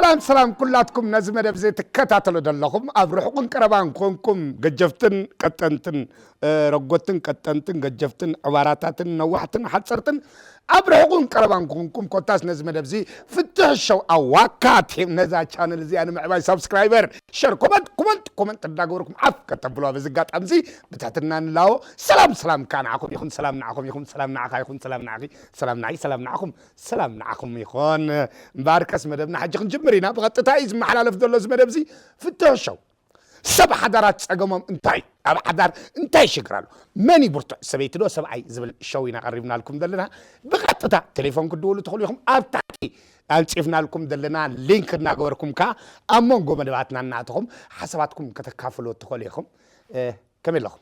ሰላም ሰላም ኩላትኩም ነዚ መደብ እዚ ትከታተሉ ዘለኹም ኣብ ርሑቕን ቀረባን ኮንኩም ገጀፍትን ቀጠንትን ረጎትን ቀጠንትን ገጀፍትን ዕባራታትን ነዋሕትን ሓፀርትን ኣብ ርሑቕን ቀረባን ኮንኩም ኮታስ ነዚ መደብ እዚ ፍትሕ ሸው ኣዋካት ነዛ ቻነል እዚኣ ንምዕባይ ሳብስክራይበር ሸር ኮመንት ኮመንት ኮመንት እንዳገበርኩም ዓፍ ከተብሉ ኣብዚ ኣጋጣሚ እዚ ብትሕትና ንላቦ። ሰላም ሰላም ከኣ ንዓኹም ይኹን፣ ሰላም ንዓኹም ይኹን፣ ሰላም ንዓኻ ይኹን፣ ሰላም ንዓኺ፣ ሰላም ንዓይ፣ ሰላም ንዓኹም፣ ሰላም ንዓኹም ይኹን። እምበኣርከስ መደብና ሕጂ ክንጅምር ኢና። ብቐጥታ እዩ ዝመሓላለፍ ዘሎ እዚ መደብ እዚ። ፍትሕ ሸው። ሰብ ሓዳራት ጸገሞም እንታይ? ኣብ ሓዳር እንታይ ሽግር ኣሎ? መን እዩ ብርቱዕ? ሰበይቲ ዶ ሰብኣይ? ዝብል ሸው ኢና ቀሪብናልኩም ዘለና። ብቐጥታ ቴሌፎን ክትድውሉ ትኽእሉ ኢኹም። ኣብ ታሕቲ ኣንጺፍናልኩም ዘለና ሊንክ እናገበርኩም ከኣ ኣብ መንጎ መደባትና እናእተኹም ሓሳባትኩም ከተካፍሉ ትኽእሉ ኢኹም። እ፣ ከመይ ኣለኹም?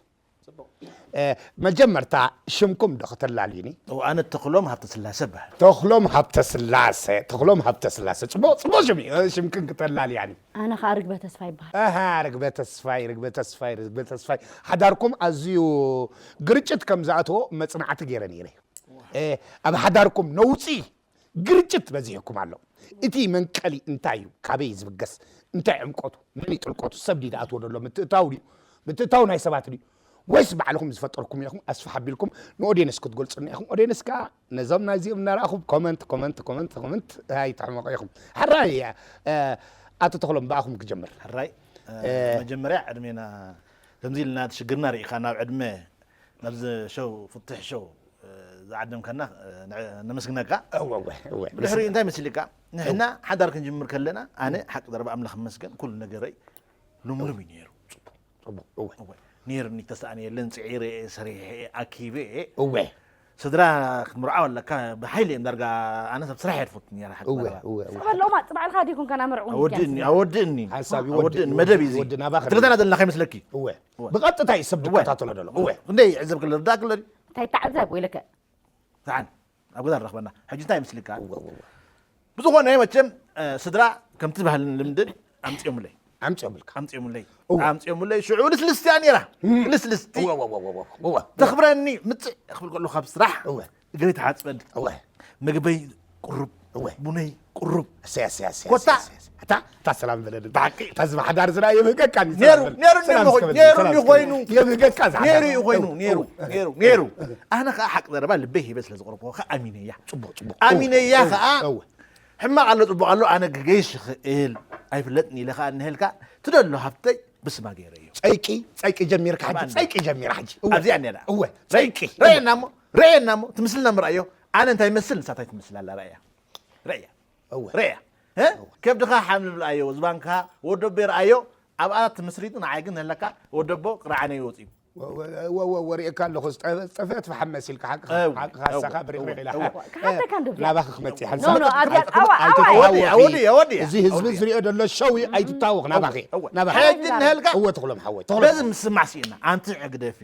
እ፣ መጀመርታ ሽምኩም ዶ ከተላልዩኒ? እው፣ ኣነ ተኽሎም ሃብተስላሰ እበሃል። ተኽሎም ሃብተስላሰ፣ ተኽሎም ሃብተስላሰ። ጽቡቕ፣ ጽቡቕ ሽም እዩ። እ፣ ሽምክን ክተላልያኒ። ኣነ ኸኣ ርግበ ተስፋ ይበሃል። ኣሃ፣ ርግበ ተስፋይ፣ ርግበ ተስፋይ፣ ርግበ ተስፋይ። ሓዳርኩም ኣዝዩ ግርጭት ከም ዝኣተዎ መጽናዕቲ ገይረ ነይረ። እ፣ ኣብ ሓዳርኩም ነውጺ ግርጭት በዚሕኩም ኣሎ። እቲ መንቀሊ እንታይ እዩ? ካበይ እዩ ዝብገስ? እንታይ ዕምቆቱ? መን እዩ ጥልቀቱ? ሰብ ድዩ ዝኣትዎ ዘሎ? ምትእታው ድዩ? ምትእታው ናይ ሰባት ድዩ? ወይስ ባዕልኹም ዝፈጠርኩም ኢኹም? ኣስፍሕ ኣቢልኩም ንኦድየንስ ክትገልጹልና ኢኹም። ኦድየንስ ከኣ ነዞም ናይዚኦም እናረኣኹም ኮመንት፣ ኮመንት፣ ኮመንት፣ ኮመንት ኣይትሕመቑ ኢኹም። ሕራይ፣ እ፣ ኣቶ ተኽሎም ብኣኹም ክጀምር። ሕራይ፣ እ፣ እ፣ መጀመርያ ዕድሜና ከምዚ ኢልና እቲ ሽግርና ርኢኻ ናብ ዕድመ ናብዚ ሸው ፍትሕ ሸው፣ እ፣ ዝዓደምካና፣ እ፣ ንዕ-፣ ነመስግነካ። እወ፣ እወ፣ እወ። ብድሕሪኡ እንታይ መሲልካ? ንሕና ሓዳር ክንጅምር ከለና፣ ኣነ ሓቂ ዘረባ ኣምላኽ ይመስገን፣ ኩሉ ነገረይ ልምሉም እዩ ነይሩ። ጽቡቕ፣ ጽቡቕ፣ እወ። እወ። ነይሩኒ፣ ተሳእነ የለን፣ ጽዒረ እየ፣ ሰሪሐ እየ፣ ኣኪበ እየ። እወ። ስድራ ክትምርዓው ኣለካ፣ ብሓይሊ እዮም ዳርጋ፣ ኣነ ሰብ ስራሕ እየ ትፈቱ ነይራ፣ ሓቂ እወ፣ ዘረባ። እወ፣ እወ። ጸበል ሎማት ባዕልኻ ዲኹም ከና መርዑ ኣወድእኒ፣ ኣወድእኒ። ሓንሳብ ይወድእ፣ ኣወድእኒ፣ መደብ እዩ እዚ። ይወድእ፣ ናባኻ ትግተና ዘለና ከይመስለኪ። እወ። እወ። ብቐጥታ እዩ ሰብ እወ። ዝከታተሎ ዘሎ። እወ። እወ። ክንደይ ይዕዘብ ክሎ፣ ርዳእ ክሎ ድዩ? እንታይ ተዓዘብ ወይለከ? ሰዓን ኣብ ገዛ ንረኽበና። ሕጂ እንታይ ይመስልካ? እወ፣ እወ፣ እወ። ብዝኾነ መቸም፣ እ፣ ስድራ ከምቲ ባህልን ልምድን ኣምጺኦምለይ። ኣምጺኦምልካ። ኣምጺኦምለይ። እወ። ኣምጺኦምለይ። ሽዑ ልስልስቲ እያ ነይራ። እም። ልስልስቲ። እወ፣ እወ፣ እወ፣ እወ፣ እወ። ተኽብረኒ፣ ምጽእ ክብል ከሎ ካብ ስራሕ እወ። እግረይ ትሓጽበኒ። እወ። ምግበይ ቁሩብ። እወ። ቡነይ ቁሩብ። እሰይ፣ እሰይ፣ እሰይ፣ ኮታ። እሰይ፣ እሰይ፣ እሰይ። እታ፣ እታ ሰላም በለኒ። ብሓቂ። እታ እዚ ሓዳር ዝረኣ የብህገካኒ፣ ነይሩ፣ ሰላም በለኒ። ነይሩ፣ ሰላም ነይሩ፣ እስከ በለኒ። ኮይኑ። ሰላም እስከ በለኒ። የብህገካ እዚ የብህገካ። ሓዳር። ይኾይኑ፣ ነይሩ፣ እወ። ነይሩ፣ ነይሩ። ኣነ ኸኣ ሓቂ ዘረባ ልበይ ሂበ ስለ ዝቕረብኩ ኸኣ ኣሚነያ። ጽቡቕ፣ ጽቡቕ። ኣሚነያ እወ፣ ኸኣ እወ። ሕማቕ ኣሎ፣ ጽቡቕ ኣሎ፣ ኣነ ክገይሽ ይኽእል ኣይፍለጥን ኢለ ኸኣ እንሄልካ ትደሎ ሃብተይ ብስማ ገይረዮ። ጸይቂ፣ ጸይቂ ጀሚርካ ሕጂ፣ ብኣንዴ። ጸይቂ ጀሚራ ሕጂ። እወ። ኣብዚኣ እኒኣ ደኣ። እወ፣ ጸይቂ። ረኣየና እሞ፣ ረኣየና እሞ፣ እቲ ምስልና ምርኣዮ። ኣነ እንታይ ይመስል፣ ንሳ እንታይ ትመስል ኣላ ረኣያ። ረኣያ። እወ። ረኣያ። እ? እወ። ከብድኻ ሓም ንብልኣዮ፣ ዝባንካ ወደቦ ይርኣዮ፣ ኣብኣ ትምስሪቱ፣ ንዓይ ግን ዘለካ ወደቦ ቅርዓነ ይወጽዩ። ወ-፣ ወ-፣ ወ-፣ ወ-፣ ወሪኤካ ኣለኹ፣ ዝጠ-፣ ዝጠፍአት ፈሓም መሲልካ፣ ሓቅኻ፣ እወ፣ ሓቅኻ፣ እወ፣ ንስኻ ብርቕሪቕ እወ፣ ኢላ። እወ። ክሓተካ እንዶ ብያ። ናባኺ ክመጽእ፣ ኖ፣ ሓንሳብ ኖ፣ ኣብያ፣ ኣይትተሃወኽ፣ ኣዋ፣ ኣዋ፣ ኣይትተሃወኺ። ኣወዲ፣ ኣወዲ፣ እዚ ህዝቢ ኣወዲ። ዝሪኦ ዘሎ ሸው እዩ፣ ኣይትተሃወኽ ናባኺ፣ እወ። ናባኺ። ሕጂ ንህልካ እወ፣ ተኽሎም ሓወይ፣ ተኽሎም። በዚ ምስማዕ ስኢና፣ ኣንቲ ግደፊ፣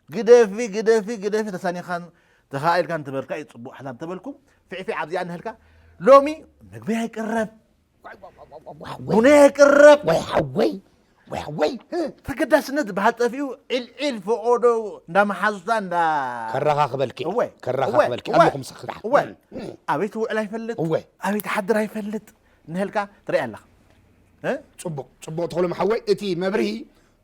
ግደፊ፣ ግደፊ፣ ግደፊ፣ ተሳኒኻን ተኻኢልካን ትበልካ እዩ ጽቡቕ ሕሳብ ተበልኩም፣ ፊዕፊዕ ኣብዚኣ ንህልካ፣ ሎሚ ምግቢ ኣይቅረብ፣ ቡና ይቅረብ። ወይ ሓወይ፣ ወይ ሓወይ። ተገዳስነት ዝበሃል ጠፊኡ፣ ዒልዒል ፈቖዶ እንዳ መሓዙታ እንዳ ከራኻኽበልኪ፣ እወ፣ ከራኻኽበልኪ፣ እወ፣ ኣብ እወ፣ ምኹም ሰኽዳ። እወ። እም። ኣበይ ትውዕል ኣይፈልጥ፣ እወ። ኣበይ ትሓድር ኣይፈልጥ፣ እንሄልካ ትርኢ ኣለኻ። እ? ጽቡቕ፣ ጽቡቕ ተኽሎም ሓወይ፣ እቲ መብርሂ፣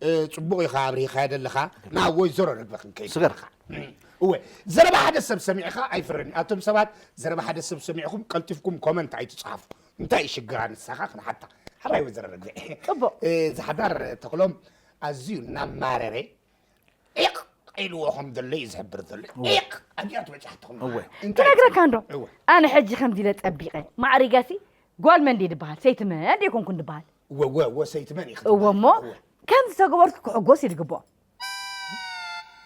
እ፣ ጽቡቕ ኢኻ ኣብሪሂኻዮ ዘለኻ። ናብ ወይዘሮ ርግበ ክንከይድ ስገር። ኣለኻ። እም። እወ፣ ዘረባ ሓደ ሰብ ሰሚዕኻ ኣይፍረድን። ኣቶም ሰባት ዘረባ ሓደ ሰብ ሰሚዕኹም ቀልጢፍኩም ኮመንት ኣይትጽሓፉ። እንታይ እዩ ሽግራ ንሳኻ ክንሓታ? ሕራይ ወይዘሮ ርግበ። ጽቡቕ። እ፣ ዝሓዳር ተኽሎም ኣዝዩ እናማረረ ዒቕ ኢልዎ ከም ዘሎ እዩ ዝሕብር ዘሎ። እወ። ዒቕ! ኣብዚኣ ትበጽሓትኹም። እወ። እንታይ ክነግረካ እንዶ? እወ። ኣነ ሕጂ ከምዚ ኢለ ጸቢቐ። ማዕሪጋሲ ጓል መን ድየ ድበሃል? ሰይቲ መን ድየ ኮንኩን ድበሃል? እወ፣ እወ፣ እወ፣ ሰይቲ መን ኢኺ እወ እሞ፣ ትበሃል? እወ። ከምዚ ተገበርኩ ክሕጎስ እዩ ዝግብኦ።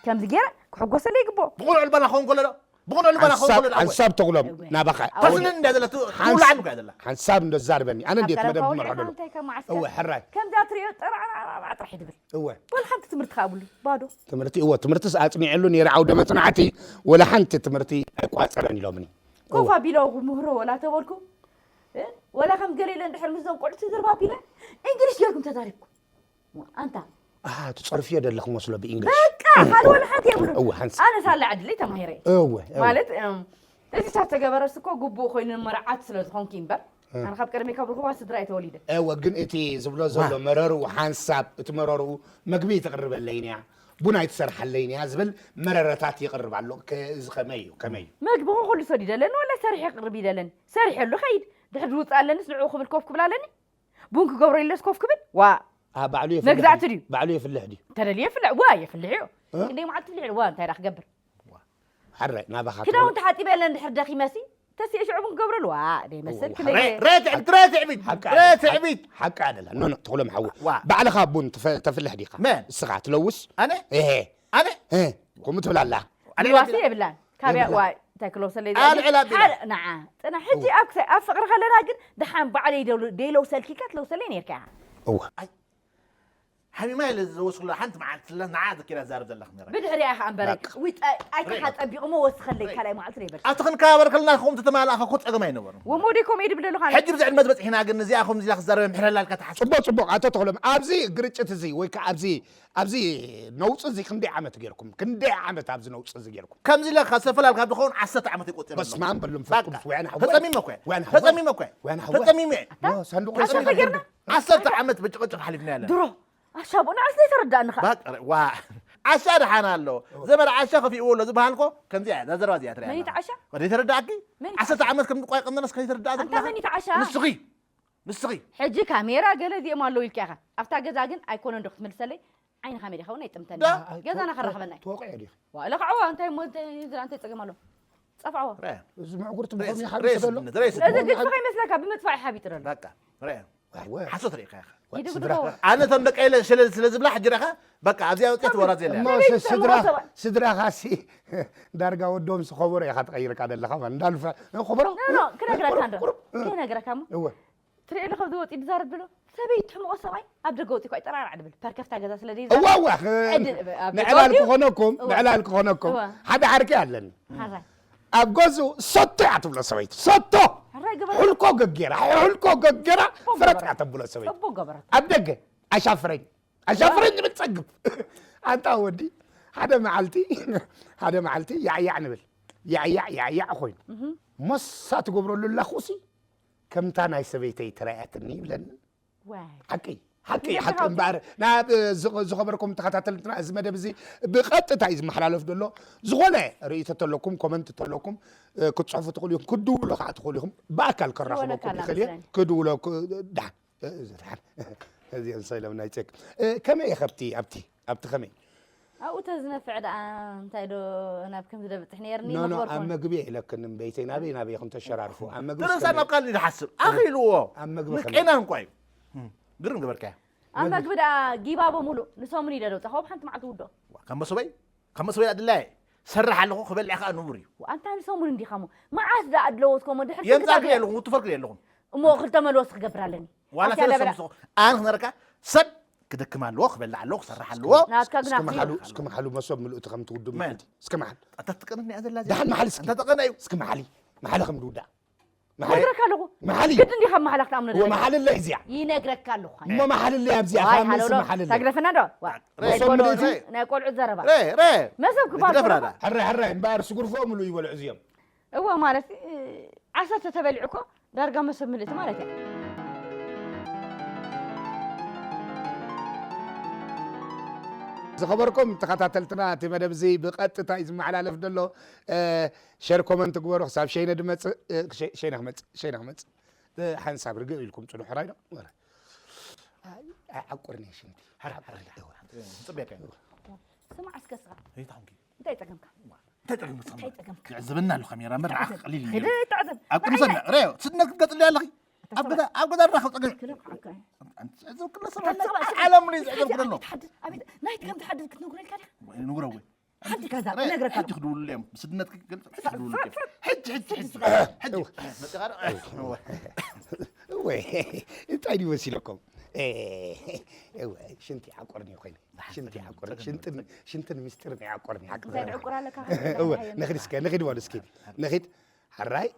ከምዚ ገይረ ክሕጎሰለይ ይግብኦ። ብቑኑዕ ልባና ክኸውን ከሎ ዶ? ብቑኑዕ ልባና ክኸውን ሓንሳብ፣ ከሎ ዶ? ሓንሳብ ተኽሎም እወ። ናባኻ። እወ። ተስንን እንድያ ዘላ፣ ቱ-፣ ሓንስ-፣ ትውላዕን እኮ እያ ዘላ። ሓንሳብ እንዶ ዛርበኒ። ኣነ እንዴት ኣፍቀረ መደብ ፓውሊ ክመርሖ ኢኻ ደሎ? እንታይ ከም ዓስከር? እወ፣ ሕራይ። ከምዛ ትሪኦ ጥራዕራዕራዕ ጥራሕ ይድብል። እወ። ወላ ሓንቲ ትምህርቲ ከኣ ኣብሉ፣ ባዶ። ትምህርቲ፣ እወ፣ ትምህርትስ ኣጽኒዐሉ ነይረ ዓውደ መጽናዕቲ፣ ወላ ሓንቲ ትምህርቲ ኣይቋጸረን ኢሎምኒ። ኮፍ እወ። ኣቢለ ምህሮ ወላ ተበልኩ፣ እ? ወላ ከም ገለ ኢለ እንድሕር ምስዞም ቆልዑ ተዘርባቢለ፣ እንግሊሽ ጌርኩም ተዛሪብኩም። ኣንታ። ኣሃ፣ ትጸርፍዮ ደለኽ መስሎ ብእንግሊሽ። በቃ፣ ካልእ ወላ ሓንቲ የብሉን። እወ፣ ሓንሳብ። ኣነ ሳላ ዕድለይ ተማሂረ እየ። እወ፣ እወ። ማለት፣ እም፣ እዚ ሳብ ተገበረስ እኮ ግቡእ ኮይኑ መርዓት ስለ ዝኾንኪ እምበር፣ ኣነ ካብ ቀደመይ ካብ ርኹባ ስድራ እየ ተወሊደ። እወ፣ ግን እቲ ዝብሎ ዘሎ መረርኡ ሓንሳብ፣ እቲ መረርኡ፣ መግቢ ትቕርበለይን እያ፣ ቡን ኣይትሰርሓለይን እያ ዝብል መረረታት ይቕርብ ኣሎ። ከ- እዚ ከመይ እዩ? ከመይ እዩ? መግቢ ኸ ኩሉ ሰዲደ ኣለኒ፣ ወላ ሰሪሐ ክቕርብ ኢለ ኣለኒ። ሰሪሐ ኣሎ ኸይድ፣ ድሕሪ ዝውፅእ ኣለንስ ንዕኡ ክብል ኮፍ ክብል ኣለኒ። ቡን ክገብሮ ኢለስ ኮፍ ክብል፣ ዋ፣ ኣ፣ ባዕሉ የፍልሕ መግዛእቲ ድዩ? ድዩ? ባዕሉ የፍልሕ ድዩ? እንተደልየ የፍልሕ፣ ዋ፣ የፍልሕ እዩ። እ? ክንደይ መዓልቲ ፍልሕ፣ ዋ፣ እንታይ ዳ ክገብር? ሓራይ ናባኻ ክዳውንቲ ሓፂበ ኣለ እንድሕር ደኺመሲ ተሲኤ ሽዑ ቡን ክገብረሉ ዋ ደይመስል ክነግረ ትዕቢት ትዕቢት ትዕቢት ሓቂ ኣደላ ኖ ኖ ትኽሎም ሓወ ዋ። ባዕልኻ ቡን ትፈ- ተፍልሕ ዲኻ መን? እስኻ ትለውስ ኣነ እሄ ኣነ እሄ ከምኡ ትብል ኣላ ኣነ ልዋሲ የብላን የብላን። ካብያ ዋ እንታይ ክለውሰለይ ኣልዕል ኣቢላ። ሓደ ንዓ ፅና ሕጂ ኣብ ክሳይ ኣብ ፍቅሪ ከለና ግን ደሓን ባዕለይ ደሉ- ደይለውሰልኪ ኢልካ ትለውሰለይ ነርካ ኢኻ እዋ ሓሚማ ኢለ ዝወስኩላ ሓንቲ መዓልቲ ስለ ንዓ ዘኪራ ትዛረብ ዘለኽ ነራ ብድሕሪኣ ኢኻ እምበረ ውይ ጣይካ ጠቢቑሞ ወስኸለይ ካልኣይ መዓልቲ ነው ይበል ኣብቲ ክንከባበር ከለና ከምኡ ተተማላእኸ እኮ ፀገም ኣይነበሩን ወሞዴ ከምኡ እዩ ድብለሉ ካለ ሕጂ ብዚ ዕድመ ዝበፅሒና ግን እዚኣ ከምዚ ኢላ ክዛረብ ምሕረላ ኢልካ ትሓስብ ፅቡቅ ፅቡቅ ኣቶ ተኽሎም ኣብዚ ግርጭት እዚ ወይ ከዓ ኣብዚ ኣብዚ ነውፂ እዚ ክንደይ ዓመት ገይርኩም ክንደይ ዓመት ኣብዚ ነውፂ እዚ ገይርኩም ከምዚ ኢለ ካብ ሰፈላል ካብ ዝኸውን ዓሰርተ ዓመት ይቆፅር ኣሎ በስመ ኣብ በሉ መንፈስ በቃ ቅዱስ ወያነ ሓወ ተፀሚመ እኮ ወያነ ሓወ ተፀሚመ እኮ ወያነ ሓወ ተፀሚመ እየ ወያነ ሓወ ሳንዱቕ ዓሰርተ ዓመት ተጨቅጭቕ ሓሊፍና ያለ ድሮ ኣሻቦ ንዓስ ዘይተረዳእኒ ኸዓ በቃ ዋ ዓሻ ደሓን ኣሎ ዘመድ ዓሻ ከፊእዎ ኣሎ ዝበሃልኮ ከምዚ እያ እዛ ዘረባ እዚኣ ትሪኣ መን ኣለኻ። ይትዓሻ? ወደ ተረዳእኪ መን ይትዓሻ? ዓሰርተ ዓመት ከም ዝቋይ ቀንደነስ ከይተረዳእ ኣንታ መን ይትዓሻ? ንስኺ ንስኺ ሕጂ ካሜራ ገለ እዚኦም ኣለዉ ኢልካ ኢኻ ኣብታ ገዛ ግን ኣይኮነን ዶ ክትምልሰለይ ዓይኒ ካሜራ ይኸውን ኣይጥምተኒ ዳ? ገዛና ከራኽበና እዩ ትወቕዒ ዲኺ ዋእለ ከዓ እንታይ እሞ እንታይ ዝራ እንታይ ፀገም ኣሎ ፀፍዓዎ ረ እዚ ምዕጉርቲ ረ ብኸምኡ ይሓብስ ዘሎ ረ ስምነት ረ እዚ ስምነት ግጭ ከይመስለካ ብምጥፋእ ይሓቢጥ ዘሎ በቃ ረ ሓሶት ርኢኻ ኢኻ ይድግድጎ ኣነ እቶም ደቀ ኢለ ሸለል ስለ ዝብላ ሕጂ ረኻ በቃ ኣብዚኣ ወፅያ ትወራዝ የለ እሞ ስ- ስድራ ስድራኻ ሲ ዳርጋ ወዶም ሲ ኸበሮ ኢኻ ትቐይርካ ዘለኻ ማለት እንዳልፈ ኸበሮ ኖ ኖ ክነግረካ እንዶ ክነግረካ እሞ እወ ትሪኦ ኣለኹ ኣብዚ ወፂኡ ዝዛረብ ዘሎ ሰበይቲ ትሕምቖ ሰብኣይ ኣብ ደገ ወፂኡ እኳ ይጠራራዕ ድብል ፐርከፍታ ገዛ ስለ ዘይዛረብ እዋ እዋ ዕድል- ኣብ ደገ ንዕላል ወፂኡ ክኾነኩም እዋ። ንዕላል ክኾነኩም እዋ። ሓደ ዓርኪ ኣለኒ ሓራይ ኣብ ገዝኡ ሰቶ እያ ትብሎ ሰበይቲ ሰቶ ሕራይ ግበረቶ። ሕልኮ ገጌራ ሕልኮ ገጌራ ፍረጥ እያ ተብሎ ሰበይቲ ጽቡቅ ገበረቶ። ኣብ ደገ ኣሻፍረኝ ኣሻፍረኝ ንብል ጸግብ ኣንታ ወዲ ሓደ መዓልቲ ሓደ መዓልቲ ያዕያዕ ንብል ያዕያዕ ያዕያዕ ኮይኑ ሞሳ ትገብረሉ ኣላኹሲ ከምታ ናይ ሰበይተይ ተራእያትኒ ይብለኒ ዋይ ሓቂ ሓቂ ሓቂ እምበኣር ናብ ዝኸበርኩም ተኸታተልትና እዚ መደብ እዚ ብቐጥታ እዩ ዝመሓላለፍ ዘሎ ዝኾነ ርእይቶ ተለኩም ኮመንት ተለኩም ክትፅሕፉ ትኽእሉ ኢኹም ክድውሎ ከዓ ትኽእሉ ኢኹም ብኣካል ከራኽበኩም ይኽእል እየ ክድውሎ ድሓን እዚኦም ሰሎም ናይ ቼክ ከመይ ኢኸ ኣብቲ ኣብቲ ኣብቲ ከመይ ኣብኡ ተዝነፍዕ ደኣ እንታይ ዶ ናብ ከምዚ ደብፅሕ ነይርኒ ኖ ኖ ኣብ መግቢ ኢለክን እምበይተይ ናበይ ናበይ ኢኹም ተሸራርፉ ኣብ መግቢ ተረሳ ናብ ካልእ ዝሓስብ ኣኺልዎ ኣብ መግቢ ከመይ ቀና እንኳ እዩ ግርም ገበርካዮ ኣብ መግቢ ደኣ ጊባቦ ሙሉእ ንሰሙን ኢለ ደውፃ ካብ ሓንቲ መዓልቲ ውዶ ካብ መሶበይ ካብ መሶበይ ኣድላየ ሰርሕ ኣለኹ ክበልዕ ከዓ ንቡር እዩ ኣንታ ንሰሙን እንዲኻ ሞ መዓስ ደኣ ኣለዎ እስከሞ ድሕር የምፃእክን የለኹም ውትፈልክን የለኹም እሞ ክልተ መልወስ ክገብር ኣለኒ ዋላ ኣስያ ሰለስተ ደበላ። ምስ ኣነ ክነረካ ሰብ ክደክም ኣለዎ ክበልዕ ኣለዎ ክሰርሕ ኣለዎ ናትካ ግን እስኪ ኣብቲ መሓሉ እስኪ መሓሉ መሶብ ምልእቲ ከም ትውድብ መን? ምልእቲ እስኪ መሓል ኣታ ትቀንኒ እያ ዘላ እዚኣ። ደሓን መሓል እስኪ። ኣንታ ተቀናዩ እስኪ መሓሊ መሓሊ ከም ድውዳእ መሓሊ ነግረካ ኣለኹ መሓሊ ግድ እንዲኻ መሓላ ክትኣምነለካ ወመሓልለይ እዚኣ ይነግረካ ኣለኹ እሞ መሓልለይ ኣብዚኣ ዋይ ካብ ምስ ሃለውሎ መሓልለይ ተግረፈና ዶ ዋ፣ ናይ መሶብ ቆልዑ ምልእቲ ናይ ቆልዑ ዘረባ ረ ረ መሰብ ክባል ክትደፍራ ዳ ሕራይ ሕራይ እምበኣር ስጉርፎ ምሉ ይበልዑ እዚኦም እወ ማለት ዓሰርተ ተበሊዑ እኮ ዳርጋ መሰብ ምልእቲ ማለት እያ። ዝኸበርኩም ተኸታተልትና እቲ መደብ እዚ ብቐጥታ እዩ ዝመሓላለፍ ዘሎ ሸር ኮመንት ግበሩ ክሳብ ሸይነ ድመፅእ ሸይነ ክመፅእ ሸይነ ክመፅእ ሓንሳብ ርግእ ኢልኩም ፅንሑ ራይ ዶ ዓቁርኒ ሽንቲ ስማዕ እስከ ስኻ እንታይ ፀገምካ እንታይ ጠቀምካ እንታይ ጠቀምካ ዝዕዘበና ኣሎ ካሜራ እምበር ንዓኻ ቀሊል እዩ ሄደ ይተዓዘብ ኣብ ቅድሚ ሰብ ረ ስድነት ክትገጽልያ ኣለኺ ኣብ ገዛ ኣብ ገዛ ራኸብ ጸገም ክለካ ዓካ ኣንቲ ዝዕዘብ ክለ ሰብ ኣለ ዓለም ሙሉ ዝዕዘብ ክለ ኣሎ ትሓድር ኣቤት ናይ ትከም ትሓድር ክትነግረልካ ዲኻ ንግሮ ወይ ሓንቲ ከዛ ረ እነግረካ ሕጂ ኣለኹ ክድውሉ እዮም ስድነት ክትገልጽ ሕጂ ክድውሉ እዮም ሕጂ ሕጂ ሕጂ ሕጂ መጽኻ ዶ ወይ እንታይ ድዩ መሲለኩም ሽንቲ ዓቆርኒ ኮይኑ ሽንቲ ዓቆር ሽንትን ሽንትን ምስጢርን ዓቆርኒ እንታይ ዕቁር ኣለካ እወ ንኽድ እስከ ንኽድ በሉ እስኪ ንኽድ ሕራይ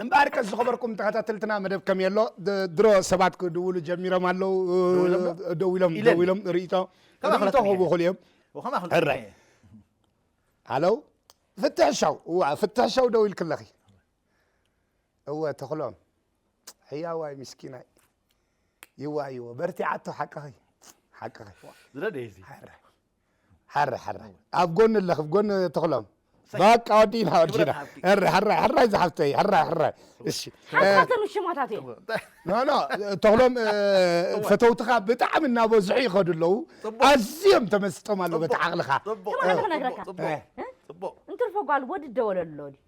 እምበኣር ቀስ ዝኸበርኩም ተኸታተልትና መደብ ከም የሎ ድ- ድሮ ሰባት ክድውሉ ጀሚሮም ኣለዉ ደዊሎም ዶ? ደዊሎም ኢለን። ደዊሎም ርእቶ ከማ ርእቶ ክለጥፍ ክህቡ ይኽእሉ እዮም ወኸማ ክልተ ሕራይ ሃለው ፍትሕ ሻው እዋ ፍትሕ ሻው ደው ኢልክለኺ እወ ተኽሎም ሕያዋይ ምስኪናይ ይዋ ይዎ በርቲዓቶ ሓቅኺ ሓቅኺ ዝረደ እዚ ሓረ ሓረ ሓረ ኣብ ጎኒ ኣለኽ ጎኒ ተኽሎም በቃ ወዲና ወዲና ሕራይ ሕራይ ሕራይ ዝሓፍተይ ሕራይ ሕራይ እሺ ሓሳተን ውሽማታት እዮም ኖ ኖ ተኽሎም ፈተውትኻ ብጣዕሚ እናበዝሑ ይኸዱ ኣለዉ ኣዝዮም ተመስጦም ኣለዉ በቲ ዓቕልኻ ትማሊ ክነግረካ ፅቡቅ እንትርፎ ጓል ወዲ ደወለሉ ኣሎ ድዩ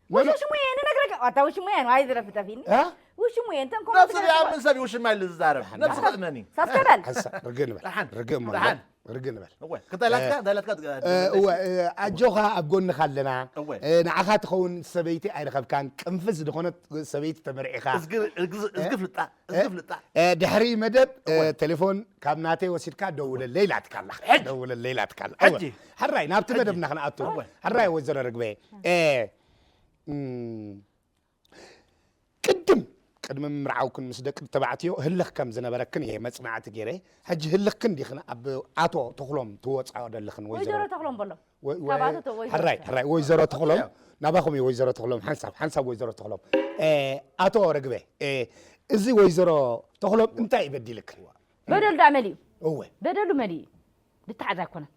ወዲ- ውሽሙየ ንነግረካ ዋታ ውሽሙየ ነው ኣይዝረፍተፊኒ እ? ውሽሙየ እንተን ነብሲ ዚኣ ምን ሰብ ይውሽማ ኢሉ ዝዛረብ ነብሲ ክእመኒ ሳስከበል ሓንሳብ ርግእ ንበል ደሓን። ርግእ እሞ ደሓን። ርግእ ንበል እወ ክታይላትካ ዳይላትካ እወ ኣጆኻ ኣብ ጎንኻ ኣለና እወ። ንዓኻ ትኸውን ሰበይቲ ኣይረኸብካን ቅንፍዝ ዝኾነት ሰበይቲ ተመርዒኻ እዝጊ ፍልጣ እዝጊ ፍልጣ ድሕሪ መደብ ቴሌፎን ካብ ናተይ ወሲድካ ደውለለይ ኢላትካ ኣላ ደውለለይ ኢላትካ ኣላ ሕጂ። ሕራይ ናብቲ መደብና ክንኣቱ ሕራይ ወይዘሮ ርግበ ቅድም ቅድሚ ምምርዓውክን ምስ ደቂ ተባዕትዮ ህልኽ ከም ዝነበረክን እየ መፅናዕቲ ገይረ ሕጂ ህልኽክን ዲኽን ኣብ ኣቶ ተኽሎም ትወፃኦ ዘለኽን ወይዘሮ ተኽሎም በሎ ካብ ኣቶ ተ- ወይዘሮ ሕራይ ተኽሎም። ሕራይ ወይዘሮ ተኽሎም ናባኹም እዩ ወይዘሮ ተኽሎም ሓንሳብ ሓንሳብ ወይዘሮ ተኽሎም ኣቶ ርግበ እዚ ወይዘሮ ተኽሎም እንታይ ይበዲልክን በደሉ ዳ መሊኡ እወ በደሉ መሊኡ ብታዕዛ ኣይኮነን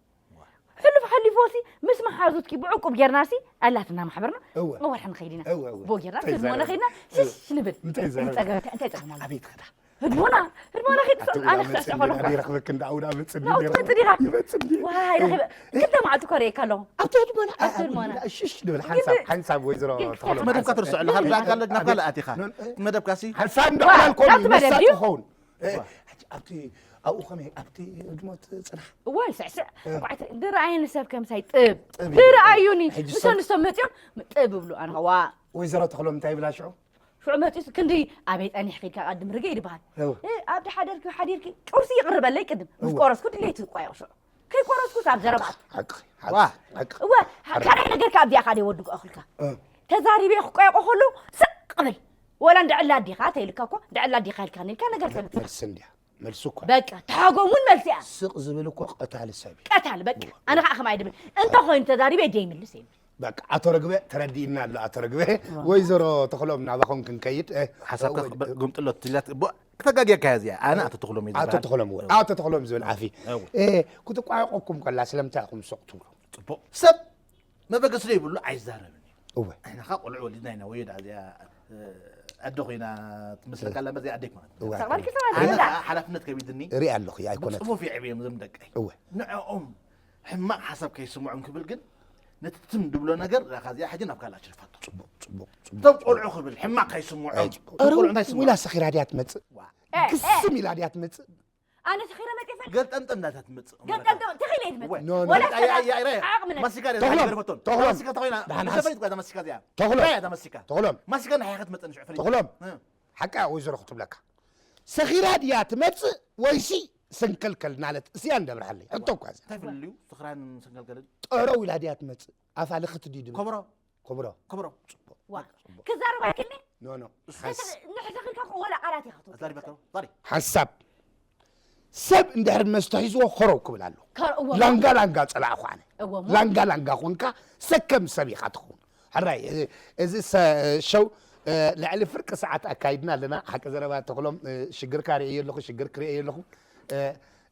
ሕሉፍ ሓሊፎሲ ምስ መሓዙትኪ ብዕቁብ ጌርናሲ ኣላትና ማሕበርና እወ። መወርሒ ንኸይድ ኢና እወ፣ እወ። ቦ ጌርና እንታይ ህድሞና ይዛረብ? ከይድና ሽሽ ንብል እንታይ ይዛረብ? ንፀገበካ እንታይ ፀገማሉ ኣቤት ኸዳ ህድሞና ህድሞና ከይድ ኣነ ክስዕስ ከለኹ ረኽበክ እንዳውዳ መፅኒ ናብኡ ትመፅእ ዲኻ? ይመፅኒ ዋይ ረኺበ ክልተ መዓልቲ እኮ ርእየካ ኣለኹ ኣብቲ ህድሞና ኣብቲ ህድሞና። ሽሽ ንብል ሓንሳብ ሓንሳብ ወይዘሮ ተኽሎም መደብካ ትርስዑ ኣለኻ ናብ ካልእ ናብ ካልእ ኣቲኻ መደብካሲ ሓንሳብ እንዳዕላልኮ ናብቲ መደብ ድዩ? ይመሳጥ ክኸውን ኣብቲ ኣብኡ ከመይ ኣብቲ ህድሞት ፅናሕ እዋይ ስዕስዕ ኳዕተ ድረኣየኒ ሰብ ከምሳይ ጥብ ድረኣዩኒ ምሶ ንሶም መፅኦም ጥብ እብሉ ኣነ ዋ ወይዘሮ ተኽሎም እንታይ ይብላ ሽዑ ሽዑ መፂኡ ክንዲ ኣበይ ፀኒሕኪ ኢልካ ቀድም ርገ ይድበሃል እው። ኣብ ድሓደርኪ ሓዲርኪ ቁርሲ ይቕርበለይ ቅድም ምስ ቆረስኩ ድሌት ይቋየቕ ሽዑ ከይቆረስኩ ካብ ዘረባ ሓቂ ዋ። ሓቂ ሓቂ እወ ካልኣይ ነገር ካብ እዚኣ ካደ ወድቁ ኣኽልካ እው። ተዛሪበ ክቋየቆ ከሎ ስቕ ብል ወላ እንድዕላ ኣዲኻ ተይልካ እኮ እንድዕላ ኣዲኻ ኢልካ ንልካ ነገር ተምፅእ መልሲ እንዲያ መልሲ እኳ በቃ ተሃጎም እውን መልሲ እያ ስቕ ዝብል እኮ ቀታሊ ሰብ እዩ ቀታል በቃ ኣነ ከዓ ከማይ ድብል እንተኮይኑ ተዛሪበ ደይምልስ እዩ በቃ ኣቶ ረግበ ተረዲእና ኣሎ ኣቶ ረግበ ወይዘሮ ተኽሎም ናባኹም ክንከይድ እ፣ ሓሳብካ ወይ- ግምጥሎ ትላት ተጋጊካ እዚኣ ኣነ ኣቶ ተኽሎም እዩ ኣቶ ዝበሃል። ተኽሎም እውን ኣቶ ተኽሎም ዝብል ዓፊ እው። እ፣ ክትቋየቆኩም ከላ ስለምንታይ ኢኹም ስቕ ትብሉ ጽቡቕ ሰብ መበገሲ ዘይብሉ ኣይዛረብን እዩ እወ ንሕና ካ ቆልዑ ወሊድና ኢና ወዮ ዳ እዚኣ እ፣ ኣደ ኮይና ትመስለካ ኣላ እዚኣ ኣደይ ማለት እወ ተቕበልኪ ኣነ ሰባ ካ ሓላፍነት ከቢድኒ ርኢ ኣለኹ ኣይኮነት ብፅፉፍ የዕብዮም እዞም ደቀይ እወ ንዕኦም ሕማቕ ሓሳብ ከይስምዖም ክብል ግን ነቲ ትም ድብሎ ነገር እዚኣ ሕጂ ናብ ካልእ ኣሽርፋቶ ፅቡቅ ፅቡቅ ፅቡቅ እቶም ቆልዑ ክብል ሕማቅ ከይስምዖም ኣይ፣ እቶም ቆልዑ እንታይ ስምዖም ኢላ ሰኺራ ድያ ትመፅእ ግስም ኢላ ድያ ትመፅእ ኣነ ሰኺረ መፂፈ ገልጠምጠም እንዳታ ትመፅእ ገልጠምጠም ተኺለ ይትመፅእ ኖ፣ ኖ። ወላ ኣይ፣ ኣይ፣ ኣይ፣ ኣይ፣ ዓቕሚ ነቲ ማሲካ ድያ ተኽሎም፣ ዝገርፈቶን ተኽሎም። ማሲካ ተኾይና ደሓን መሸፈኒት ጓዛ ማሲካ እዚኣ ተኽሎም። እንታይ እያ እታ ማሲካ ተኽሎም ማሲካ ንሓያ ክትመፅእ ንሽዑ ፈሊጥ ተኽሎም ሓቃ ወይዘሮ ክትብለካ ሰኺራ ድያ ትመፅእ ወይሲ ሰንከልከል ናለት እስያ እንደብርሃለይ ሕቶ እኳ እዛ እንታይ ፍልልዩ ስኽራን ሰንከልከልን ጠረው ኢላ ድያ ትመፅእ ኣፋ ልኽት ድዩ ድብል ኮብሮ ኮብሮ ኮብሮ ዋ ክዛረብ ኣይክልኒ ኖ ኖ ንሕዘኽልካ ወላ ቃላት ኢኻ ትወስድ። ዛሪበካ ዛሪ ሓንሳብ ሰብ እንድሕር መስተ ሒዝዎ ኸረው ክብል ኣሎ ከ- እዎ፣ ላንጋ ላንጋ ፀላእኹ ኣነ እዎ፣ እሞ። ላንጋ ላንጋ ኮንካ ሰከም ሰብ ኢኻ ትኸውን ሕራይ እዚ- እዚ ሰ- ሸው እ፣ ልዕሊ ፍርቂ ሰዓት ኣካይድና ኣለና ሓቂ ዘረባ ተኽሎም እ፣ ሽግርካ ርእየ ኣለኹ ሽግር ክርእየ ኣለኹ እ፣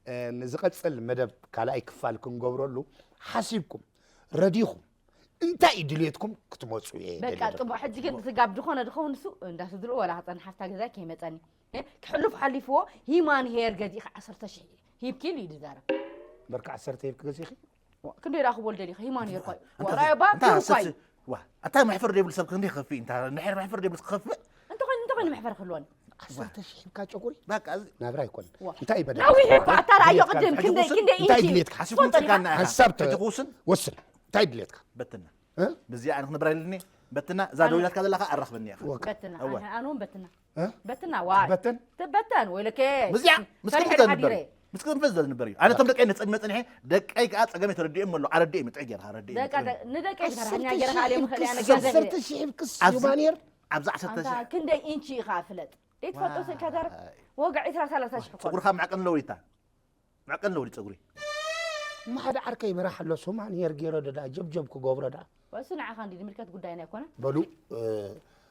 እ፣ ንዝቐፅል መደብ ካልኣይ ክፋል ክንገብረሉ ሓሲብኩም ረዲኹም እንታይ እዩ ድልየትኩም ክትመፁ እየ በቃ ደሊ ፅቡቅ ሕጂ ግን ዝጋብ ዝኾነ ድኸውን ንሱ እንዳስድርኡ ወላ ክፀንሓፍታ ገዛ ከይመፀኒ እ፣ ክሕሉፍ ሓሊፍዎ ሂማን ሄር ገዚእካ ዓሰርተ ሽሕ ሂብኪ ኢሉ እዩ ዝዛረብ በርካ ዓሰርተ ሂብክ ገዚእኺ ክንደይ ደኣ ክበል ደሊኻ ሂማን ሄር ኳይ ኣንታ- ወራዮ ባብ ኣንታ ኳይ ሰብሲ- ዋ ኣታ መሕፈር ደይብሉ ሰብ ክንደይ ክኸፍእ እንታ ንሕር መሕፈር ደይብሉ ክኸፍእ እንተኾይኑ እንተኾይኑ መሕፈር ክህልወኒ ዓሰርተ ሽሕ ሂብካ ጨጉሪ በቃ እዚ ናብራ ኣይኮነን ዋ። እንታይ ይበደል ነዊሕ እኮ ኣታ ረኣዮ ቅድም ክንደይ ክንደይ እንታይ ኢንቺ ድሌትካ ሓሲብኩም ትፈልጦ ትልካ ዲኻ? እና ኢኻ ሓንሳብ ተ- ሕጂ ክውስን ወስን እንታይ ድሌትካ በትና እ? ብዚኣ ኣነ ክነብራ ኢልኒ በትና እዛ ደው ኢላትካ ዘለኻ ኣራኽበኒ ኢኻ ወካ በትና እወ። ኣነ ኣነ እውን በትና እ? በትና ዋይ በተን ትበተን ወይለከ ብዚኣ ምስ ሰሪሐ ክንፈት ሓዲረ ዘንበር ምስ ክንፈት ዘንበር እዩ ኣነ ቶም ደቀይ ነፀ መፀ ንሐ ደቀይ ከዓ ፀገም የተረድኦም ኣሎ ኣረድኦም ይጠይ ጌርካ ኣረድኦም ደቃ ንደቀይ ሰራሕኛ ገርካ ኣለ ምኽእል ኣነ ዓሰርተ ሺሕ ብክስ ኣብዚ- ዩማኔር ኣብዚ ዓሰርተ ኣንታ ሺሕ ክንደይ ኢንቺ ኢኻ ፍለጥ ደይትፈልጦ ስልካ ዛረብ ዋይ። ዋጋ ዕስራ ሰላሳ ሽሕ እኮ ፀጉርካ ማዕቀን ኣለዎ ድዩ ፀጉሪ እማ ሓደ ዓርከይ በራሕ ኣሎ ሶማን ሄር ገይረ ዶ ደኣ ጀብጀብ ክገብሮ ደኣ እሱ ንዓኻ እንዲ ዝምልከት ጉዳይና ኣይኮነን በሉ እ፣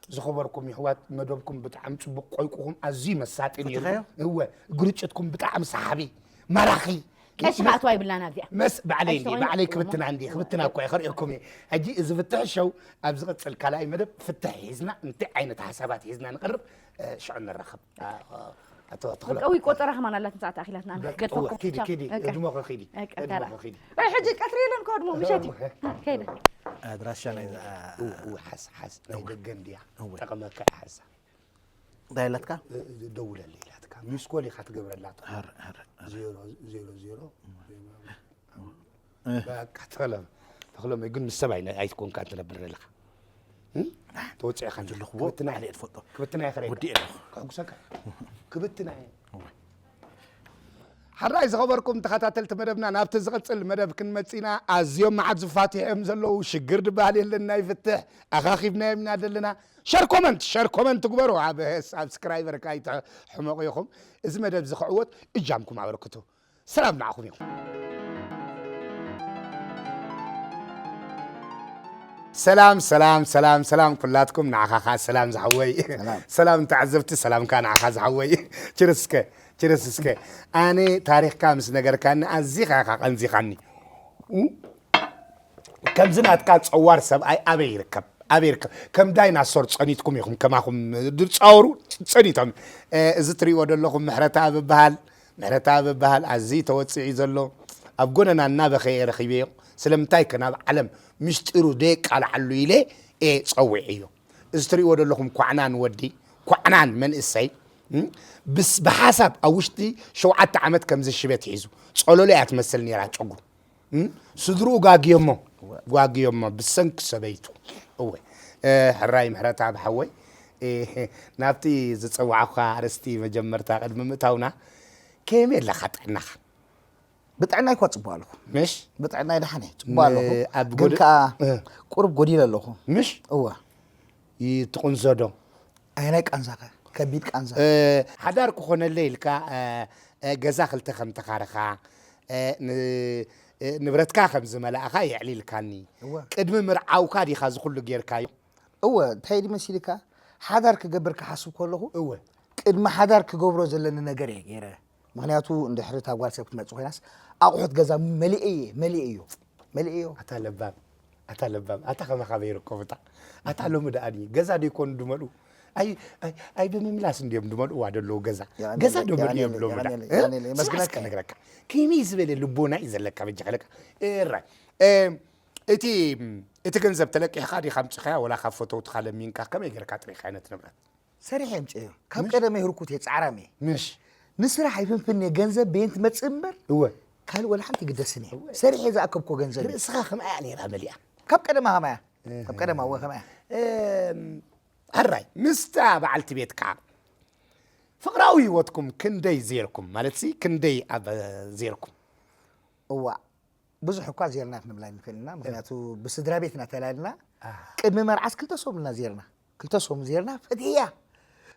ዝኸበርኩም ይሕዋት፣ መደብኩም ብጣዕሚ ጽቡቕ፣ ቆይቁኹም ኣዝዩ መሳጢ ነይሩ። ፈቲኻዮ? እወ፣ ግርጭትኩም ብጣዕሚ ሰሓቢ፣ ማራኺ። ቀሺ ከኣትዋ ይብላና ኣብዚኣ። መስ ባዕለይ እንዲ ኣይተኾይኑ ባዕለይ እሞ። ክብትና እንዲ ክብትና እኮ እየ ከርእየኩም እየ። ሕጂ እዚ ፍትሕ ሸው ኣብ ዝቕጽል ካልኣይ መደብ ፍትሕ ሒዝና እንታይ ዓይነት ሓሳባት ሒዝና ንቐርብ፣ እ፣ ሽዑ ንራኸብ። አ፣ አ፣ ኣቶ ተኽለ። ቀዊ ቆጸራ ከማን ኣላት ምሳዕ ተኣኺላትና። በቃ፣ ገድፈኩም እወ፣ ኪዲ፣ ቻው። ኪዲ፣ በቃ። እድሞኸ ኪዲ፣ በቃ፣ እድሞኸ ተራ። ኪዲ። ኣይ፣ ሕጂ ቀትሪ የለን ከድሞ ምሸት እዩ። ከይደ። ኣድራሻ ናይ እወ፣ እወ፣ ሓስ፣ ሓስ፣ ናይ ደገ እንድያ። እወ። ጠቐመካ ሓሳ። እንታይ ኣለትካ? እ፣ እ፣ ደውለለይ ኢላትካ። ሚስ ኮል ኢኻ ትገብረላ። ሀረ፣ ሀረ፣ ሀረ። ዜሮ፣ ዜሮ፣ ዜሮ። እ። በቃ፣ ተኽለ፣ ተኽለ፣ ግን ምስ ሰብ ኣይነ-፣ ኣይትኮንካ ትነብር ዘለኻ። እ? ተወፂእኻ እንጂ። ዘለኽዎ ክብትና ባዕለ እየ። ትፈልጦ። ክብትና እየ ክረይ-፣ ወዲእ ኣለኹ። ከሕጉሰካ። ክብትና እየ። ሓራይ ዝኸበርኩም ተኸታተልቲ መደብና፣ ናብቲ ዝቕጽል መደብ ክንመጽእ ኢና። ኣዝዮም መዓት ዝፋትሑ እዮም ዘለዉ። ሽግር ዝበሃል የለን፣ ናይ ፍትሕ ኣኻኺብናዮም ኢና ዘለና። ሸር ኮመንት፣ ሸር ኮመንት ትግበሩ። ኣብ ሳብስክራይበር ካይትሕመቑ ኢኹም። እዚ መደብ እዚ ክዕወት እጃምኩም ኣበርክቱ። ሰላም ንዓኹም ይኹን። ሰላም ሰላም ሰላም ሰላም ኩላትኩም፣ ንዓኻ ኸዓ ሰላም ዝሓወይ። ሰላም። ሰላም ተዓዘብቲ፣ ሰላምካ ንዓኻ ዝሓወይ። ችርስከ ችርስ እስከ። ኣነ ታሪኽካ ምስ ነገርካኒ ኣዚኻ ኢኻ ቀንዚኻኒ። ኡ? ከምዚ ናትካ ጸዋር ሰብኣይ ኣበይ ይርከብ? ኣበይ ይርከብ? ከም ዳይናሶር ጸኒትኩም ኢኹም፣ ከማኹም ድጻወሩ ጸኒቶም። እ፣ እዚ ትሪእዎ ዘለኹም ምሕረተኣብ ይበሃል። ምሕረተኣብ ይበሃል። ኣዝዩ ተወጺዑ ዘሎ። ኣብ ጎነና እናበኸየ ረኺበዮ። ስለምንታይ ከ ናብ ዓለም ምስጢሩ ደየቃልዓሉ ኢለ እየ ጸዊዐዮ። እዚ ትሪእዎ ዘለኹም ኳዕናን ወዲ፣ ኳዕናን መንእሰይ፣ እም፣ ብስ-፣ ብሓሳብ ኣብ ውሽጢ ሸውዓተ ዓመት ከምዚ ሽበት ሒዙ። ጸሎሎ እያ ትመስል ነይራ ጨጉሩ። እም፣ ስድርኡ ጓግዮሞ፣ ጓግዮሞ ብሰንኪ ሰበይቱ። እወ። እ፣ ሕራይ ምሕረተኣብ ሓወይ፣ እ፣ ናብቲ ዝጸዋዕኳ ኣርእስቲ መጀመርታ ቅድሚ ምእታውና፣ ከመይ ኣለኻ ጥዕናኻ? ብጥዕናይ እኳ ጽቡቕ ኣለኹ። ምሽ? ብጥዕናይ ደሓን እየ፣ ጽቡቕ ኣለኹ። ን-፣ ኣብ ግን ጎደ-፣ ከኣ እ። ቁሩብ ጎዲለ ኣለኹ። ምሽ? እወ። ይትቕንዘዶ? ኣየናይ ቃንዛኸ? ከቢድ ቃንዛ። እ፣ ሓዳር ክኾነለይ ኢልካ፣ እ፣ እ፣ ገዛ ክልተ ከም ተኻርኻ፣ እ፣ ን-፣ እ፣ ንብረትካ ከም ዝመላእኻ የዕሊልካኒ። እወ። ቅድሚ ምርዓውካ ዲኻ እዚ ኩሉ ጌርካዮ? እወ፣ እንታይ ድዩ መሲልካ? ሓዳር ክገብር ክሓስብ ከለኹ፣ እወ። ቅድሚ ሓዳር ክገብሮ ዘለኒ ነገር እየ ገይረ። ምኽንያቱ እንድሕሪ እታ ጓል ሰብ ክትመጽእ ኮይናስ፣ ኣቑሑት ገዛ መሊኤ እየ፣ መሊኤ እዮ፣ መሊኤ እዮ። ኣታ ለባም፣ ኣታ ለባም፣ ኣታ ከማኻ በይረከቡታ። ኣታ ሎሚ ደኣ ድዩ? ገዛ ዶ ይኮኑ ድመልኡ? ኣይ፣ ኣይ፣ ኣይ ብምምላስ እንድዮም ድመልእዋ ደለዉ ገዛ። የቐንየለይ፣ ገዛ ዶ መሊኦም የቐንየለይ፣ ሎሚ ደኣ። የቐንየለይ፣ እ? የቐንየለይ፣ ስማዕ እስከ የመስግነካ። ነግረካ። ከመይ ዝበለ ልቦና እዩ ዘለካ በጃ ክለካ? እራይ። እ፣ እቲ፣ እቲ ገንዘብ ተለቂሕካ ዲኻ ኣምጺኻያ ወላ ካብ ፈተውትኻ ለሚንካ ከመይ ጌርካ ጥሪኻ ነቲ ንብረት? ሰሪሐ የምጽእዮ። ካብ ቀደመይ ህርኩት እየ፣ ጻዕራም እየ። ምሽ? ንስራሕ ይፍንፍን እየ፣ ገንዘብ በየን ትመጽእ እምበር፣ እወ። ካልእ ወላ ሓንቲ ይግደስን እየ። ሰሪሐ ዝኣከብኮ ገንዘብ እየ። ርእስኻ ከምኣ እያ ነይራ መሊኣ። ካብ ቀደማ ከማያ። ካብ ቀደማ እወ ከማያ። እም፣ ሕራይ፣ ምስታ በዓልቲ ቤትካ ፍቕራዊ ህይወትኩም ክንደይ ዜርኩም? ማለትሲ ክንደይ ኣብ ዜርኩም? እዋ፣ ብዙሕ እኳ ዜርና ክንብላ ኣይንኽእል ኢና። ምኽንያቱ ብስድራ ቤትና ተላልና። ቅድሚ መርዓስ ክልተ ሰሙን ኢና ዜርና። ክልተ ሰሙን ዜርና፣ ፈትየያ።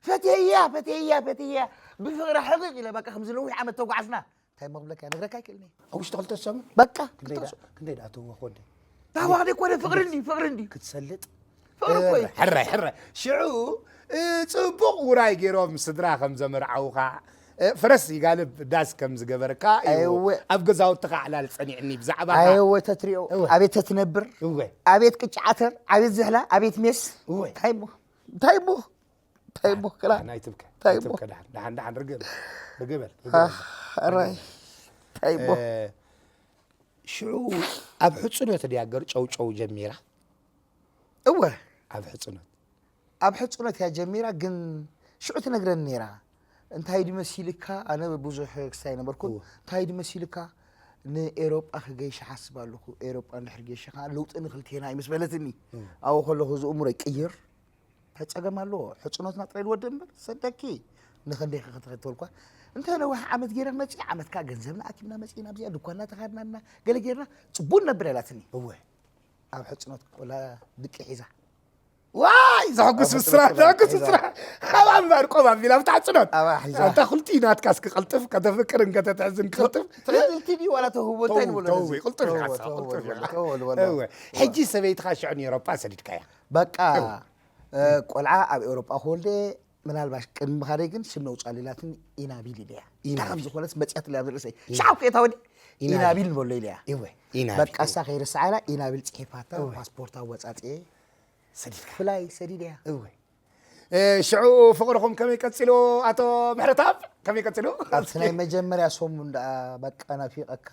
ፈትየያ፣ ፈትየያ፣ ፈትየያ። ብፍቕሪ ሕቕቕ ኢለ በቃ ከምዚ ነዊሕ ዓመት ተጓዕዝና። እንታይ እሞ ክብለካ፣ ነግረካ ኣይክእልን እየ። ኣብ ውሽጢ ክልተ ሰሙን? በቃ፣ ክንደይ ክልተ ደኣ-፣ ሰሙን። ክንደይ ደኣ ትህቦ ወደይ? ታዋኽደ ኮነ ፍቕሪ እንዲ፣ ፍቕሪ እንዲ። ክትሰልጥ? ፍቕሪ እኮ እዩ። ሕራይ፣ ሕራይ። ሽዑ፣ እ፣ ጽቡቕ ውራይ ገይሮም ስድራ ከም ዘመርዓውኻ፣ እ፣ ፈረስ ይጋልብ ዳስ ከም ዝገበርካ እዩ። ኣይወ። ኣብ ገዛውትኻ ዕላል ጸኒዕኒ ብዛዕባኻ። ኣይወ ተትሪኦ፣ እወ። ኣቤት ተትነብር፣ እወ። ኣቤት ቅጫ ዓተር፣ ኣቤት ዝሕላ፣ ኣቤት ሜስ። እወ። እንታይ እሞ? እንታይ እሞ? እንታይ እሞ? ክላ? ናይ ትብከ። እንታይ እሞ? ትብከ፣ ደሓን፣ ደሓን፣ ደሓን፣ ርግእ በል። ርግእ በል። ርግእ በል። ኣራይ። እንታይ እሞ? እ፣ ሽዑ ኣብ ሕጽኖት ድያ ገር ጨውጨው ጀሚራ? እወ። ኣብ ሕጽኖት? ኣብ ሕጽኖት እያ ጀሚራ፣ ግን ሽዑ ትነግረኒ ነይራ። እንታይ ድዩ መሲልካ? ኣነ ብዙሕ ክስታይ ነበርኩን። እወ። እንታይ ድዩ መሲልካ? ንኤሮጳ ክገይሽ እሓስብ ኣለኹ። ኤሮጳ እንድሕር ገይሸ ከኣ ለውጢ ንክልቴና እዩ ምስ በለትኒ። እወ። ኣብኡ ከለኹ እዚ እምሮይ ቅይር። እንታይ ጸገም ኣለዎ? ሕጽኖትና ጥራይ ንወድእ እምበር፣ ሰደኪ ንኽንደይ ከ ክትኸተልኳ? እንተ ነዊሕ ዓመት ገይረ ክመጽእ፣ ዓመት ከኣ ገንዘብና ኣኪብና መጺእና፣ ኣብዚኣ ድኳንና ተኻድናና፣ ገለ ገይርና፣ ጽቡቕ ንነብር ኢላትኒ። እወ። ኣብ ሕጽኖት ቆላ ድቂ ሒዛ። ዋይ፣ ዘሐጉስ ኣብ ብስራት፣ ሕጽኖት ዘሐጉስ ቆላ ብስራት። ሒዛ። ኣብ ኣንባር ቆብ ኣቢላ ኣብታ ሕጽኖት። ኣባ ሒዛ። ኣንታ ክልቲኡ ናትካ እስኪ ቀልጥፍ፣ ከተፍቅርን ከተትሕዝን ክልጥፍ። ትቕልቲ ድዩ ዋላ ተውህቦ? እንታይ ተው፣ ንበሎ ተው፣ ነዚ? ቅልጥፍ ተውህቦ፣ ይሓሳ፣ ተውህቦ ቅልጥፍ ንበሎ፣ ይሓሳ። ተውህቦ ንበሎ። እወ። ሕጂ ሰበይትኻ ሽዑ ንኤውሮጳ ሰዲድካያ። በቃ። እወ። እ፣ ቆልዓ ኣብ ኤውሮጳ ክወልደ ምናልባሽ ቅድሚ ምኻደይ ግን ሽም ነውጻሉ ኢላትኒ ኢናቢል ኢለያ። እንታይ ኢናቢል። ከም ዝኾነት መጽያትለይ ኣብ ርእሰይ። ኢናቢል። ሻዕ እኮ እታ ወዲ ኢናቢል። ኢናቢል ንበሎ ኢለያ። እወ፣ ኢናቢል። በቃ እሳ ከይርስዓ ኢላ ኢናቢል ጽሒፋታ እወ። ፓስፖርት ኣወጻጽኤ ሰዲድካ። ብላይ ሰዲድያ። እወ። እ፣ ሽዑ ፍቕርኹም ከመይ ቀጺሉ ኣቶ ምሕረተኣብ? ከመይ ቀጺሉ? ኣብቲ ናይ መጀመርያ ሰሙን ደኣ በቃ ናፊቐካ።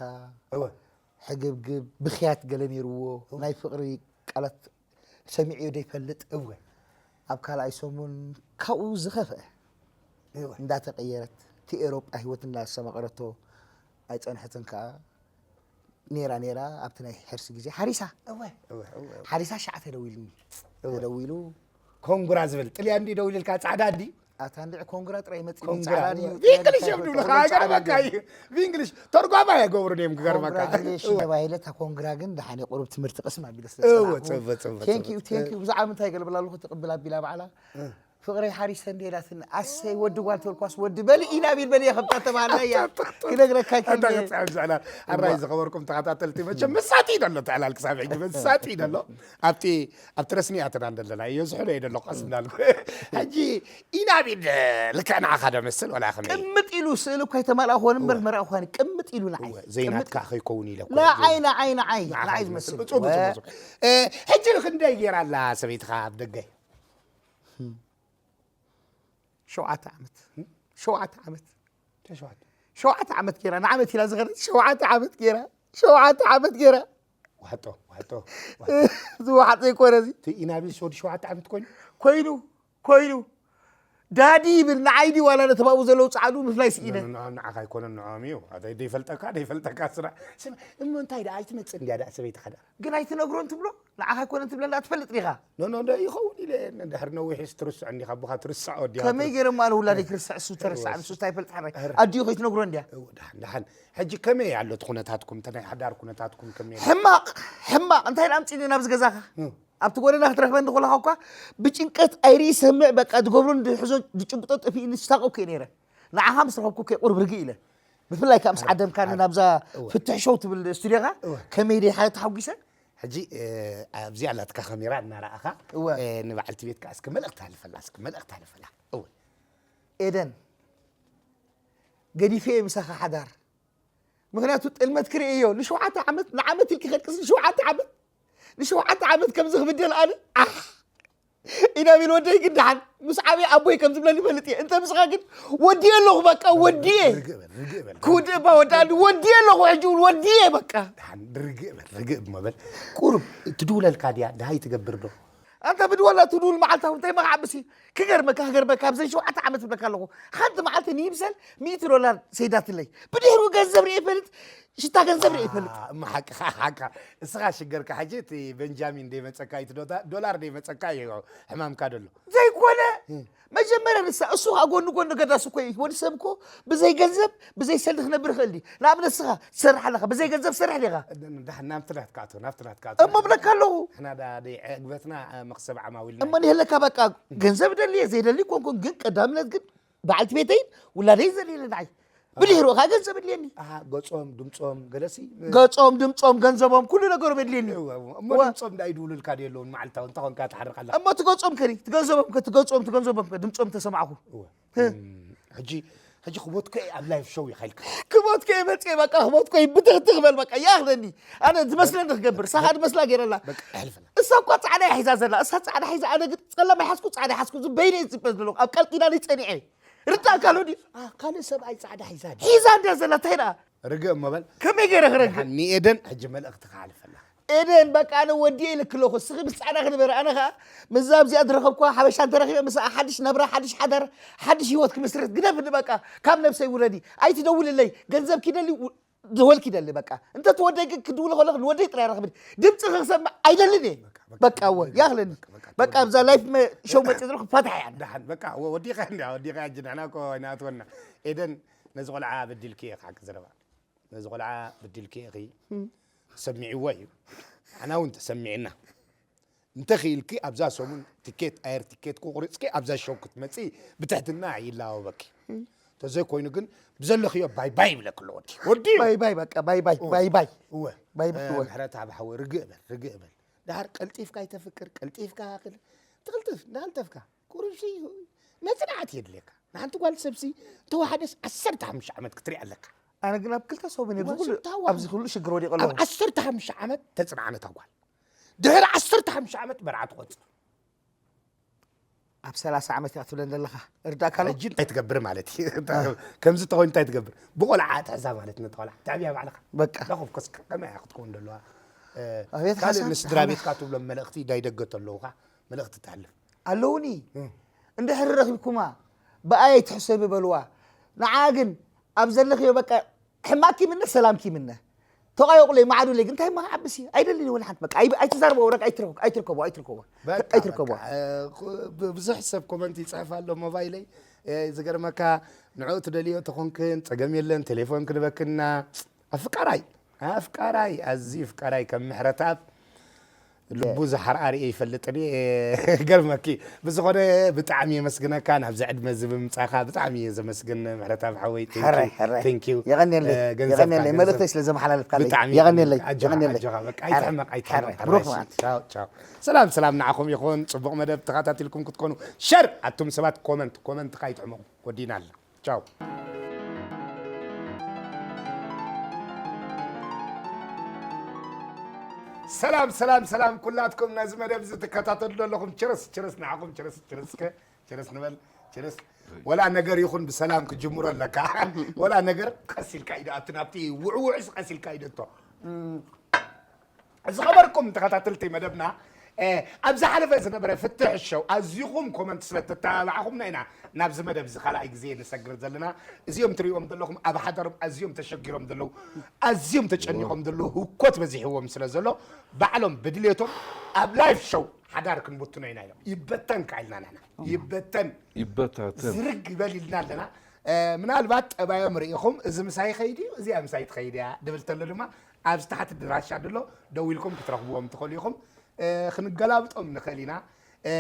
እወ። ሕግብግብ፣ ብኽያት ገለ ነይርዎ። እወ። ናይ ፍቕሪ ቃላት ሰሚዕዮ ዘይፈልጥ። እወ። ኣብ ካልኣይ ሰሙን ካብኡ ዝኸፍአ እወ። እንዳተቐየረት፣ እቲ ኤውሮጳ ህይወት እንዳስተማቐረቶ ኣይጸንሐትን ከኣ። ነይራ ነይራ ኣብቲ ናይ ሕርሲ ግዜ ሓሪሳ። እወ፣ እወ፣ እወ፣ እወ። ሓሪሳ ሻዕ ተደዊሉኒ። እወ። ተደዊሉ። ኮንግራ ዝብል ጥልያን ድዩ ደዊሉልካ? ጻዕዳ ድዩ? ኣታ እንድዒ ኮንግራ ጥራይ መጺእ ኮንግራ፣ ጻዕዳ ድዩ? እወ። ብእንግሊሽ እዮም ድብሉኻ፣ ጻዕዳ ገርመካ ድዩ? እዩ። ብእንግሊሽ ተርጓማ የገብሩ ድዮም፣ ክገርመካ። ኮንግራጁሌሽን እወ። ተባሂለ፣ እታ ኮንግራ ግን ደሓን እየ፣ ቁሩብ ትምህርቲ ቅስም ኣቢለ ስለ እወ፣ ዝጸናሕኩ። ጽቡቅ፣ ጽቡቅ፣ ቴንክ ዩ፣ ጽቡቅ። ቴንክ ዩ። ብዛዕባ ምንታይ ገለ ብላ ኣለኹ፣ ትቕብል ኣቢላ ባዕላ። እ። ፍቕረይ ሓሪሰ እንዴ ኢላትኒ፣ ኣሰይ ወዲ ጓል ተልኳስ ወዲ በሊ ኢና ቢል በሊ የኸብጣ ተባሃልና እያ። ክነግረካ ኣታ ኢለ። ክጽዕብ ዝዕላል። ኣራይ እዋ። ዝኸበርኩም ተኸታተልቲ፣ መቸም መሳጢ እዩ ደሎ፣ እቲ ዕላል ክሳብ ሕጂ መሳጢ እዩ ደሎ። ኣብቲ፣ ኣብቲ ረስኒ እያ ተዳን ዘለና፣ እዮ ዝሕሎ እየ ደሎ፣ ቀስ እንዳልኩ። ሕጂ ኢና ቢል ልክዕ ንዓኻ ዶ መስል፣ ወላ ከመይ? ቅምጥ ኢሉ ስእሊ እኳ ኣይተማልኣ ክኾን እምበር እወ። መርኣ ክኾን ቅምጥ ኢሉ ንዓይ። እወ፣ ዘይናትካ ቅምጥ ኢሉ። ከይከውን ኢለ እኮ። ንዓይ፣ ንዓይ፣ ንዓይ፣ ንዓኻ ንዓይ ዝመስል። ዝመስል። እጹብ፣ እጹብ፣ እወ። እጹብ። እ፣ ሕጂ ክንደይ ጌራ ኣላ ሰበይትኻ ኣብ ደገ? ሸውዓተ ዓመት። ሸውዓተ ዓመት። እንታይ ሸውዓተ? ሸውዓተ ዓመት ጌራ፣ ንዓመት ኢላ ዝኸደት ሸውዓተ ዓመት ጌራ፣ ሸውዓተ ዓመት ጌራ። ዋሕጦ፣ ዋሕጦ፣ ዋሕጦ። ዝወሓጠ ይኮነ እዚ። እቲ ኢናቢል ወዲ ሸውዓተ ዓመት ኮይኑ? ኮይኑ፣ ኮይኑ። ዳዲ ይብል፣ ንዓይ ድዩ ዋላ ነቶም ኣብኡ ዘለዉ ጸዓዱ ምፍላይ ስኢነ። ኖ፣ ኖ፣ ኖ፣ ንዓኻ ኣይኮነን፣ ንዖም እዩ። ኣታ ደይፈልጠካ፣ ደይፈልጠካ ስራሕ። ስማ፣ እሞ እንታይ ደኣ ኣይትመጽእ እንድያ ደኣ ሰበይትኻ ደኣ? ግን ኣይትነግሮን ትብሎ? ንዓኻ ኣይኮነን ትብለና ትፈልጥ ዲኻ? ኖ፣ ኖ፣ ኖ፣ ይኸውን ኢለ፣ እንድሕር ነዊሕስ ትርስዖ እንዲኻ፣ ኣቦኻ ትርስዖ ዲኻ፣ ከመይ ትርስ-፣ ገይረ እሞ ኣነ ውላደይ ክርስዕ፣ እሱ ተረስዓ፣ እወ። ንሱ እንታይ ይፈልጥ ሕራይ? ሕር-፣ ኣዲኡ ከይትነግሮ እንድያ? እወ፣ ደሓን፣ ደሓን። ሕጂ ከመይ ኣሎ እቲ ኩነታትኩም፣ እቲ ናይ ሓዳር ኩነታትኩም ከመይ ኣሎ? ሕማቕ፣ ሕማቕ። እንታይ ደኣ ኣምጺእኒ ናብዚ ገዛኻ? እም። ኣብቲ ጎደና ክትረኽበኒ ከለኻ እኳ ብጭንቀት ኣይርኢ ሰምዕ፣ በቃ፣ ዝገብሮን ዝሕዞን ዝጭብጦ ጠፊእኒ፣ ዝሳቐኩ እየ ነይረ። ንዓኻ ምስ ረኸብኩ ከ ቁሩብ ርግእ ኢለ። ብፍላይ ከኣ ምስ ዓደምካኒ ናብዛ እወ። ፍትሕ ሾው ትብል ስቱድዮኻ፣ እወ። ከመይ ደይ ሓ-፣ ተሓጒሰ? ሕጂ፣ እ፣ ኣብዚኣ ኣላትካ ካሜራ እናረኣኻ፣ እወ። እ፣ ንበዓልቲ ቤትካ እስኪ መልእኽቲ ሃልፈላ፣ እስኪ መልእኽቲ ሃልፈላ። እወ። ኤደን፣ ገዲፈ እየ ምሳኻ ሓዳር። ምኽንያቱ ጥልመት ክርእዮ፣ ንሸውዓተ ዓመት፣ ንዓመት ኢልኪ ከድቅስ፣ ንሸውዓተ ዓመት፣ ንሸውዓተ ዓመት ከምዚ ክብደል ኣነ፣ ኣሕ! ኢናቢል ወደይ ግን ደሓን፣ ምስ ዓብየ ኣቦይ ከም ዝብለኒ ይፈልጥ እየ። እንተ ምስኻ ግን ወዲየ ኣለኹ፣ በቃ ወዲየ። ርግእ በል፣ ርግእ በል። ክውድእ እባ ወዳእኒ፣ ወዲየ ኣለኹ፣ ሕጂ እውን ወዲየ፣ በቃ። ደሓን፣ ርግእ በል፣ ርግእ እሞ በል። ቁሩብ ትድውለልካ ድያ? ደሃይ ትገብር ዶ? ኣንታ ብድወላ ትድውል መዓልታዊ እንታይ መኽዓብሲ? ክገርመካ፣ ክገርመካ፣ ኣብዘን ሸውዓተ ዓመት እብለካ ኣለኹ። ሓንቲ መዓልቲ ንይምሰል ሚእቲ ዶላር ሰይዳትለይ። ብድሕሪኡ ገንዘብ ርእየ ይፈልጥ፣ ሽታ ገንዘብ ርእየ ይፈልጥ። አ፣ እማ ሓቅኻ፣ ሓቅኻ። እስኻ ሽገርካ ሕጂ እቲ ቤንጃሚን ደይመጸካ እዩ፣ እቲ ዶታ-፣ ዶላር ደይመጸካ እዩ ሕማምካ ደሎ። ዘይኮነ፣ እም። መጀመርያ ንሳ፣ እሱ ኸኣ ጎኒ ጎኒ ገዳስ እኮ እዩ። ወዲ ሰብ እኮ ብዘይ ገንዘብ፣ ብዘይ ሰልዲ ክነብር ይኽእል ድዩ? ንኣብነት ንስኻ ትሰርሕ ኣለኻ፣ ብዘይ ገንዘብ ትሰርሕ ዲኻ? ዳሓን ናብቲ ናትካ ኣቶ፣ ናብቲ ናትካ ኣቶ። እሞ እብለካ ኣለኹ። ንሕና ዳ ደይ ዕግበትና፣ እ፣ መኽሰብ ዓማዊልና እሞ እዩ። ንህለካ በቃ ገንዘብ ደልየ ዘይደሊ ኮንኩን፣ ግን ቀዳምነት ግን በዓልቲ ቤተይን ውላደይን ዘድልየኒ ንዓይ። ብድሕሪኡ ኸኣ ገንዘብ ኣድልየኒ። ኣሃ፣ ገጾም፣ ድምጾም፣ ገለሲ፣ እ፣ ገጾም፣ ድምጾም፣ ገንዘቦም፣ ኩሉ ነገሮም የድልየኒ። እወ፣ እወ። እሞ እወ። ድምጾም ዳኣ ይድውሉልካ ድዩ ኣለውን መዓልታዊ እንተ ኾንካ ትሓርቕ ኣለኻ? እሞ እቲ ገጾም ከ፣ እቲ ገንዘቦም ከ፣ እቲ ገጾም፣ እቲ ገንዘቦም ከ፣ ድምጾም ተሰማዕኹ። እወ። ህ። እም፣ ሕጂ፣ ሕጂ ክሞትኮ እየ ኣብ ላይፍ ሾው ኢኻ ኢልካ። ክሞትኮ እየ መጽየ፣ በቃ ክሞትኮ እየ፣ ብትኽትኽ በል በቃ፣ ይኣኽለኒ። ኣነ ዝመስለኒ ክገብር፣ እሳ ኸኣ ዝመስላ ገይረላ። በቃ፣ ኣሕልፈላ። እሳ እኳ ጻዕዳ እያ ሒዛ ዘላ፣ እሳ ጻዕዳ ሒዛ፣ ኣነ ግን ጸለማይ ሓዝኩ፣ ጻዕዳ ሓዝኩ፣ ዝም በይነ እየ ዝጽበ ዘለኹ፣ ኣብ ቃል ኪዳነይ ጸኒዐ። ርዳእካ ኣሎ ድዩ? አ፣ ካልእ ሰብኣይ ጻዕዳ ሒዛ ድያ? ሒዛ እንድያ ዘላ፣ እንታይ ደኣ? ርግእ እሞ በል። ከመይ ገይረ ክረግእ? ደሓን ንኤደን ሕጂ መልእኽቲ ክሓልፈላ። ኤደን፣ በቃ ኣነ ወዲኤ ኢልኪ ኣለኹ። እስኺ ምስ ጻዕዳ ክንበሪ፣ ኣነ ኸኣ ምስዛ ኣብዚኣ ዝረኸብኩዋ ሓበሻ እንተረኺበ፣ ምስኣ ሓድሽ ናብራ፣ ሓድሽ ሓዳር፣ ሓድሽ ህይወት ክምስርት ግደፍኒ በቃ። ካብ ነብሰይ ውረዲ። ኣይትደውልለይ። ገንዘብኪ ደሊ፣ ው-፣ ደወልኪ ደሊ በቃ። እንተ ትወደይ ግን ክድውል ከለኹ ንወደይ ጥራይ ረኽብኒ። ድምፂ ክሰምዕ ኣይደልን እየ። በቃ፣ በቃ፣ በቃ፣ እወ፣ በቃ፣ ይኣኽለኒ። በቃ፣ በቃ፣ በቃ፣ ኣብዛ ላይፍ መ-፣ ሾው መፂእ ዘለኹ ክፋታሕ እየ ኣነ። ደሓን፣ በቃ፣ ወ-፣ ወዲኻ እንድያ፣ ወዲኻ ሕጂ ንሕና እኮ ኣይንኣትወና። ኤደን፣ ነዚ ቆልዓ በዲልኪ እየ፣ ሓቂ ዘረባ። ነዚ ቆልዓ በዲልኪ ኢኺ። እም። ተሰሚዕዎ እዩ። ንሕና እውን ተሰሚዕና። እንተ ኽኢልኪ ኣብዛ ሰሙን ትኬት፣ ኣየር ትኬት ክቑርጽኪ ኣብዛ ሾው ክትመጺ ብትሕትና ይላወበኪ። እም። ተዘይኮይኑ ግን ብዘለኽዮ ባይ ባይ ይብለኪ ኣሎ ወዲ። ወዲ እዩ። ባይ ባይ በቃ፣ ባይ ባይ፣ እወ። ባይ ባይ። እወ። ባይ ባይ፣ እ፣ እወ። ምሕረተኣብ ሓወይ ርግእ በል፣ ርግእ በል። ደሓር ቀልጢፍካ ኣይተፍቅር፣ ቀልጢፍካ ክል-፣ ትቕልጥፍ፣ እናቐልጠፍካ። ቁሩብሲ መጽናዕቲ የድልየካ። ንሓንቲ ጓል ሰብሲ እንተወሓደስ ዓሰርተ ሓሙሽተ ዓመት ክትሪኣ ኣለካ። ኣነ ግን ኣብ ክልተ ሰሙን እዚ ኩሉ፣ ወንስም ታዋ። ኣብዚ ኩሉ ሽግር ወዲቐ ኣለኹ። ኣብ ዓሰርተ ሓሙሽተ ዓመት ተጽንዓነታ ጓል። ድሕሪ ዓሰርተ ሓሙሽተ ዓመት መርዓ ትቖጽር። ኣብ ሰላሳ ዓመት እያ ክትብለን ዘለኻ። እርዳእካ ኣሎ። ሕጂ እንታይ ትገብር ማለት እዩ? ከምዚ ተኾይኑ እንታይ ትገብር? ብቆልዓ ኣትሕዛ ማለት ነቲ ቆልዓ። ተዕብያ ባዕልኻ። በቃ። ዳኹፍኮስ ከመይ እያ ክትከውን ዘለዋ? እ፣ ኣብ ቤትካ ካልእ ሳ-፣ ንስድራ ቤትካ ትብሎም መልእኽቲ ናይ ደገ ተለውኻ መልእኽቲ ተሕልፍ። ኣለውኒ። እ። እንድሕር ረኺብኩማ ብኣይ ትሕሰቢ በልዋ። ንዓ ግን ኣብ ዘለኽዮ በቃ ሕማቅ ይምነ ሰላም ይምነ። ተቋዮቁለይ ማዕዱለይ ግን እንታይ ማዓብሲ ኣይደልን ወላ ሓንቲ በቃ ኣይ-፣ ኣይትዛርቦ ወረቅ ኣይትርከቦ ኣይትርከቦ ኣይትርከቦ በቃ፣ ኣይትርከቦ። በቃ፣ እ፣ ብ-፣ ብዙሕ ሰብ ኮመንት ይጽሕፍ ኣሎ ሞባይለይ። እ፣ ዝገርመካ ንዕኡ ትደልዮ ተኾንክን ጸገም የለን ቴሌፎን ክንበክና ኣፍቃራይ ኣፍቃራይ ኣዝዩ ፍቃራይ ከም ምሕረተኣብ ልቡ ዝሓርኣርየ ይፈልጥን እየ። ገርመኪ ብዝኾነ ብጣዕሚ የመስግነካ ናብዚ ዕድመ እዚ ብምምፃእካ ብጣዕሚ እየ ዘመስግን ምሕረተኣብ ሓወይ። ሕራይ፣ ሕራይ። Thank you። የቐንየለይ፣ እ፣ ገንዘብካ የቐንየለይ። ገንዘብ- መልእኽተይ ስለ ዘመሓላልፍካለይ ብጣዕሚ የቐንየለይ፣ ኣጆኻ፣ የቐንየለይ። ኣጆኻ፣ በቃ ሕራይ፣ ኣይትሕመቕ፣ ኣይትሕመቕ፣ ሕራይ። ብሩኽ ሕራይ። መዓልቲ። ቻው፣ ቻው። ሰላም፣ ሰላም ንዓኹም ይኹን። ፅቡቕ መደብ ተኸታቲልኩም ክትኮኑ ሸር ኣቱም ሰባት ኮመንት፣ ኮመንት ከይትሕመቑ ወዲና ኣሎ። ቻው። ሰላም ሰላም ሰላም ኩላትኩም ነዚ መደብ እዚ ትከታተሉ ዘለኹም ችርስ ችርስ ንዓኹም ችርስ ችርስ ከ ችርስ ንበል ችርስ። ወላ ነገር ይኹን ብሰላም ክጅምሮ ኣለካ። ወላ ነገር ቀስ ኢልካ ኢደ ኣብቲ ናብቲ ውዕውዕስ ቀስ ኢልካ ኢደ እቶ ዝኸበርኩም ተኸታተልቲ መደብና፣ እ፣ ኣብ ዝሓለፈ ዝነበረ ፍትሕ ሸው ኣዚኹም ኮመንት ስለ ተተባባዕኹምና ኢና ናብዚ መደብ እዚ ካልኣይ ግዜ ንሰግር ዘለና። እዚኦም ትሪእዎም ዘለኹም ኣብ ሓዳሮም ኣዝዮም ተሸጊሮም ዘለዉ ኣዝዮም ተጨኒቖም ዘለዉ ህኮት በዚሕዎም ስለ ዘሎ ባዕሎም ብድሌቶም ኣብ ላይፍ ሸው ሓዳር ክንብትኖ ኢና ኢሎም ይበተን ከ ኢልና ንሕና ይበተን ይበታተን ዝርግ ይበል ኢልና ኣለና። እ፣ ምናልባት ጠባዮም ርኢኹም እዚ ምሳይ ኸይድ እዩ እዚኣ ምሳይ ትኸይድ እያ ድብል ተሎ ድማ ኣብዚ ታሕቲ ድራሻ ድሎ ደው ኢልኩም ክትረኽብዎም ትኽእሉ ኢኹም። እ፣ ክንገላብጦም ንኽእል ኢና። እ፣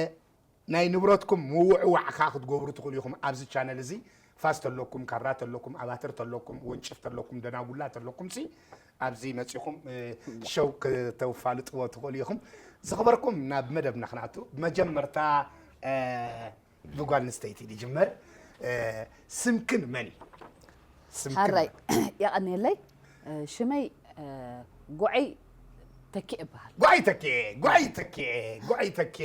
ናይ ንብረትኩም ምውዕዋዕ ከዓ ክትገብሩ ትኽእሉ ኢኹም። ኣብዚ ቻነል እዚ ፋስ ተለኩም፣ ካራ ተለኩም፣ ኣባትር ተለኩም፣ ወንጭፍ ተለኩም፣ ደናጉላ ተለኩም ሲ ኣብዚ መፂኹም እ፣ ሸው ከተፋልጥዎ ትኽእሉ ኢኹም። ዝኽበርኩም ናብ መደብና ክንኣቱ ብመጀመርታ እ፣ ብጓል ኣንስተይቲ ንጅመር። እ፣ ስምክን መን እዩ? ስምክን ሓራይ መን? የቐንየለይ። እ፣ ሽመይ እ፣ ጉዐይ ተኪ እበሃል። ጓይ ተኬ ጓይ ተኬ ጓይ ተኬ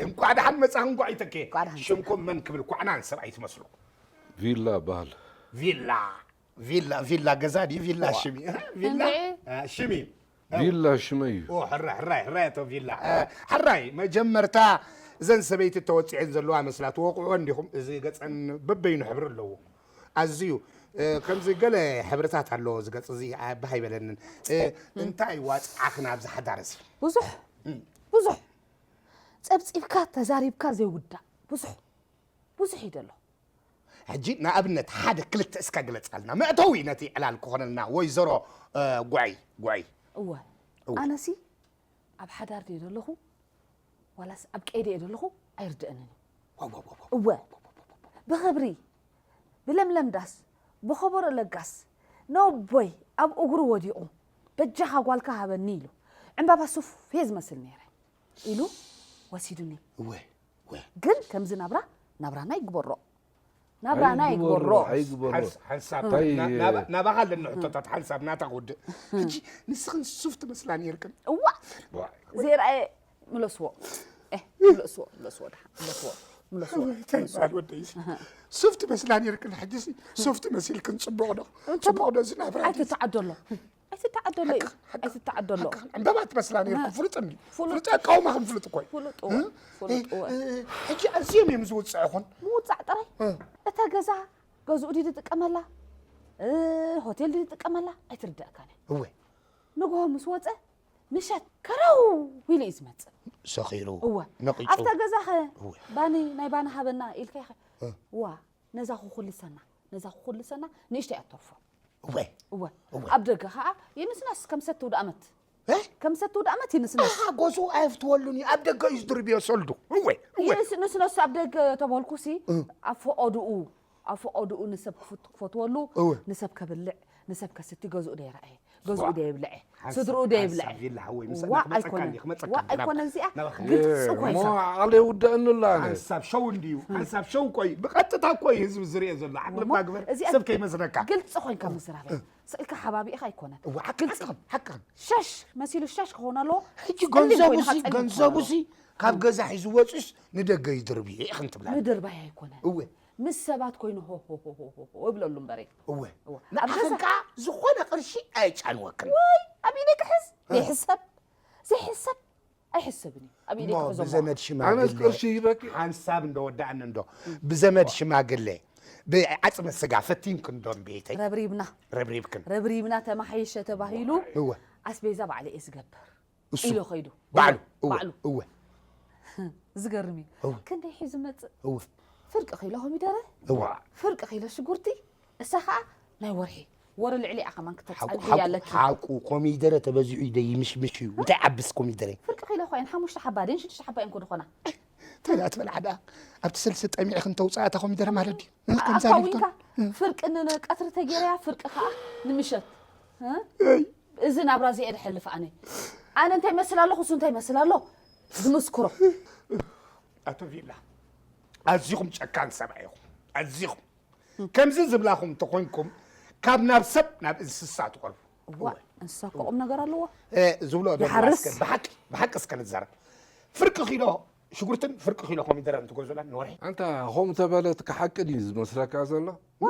እንኳዕ ደሓን መጻኽን ጓይ ተኬ። እንኳዕ ደሓን ሽምኩም መን ክብል ኳዕናን ሰብኣይ ትመስሉ። ቪላ በሃል ቪላ ቪላ ቪላ ገዛ ድዩ ቪላ ሽሚ እ? ቪላ እንድዒ። እ፣ ሽሚ ቪላ ሽመይ እዩ ኦ ሕራይ ሕራይ ሕራይ ኣቶ ቪላ እ፣ ሕራይ መጀመርታ እዘን ሰበይቲ ተወፂዐን ዘለዋ መስላ ትወቕዕኦ እንዲኹም እዚ ገፀን በበይኑ ሕብሪ ኣለዎ ኣዝዩ እ፣ ከምዚ ገለ ሕብርታት ኣለዎ እዚ ገፅ እዚ ኣባህ ኣይበለንን እ፣ እንታይ ዋፅዓኽን ኣብዚ ሓዳር እዚ ብዙሕ ብዙሕ ጸብጺብካ ተዛሪብካ ዘይውዳእ ብዙሕ ብዙሕ እዩ ዘሎ። ሕጂ ንኣብነት ሓደ ክልተ እስካ ግለፃልና መእተዊ ነቲ ዕላል ክኾነልና ወይዘሮ እ፣ ጉዐይ ጉዐይ እወ ኣነሲ ኣብ ሓዳር ድየ ዘለኹ ዋላስ ኣብ ቀይዲ እየ ዘለኹ ኣይርድአንን እዩ። እወ ብኽብሪ ብለምለም ዳስ ብኸበሮ ለጋስ ነቦይ ኣብ እግሩ ወዲቑ በጃኻ ጓልካ ሃበኒ ኢሉ ዕምባባ ሱፍ እየ ዝመስል ነይረ ኢሉ ወሲዱኒ። እወ እወ ግን ከምዚ ናብራ ናብራና ይግበሮ ናብራና ይግበሮ። ኣይግበሮ ሓንስ- ሓንሳብ እንታይ- ና- ናባ- ናባኻ ኣለኒ ሕቶታት ሓንሳብ ናታ ክውድእ ሕጂ ንስኽን ሱፍ ትመስላ ነይርክን እዋ ዘይረኣየ ምለስዎ። ኤ፣ ምለስዎ ምለስዎ ድሓ ምለስዎ ምለስዎ እንታይ ይበሃል ወደይ ሱፍ ትመስላ ነይርክን ሕጂ ሱፍ ትመሲልክን ፅቡቕ ዶ ፅቡቕ ዶ እዚ ናብራ ድዩ? ኣይትተዓደሎ ኣይትተዓደሎ እዩ ኣይትተዓደሎ። ዕምበባ ትመስላ ነይርኩም ፍሉጥኒ ፍሉጥ- ፍሉጥ ኣቃውማኹም ፍሉጥ እኮ እዩ ፍሉጥ እወ ፍሉጥ እወ ሕጂ ኣዝዮም እዮም ዝውፅዕኹን ምውፃዕ ጥራይ እታ ገዛ ገዝኡ ድዩ ዝጥቀመላ እ፣ ሆቴል ድዩ ዝጥቀመላ ኣይትርደእካን እያ። እወ ንግሆ ምስ ወፀ ምሸት ከረው ኢሉ እዩ ዝመፅእ። ሰኺሩ እወ ነቒጹ ኣብታ ገዛ ኸ እወ ባኒ ናይ ባኒ ሃበና ኢልካ ኢኸ ዋ ነዛ ክኹልሰና ነዛ ክኹልሰና ንእሽተይ ኣተርፎ እወ እወ እወ። ኣብ ደገ ከዓ ይንስነስ ከም ሰቲ ውድኣመት እ? ከም ሰቲ ውድኣመት ይንስነስ ኣሓ ገዝኡ ኣየፍትወሉን እዩ ኣብ ደገ እዩ ዝድርብዮ ሰልዱ እወ እወ ይንስነስ ኣብ ደገ ተበልኩሲ ኣብ ፈቐድኡ ኣብ ፈቐድኡ ንሰብ ክፍት- ክፈትወሉ እወ። ንሰብ ከብልዕ ንሰብ ከስቲ ገዝኡ ደይረኣየ ገዝኡ ዶ የብልዐ፣ ሓንሳብ፣ ስድርኡ ዶ የብልዐ? ሓንሳብ ቪላ ሓወይ፣ ምስ ዋ፣ ኣድመፅካ ኣይኮነን። እንዲ ክመፀካ ዋ፣ እንዲ ናበኻ። ኣይኮነን እዚኣ፣ ናበኻ። ግልፂ እኮ እሞ ይዛረብ። ዓቕሊ ይውደኣኒ ኣሎ ኣነ። ሓንሳብ ሸው እንድዩ፣ ሓንሳብ ሸው እኮ እዩ። ብቐጥታ እኮ እዩ ህዝቢ ዝሪኦ ዘሎ። ዓቕሊ እሞ እባ ግበር፣ እዚኣ ሰብ ከይመስለካ። ግልፂ ኮይንካ ምዝራብ እያ። ስእልካ ሓባቢእኻ ኣይኮነን። እዋ፣ ሓቂ፣ ግልፂ። ሓቂ፣ ሓቂ። ሸሽ መሲሉ ሸሽ ክኸውን ኣለዎ። ሕጂ ጸሊም ገንዘቡ ኮይንካ ሲ፣ ጸሊም ገንዘቡ ክኸውን ሲ፣ ካብ ገዛ ሒዙ ወፂኡስ ንደገ ይድርብ እዩ ኢኽን ትብላ። ምድርባይ ኣይኮነን። እወ። ምስ ሰባት ኮይኑ ሆ፣ ሆ፣ ሆ፣ ሆ፣ ሆ፣ ሆ እብለሉ እምበረ። እወ። እወ። ኣብ ንዓኽን ገዛ ከዓ ዝኾነ ቅርሺ ኣየጫንወክን። ወይ፣ ኣብ ኢደይ ክሕዝ? እ። ዘይሕሰብ። ዘይሕሰብ። ኣይሕሰብን እዩ። ኣብ ኢደይ እሞ ክሕዞ እሞ። ብዘመድ ኣነስ ሽማግለ ቅርሺ ሂበኪ? ሓንሳብ እንዶ ወዳእኒ እንዶ። ብዘመድ ሽማግለ፣ ብዓጽመ ስጋ ፈቲንክን ዶ እምቤተይ? ረብሪብና። ረብሪብክን። ረብሪብና ተማሓይሸ ተባሂሉ እወ። ኣስቤዛ ባዕለ እየ ዝገብር። እሱ ኢሉ ኸይዱ። ባዕሉ፣ እወ፣ ባዕሉ። እወ። ዝገርም እዩ። እወ። ክንደይ ሒዙ መጽእ? እወ። ፍርቂ ኪሎ ኮሚደረ? እወ። ፍርቂ ኪሎ ሽጉርቲ? እሳ ኸዓ ናይ ወርሒ። ወረ ልዕሊ እያ ከማን ሓቁ፣ ክትጸንሕ ሓቁ፣ እያ ኣለኪ። ሓቁ፣ ኮሚደረ ተበዚሑ ይደ ይምሽምሽ እዩ። እንታይ ዓብስ ኮሚደረ? ፍርቂ ኪሎ ኮይን ሓሙሽተ ሓባ ድን ሽዱሽተ ሓባ እየን ኮ ዝኾና። እንታይ ደኣ ትበልዓ ደኣ? ኣብቲ ሰልሲ ጠሚዕኽን ተውፅኣ እታ ኮሚደረ ማለት ድዩ? እ፣ ከምዛ ኣካዊንካ፣ ኢልካ? እ። ፍርቂ ንቀትሪ ተገይረያ፣ ፍርቂ ኸዓ ንምሸት። እ? እይ። እዚ ናብራ እዚ እየ ዝሕልፍ ኣነ። ኣነ እንታይ ይመስል ኣለኹ፣ እሱ እንታይ ይመስል ኣሎ? ዝምስክሮ። ኣቶ ቪላ፣ ኣዚኹም ጨካን ሰብኣይ ኢኹም። ኣዚኹም። ከምዚ ዝብላኹም እንተኾይንኩም፣ ካብ ናብ ሰብ፣ ናብ እንስሳ ትቐርቡ። እዋ፣ እንስሳ እኮ ቁም ነገር ኣለዎ። እ፣ ዝብሎ ዘሎ ይሓርስ። እስከ ብሓቂ፣ ብሓቂ እስከ ንዛረብ። ፍርቂ ኪሎ ሽጉርትን ፍርቂ ኪሎ ኮሚደረን ትገዝኡላ ንወርሒ? ኣንታ፣ ኸም ተበለት ክሓቂ ድዩ ዝመስለካ ዘሎ? ዋ።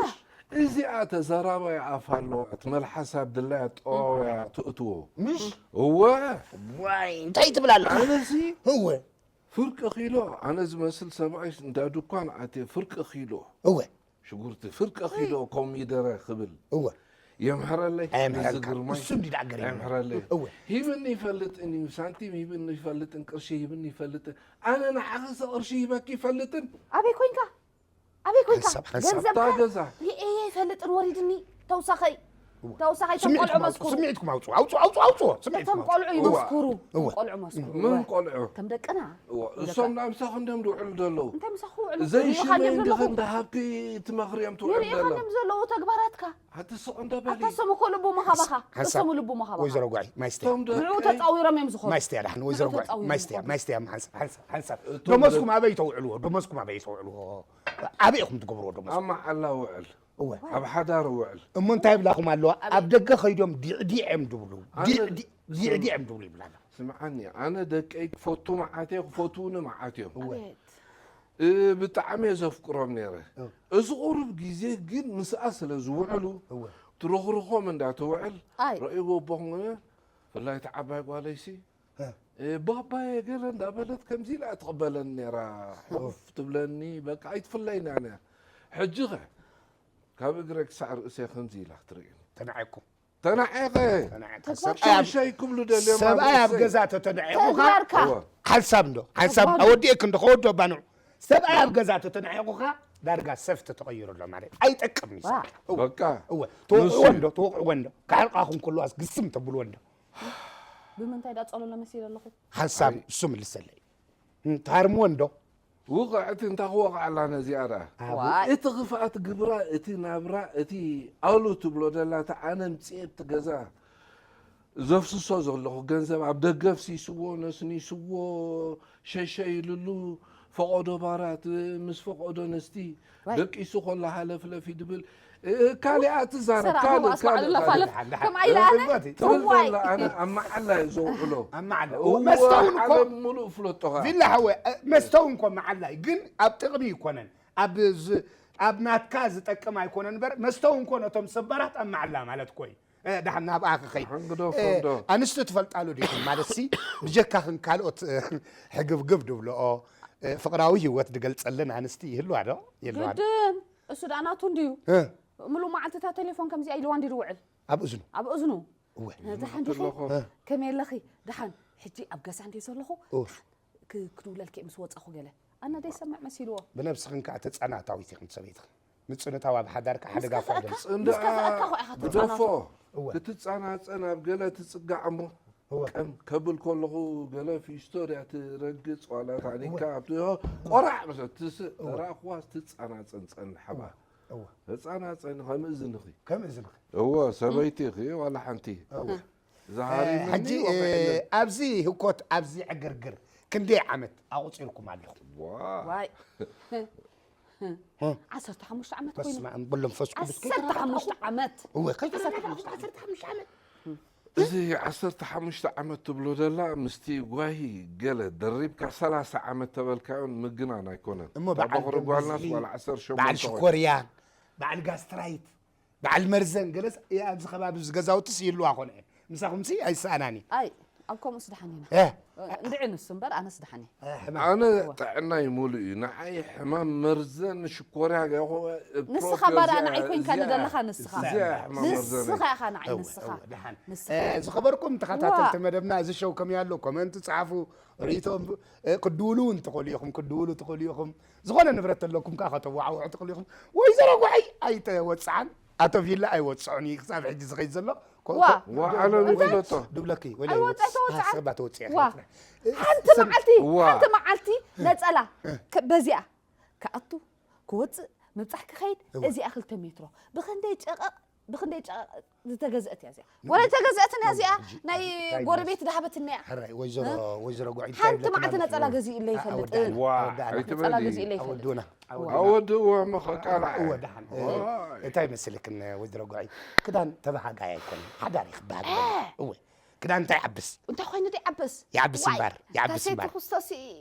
እዚኣ ተዘራባይ ኣፍ ኣለዋ፣ እቲ መልሓስ ኣብ ድላያ ጠዋውያ ትእትዎ። ምሽ? እወ። ዋይ፣ እንታይ ትብል ኣለኻ? ኣነሲ እወ። ፍርቂ ኪሎ፣ ኣነ ዝመስል ሰብኣይስ እንዳ ድኳን ኣትየ ፍርቂ ኪሎ። እወ። ሽጉርቲ ፍርቂ ኪሎ ኮሚደረ ክብል እወ። የምሕረለይ። ኣየምሕረልካ። እዚ ግርማይ። እሱ እንዲ ደኣ ገሪሙ። ኣየምሕረለይ። እወ። ሂብኒ ይፈልጥን እዩ፣ ሳንቲም ሂብኒ ይፈልጥን፣ ቅርሺ ሂብኒ ይፈልጥን። ኣነ ንዓኽሰ ቅርሺ ሂበኪ ይፈልጥን? ኣበይ ኮንካ? ኣበይ ኮንካ? ሓንሳብ፣ ሓንሳብ። ገንዘብካ እታ ገዛ። ሪኤ ይፈልጥን ወሪድኒ። ተውሳኸይ። እወ። ተውሳኸይ፣ እቶም ስምዒትኩም ቆልዑ ኣውፅኡ፣ መስኩሩ። ስምዒትኩም ኣውፅኡ፣ ኣውፅኡ፣ ኣውፅኡ፣ ስምዒትኩም እቶም ኣውፅኡ። ቆልዑ እወ። ይመስክሩ። እወ። እቶም ቆልዑ መስክሩ። መን እወ። ቆልዑ? እቶም ደቅና። እወ። እቶም እሶም ደቅና። ናብ ምሳኹ እንዲዮም ዝውዕሉ ዘለዉ። እንታይ ምሳኹ ውዕሉ? ዘይሽመይ ሪኢኻ እንዲዮም እንዲኺ ዘለዉ? እንዳሃብኪ ትመኽርዮም ትውዕል ይሪኢኻ ዘለዉ። እንዲዮም ዘለዉ ተግባራትካ? ኣቲ ስቕ እንዶ በሊ። ኣታ እሶም እኮ ልቦም ሃባኻ። ሓንሳብ። እሶም ልቦም ሃባኻ። ወይዘሮ ጓይ፣ ማይ ስተያ። እቶም ደቀይ ንዕኡ ተጻዊሮም እዮም ዝኾኑ። ማይ ስተያ፣ ዳሕን ወይዘሮ ንዕኡ ጓይ፣ ተጻዊሮም ማይ ስተያ፣ እዮም ማይ ስተያ፣ ሓንሳብ፣ ሓንሳብ፣ ሓንሳብ። እቶም ደሞዝኩም ደቀይ ኣበይ ተውዕልዎ? ደሞዝኩም ኣበይ ተውዕልዎ? ኣበይ ኢኹም ትገብርዎ ደሞዝኩም? ኣብ መዓላ ውዕል። እወ። ኣብ ሓዳር ውዕል። እሞ እንታይ ይብላኹም ኣለዋ? ኣበይ? ኣብ ደገ ኸይዶም ዲዕዲዕ እዮም ድብሉ። ኣነ ዲዕዲ-፣ ስም-፣ ዲዕዲዕ እዮም ድብሉ ይብላና። ስምዓኒ፣ ኣነ ደቀይ ክፈቱ መዓት እየ፣ ክፈትዉኒ መዓት እዮም። እወ። ኣቤት። እ፣ ብጣዕሚ እየ ዘፍቅሮም ነይረ። እወ። እዚ ቁሩብ ግዜ ግን ምስኣ ስለ ዝውዕሉ፣ እወ። ትርኽርኾም እንዳትውዕል፣ ኣይ። ረእይዎ ኣቦኹም፣ ብፍላይ እቲ ዓባይ ጓለይሲ፣ እ። እ፣ ባባየ ገለ እንዳበለት ከምዚ ኢላ ትቕበለኒ ነይራ። ሕፍ ትብለኒ፣ በቃ ኣይትፍለይን እያ። ሕጂ ኸ፣ ካብ እግረ ክሳዕ ርእሰ ከምዚ ኢላ ክትርእየኒ። ተናዒቕኩም። ተናዒቐ። ተናዒቕካ። ተግባር ሰብኣይ ኣብ፣ ሸይሸይ ክብሉ ደልዮም ኣብ ሰብኣይ ኣብ ርእሰይ። ገዛ ተተናዒቑኻ። ተግባርካ። እወ። ሓንሳብ እንዶ፣ ሓንሳብ ተግባር። ኣወዲኤክ እንዶ፣ ከወዶ ባንዑ። ሰብኣይ ኣብ ገዛ ተተናዒቑኻ፣ ዳርጋ ሰብ ተተቐይሩ ኣሎ ማለት። ኣይጠቅም እዩ። ዋ። እወ። በቃ። እወ። ተወቕዕዎ ንሱ እንዶ፣ ተወቕዕዎ እንዶ። ካሕልቃኹም ከለዋስ ግስም ተብልዎ እንዶ። ብምንታይ ዳ ጸለሎ መሲለ ኣለኹ? ሓንሳብ ኣይ። እሱ ምልሰለይ። እም፣ ትሃርምዎ እንዶ? ውቕዕቲ እንታ ክወቕዓላ ነዚኣ ደኣ። ኣቡ። ዋይ። እቲ ክፍኣት ግብራ፣ እቲ ናብራ፣ እቲ ኣሉ ትብሎ ደላ፣ እቲ ኣነ ምጽኤ ኣብቲ ገዛ ዘፍስሶ ዘለኹ ገንዘብ ኣብ ደገ ፍሲስዎ፣ ነስኒስዎ፣ ሸሸ ኢልሉ፣ ፈቐዶ ባራት፣ ምስ ፈቐዶ ኣንስቲ፣ ዋይ። ደቂሱ ከሎ ሃለፍለፍ ይድብል። እ፣ ካሊኣ ትዛረብ፣ ሰራቕ ካልእ፣ መዋስ ካልእ፣ ባዕሉ ካልእ። ለፋልፍ። ደሓን፣ ደሓን። ከምኣ ኢለ ኣነ? እወ፣ ትብል እዋይ። ዘላ ኣነ ኣብ መዓላ እየ ዘውዕሎ። ኣብ መዓላ። እወ፣ መስተ እውን እኮ ዓለም ሙሉእ ፍለጦ ኸዓ። ቪላ ሓወይ፣ እ፣ መስተ እውን እኮ መዓላ እዩ፣ ግን ኣብ ጥቕሚ ኣይኮነን። ኣብ ዝ-፣ ኣብ ናትካ ዝጠቅም ኣይኮነን እምበር፣ መስተ እውን እኮ ነቶም ሰባራት ኣብ መዓላ ማለት እኮ እዩ። እ፣ ደሓን ናብኣ ክኸይድ። ሓንግዶ እ፣ ፈንዶ። ኣንስቲ ትፈልጣሉ ዲኹም? ማለትሲ፣ ብጀካኽን ካልኦት፣ እ፣ ሕግብግብ ድብልኦ፣ እ፣ ፍቕራዊ ህይወት ድገልጸለን ኣንስቲ ይህልዋ ዶ? የለዋን? ግድን። እሱ ደኣ ናቱ እንድዩ። እ። ምሉእ መዓልቲ እታ ቴሌፎን ከምዚኣ ኢልዋ እንድዩ ዝውዕል። ኣብ እዝኑ። ኣብ እዝኑ። እወ። ነዚ ሓንዲኺ ኣለኹ። እ። ከመይ ኣለኺ? ደሓን። ሕጂ ኣብ ገዛ እንድየ ዘለኹ። ኡፍ። ክ-፣ ክድውለልኪ ምስ ወጻኹ ገለ። ኣነ ደይሰምዕ መሲልዎ። ብነብስኽን ከኣ ተጻናታዊት ኢኽን ሰበይትኽን። ምጽንታው ኣብ ሓዳርካ ምስ ሓደጋ ከፍአካ፣ ከደምጽእ። ምስ ከፍአካ እኮ ኢኻ ግደፎ። ትጻናቶ። እወ። ክትጻናጸን ኣብ ገለ ትጽጋዕ እሞ እወ። ቀም ከብል ከለኹ ገለ ፊስቶርያ ትረግጽ ዋላ ታኒካ እወ። ኣብቲ ቆራዕ መሰ ትስእ እወ። ተራእኽዋስ ትጻናጸን ጸንሕ እባ። እወ። እወ። ህፃናት ፀኒ ከም እዝንኺ ከም እዝንኺ እዎ ሰበይቲ ኢኺ ዋላ ሓንቲ እወ። ዝሃሪ ሕጂ ኣብዚ ህኮት ኣብዚ ዕግርግር ክንደይ ዓመት ኣቑፂርኩም ኣለኹም? ዋይ ዓሰርተ ሓሙሽተ ዓመት ኮይኑ በስመ ኣብ በሎ መንፈስ ቅዱስ ዓሰርተ ሓሙሽተ ዓመት እወ ዓሰርተ ሓሙሽተ ዓመት እዚ ዓሰርተ ሓሙሽተ ዓመት ትብሎ ዘላ ምስቲ ጓሂ ገለ ደሪብካ ሰላሳ ዓመት ተበልካዮን ምግናን ኣይኮነን እሞ እታ በዓል በቕሪ ጓልናስ ደም ዋላ ዓሰርተ በዓል ሸሞንተ ሽኮርያ በዓል ጋስትራይት በዓል መርዘን ገለስ እየ ኣብዚ ከባቢ እዚ ገዛውትስ ይህልዋ ኮነ እየ ምሳኹምሲ ኣይሰኣናን እዩ ኣይ ኣብ ከምኡስ ደሓን ኢና እ፣ እንድዒ ንሱ እምበር ኣነስ ደሓን እየ እ፣ ሕማም። ኣነ ጥዕናይ ሙሉእ እዩ ንዓይ ሕማም መርዘን ሽኮርያ ንስኻ ባዳ ንዓይ ኮይንካ ንደለኻ ንስኻ ንስኻ ኢኻ ንዓይ ንስኻ ደሓን ንስኻ እ፣ ዝኸበርኩም ተኸታተልቲ መደብና እዚ ሸው ከመይ ኣሎ ኮመንት ጸሓፉ ርእይቶም እ፣ ክድውሉ እውን ትኽእሉ ኢኹም ክድውሉ ትኽእሉ ኢኹም ዝኾነ ንብረት ኣለኩም ከዓ ከተዋዓውዑ ትኽእሉ ኢኹም ወይዘሮ ጉዐይ ኣይተወፅዓን ኣቶ ቪላ ኣይወፅዑን እዩ ክሳብ ሕጂ ዝኸይድ ዘሎ ኮ- ዋ። ኮ- ዋ፣ ዓለም ይፍለጦ። ድብለኪ ወለ ኣይወፅዕ ተወፅዓ። ሃስባ ተወፅያ ዋ። ሓንቲ መዓልቲ ዋ። ሓንቲ መዓልቲ ነፀላ ከ- በዚኣ ክኣቱ ክወፅእ ምብፃሕ ክኸይድ እዚኣ ክልተ ሜትሮ ብኽንደይ ጨቐቕ ብኽንደይ ጨቐቕ ዝተገዝአት እያ እዚኣ ወላ ዝተገዝአትን እያ እዚኣ ናይ ጎረቤት ዳሃበትና እያ ሕራይ ወይዘሮ ወይዘሮ ጉዐይ ሓንቲ መዓልቲ ነፀላ ገዚኡለ ይፈልጥ ዋ ነፀላ ኣይትበሊ ገዚኡለ ይፈልጥ ኣወዱና ኣወድእዎ ምኸቃልዓ እወ ደሓን እንታይ መስልክን ወይዘሮ ጉዐይ ክዳን ተባሃጋይ ኣይኮነን ሓዳር ይክበሃል እወ ክዳን እንታይ ዓብስ እንታይ ኮይኑ ዶ ይዓብስ ይዓብስ እምበር ይዓብስ ሰይቲ እምበር ክርስቶስ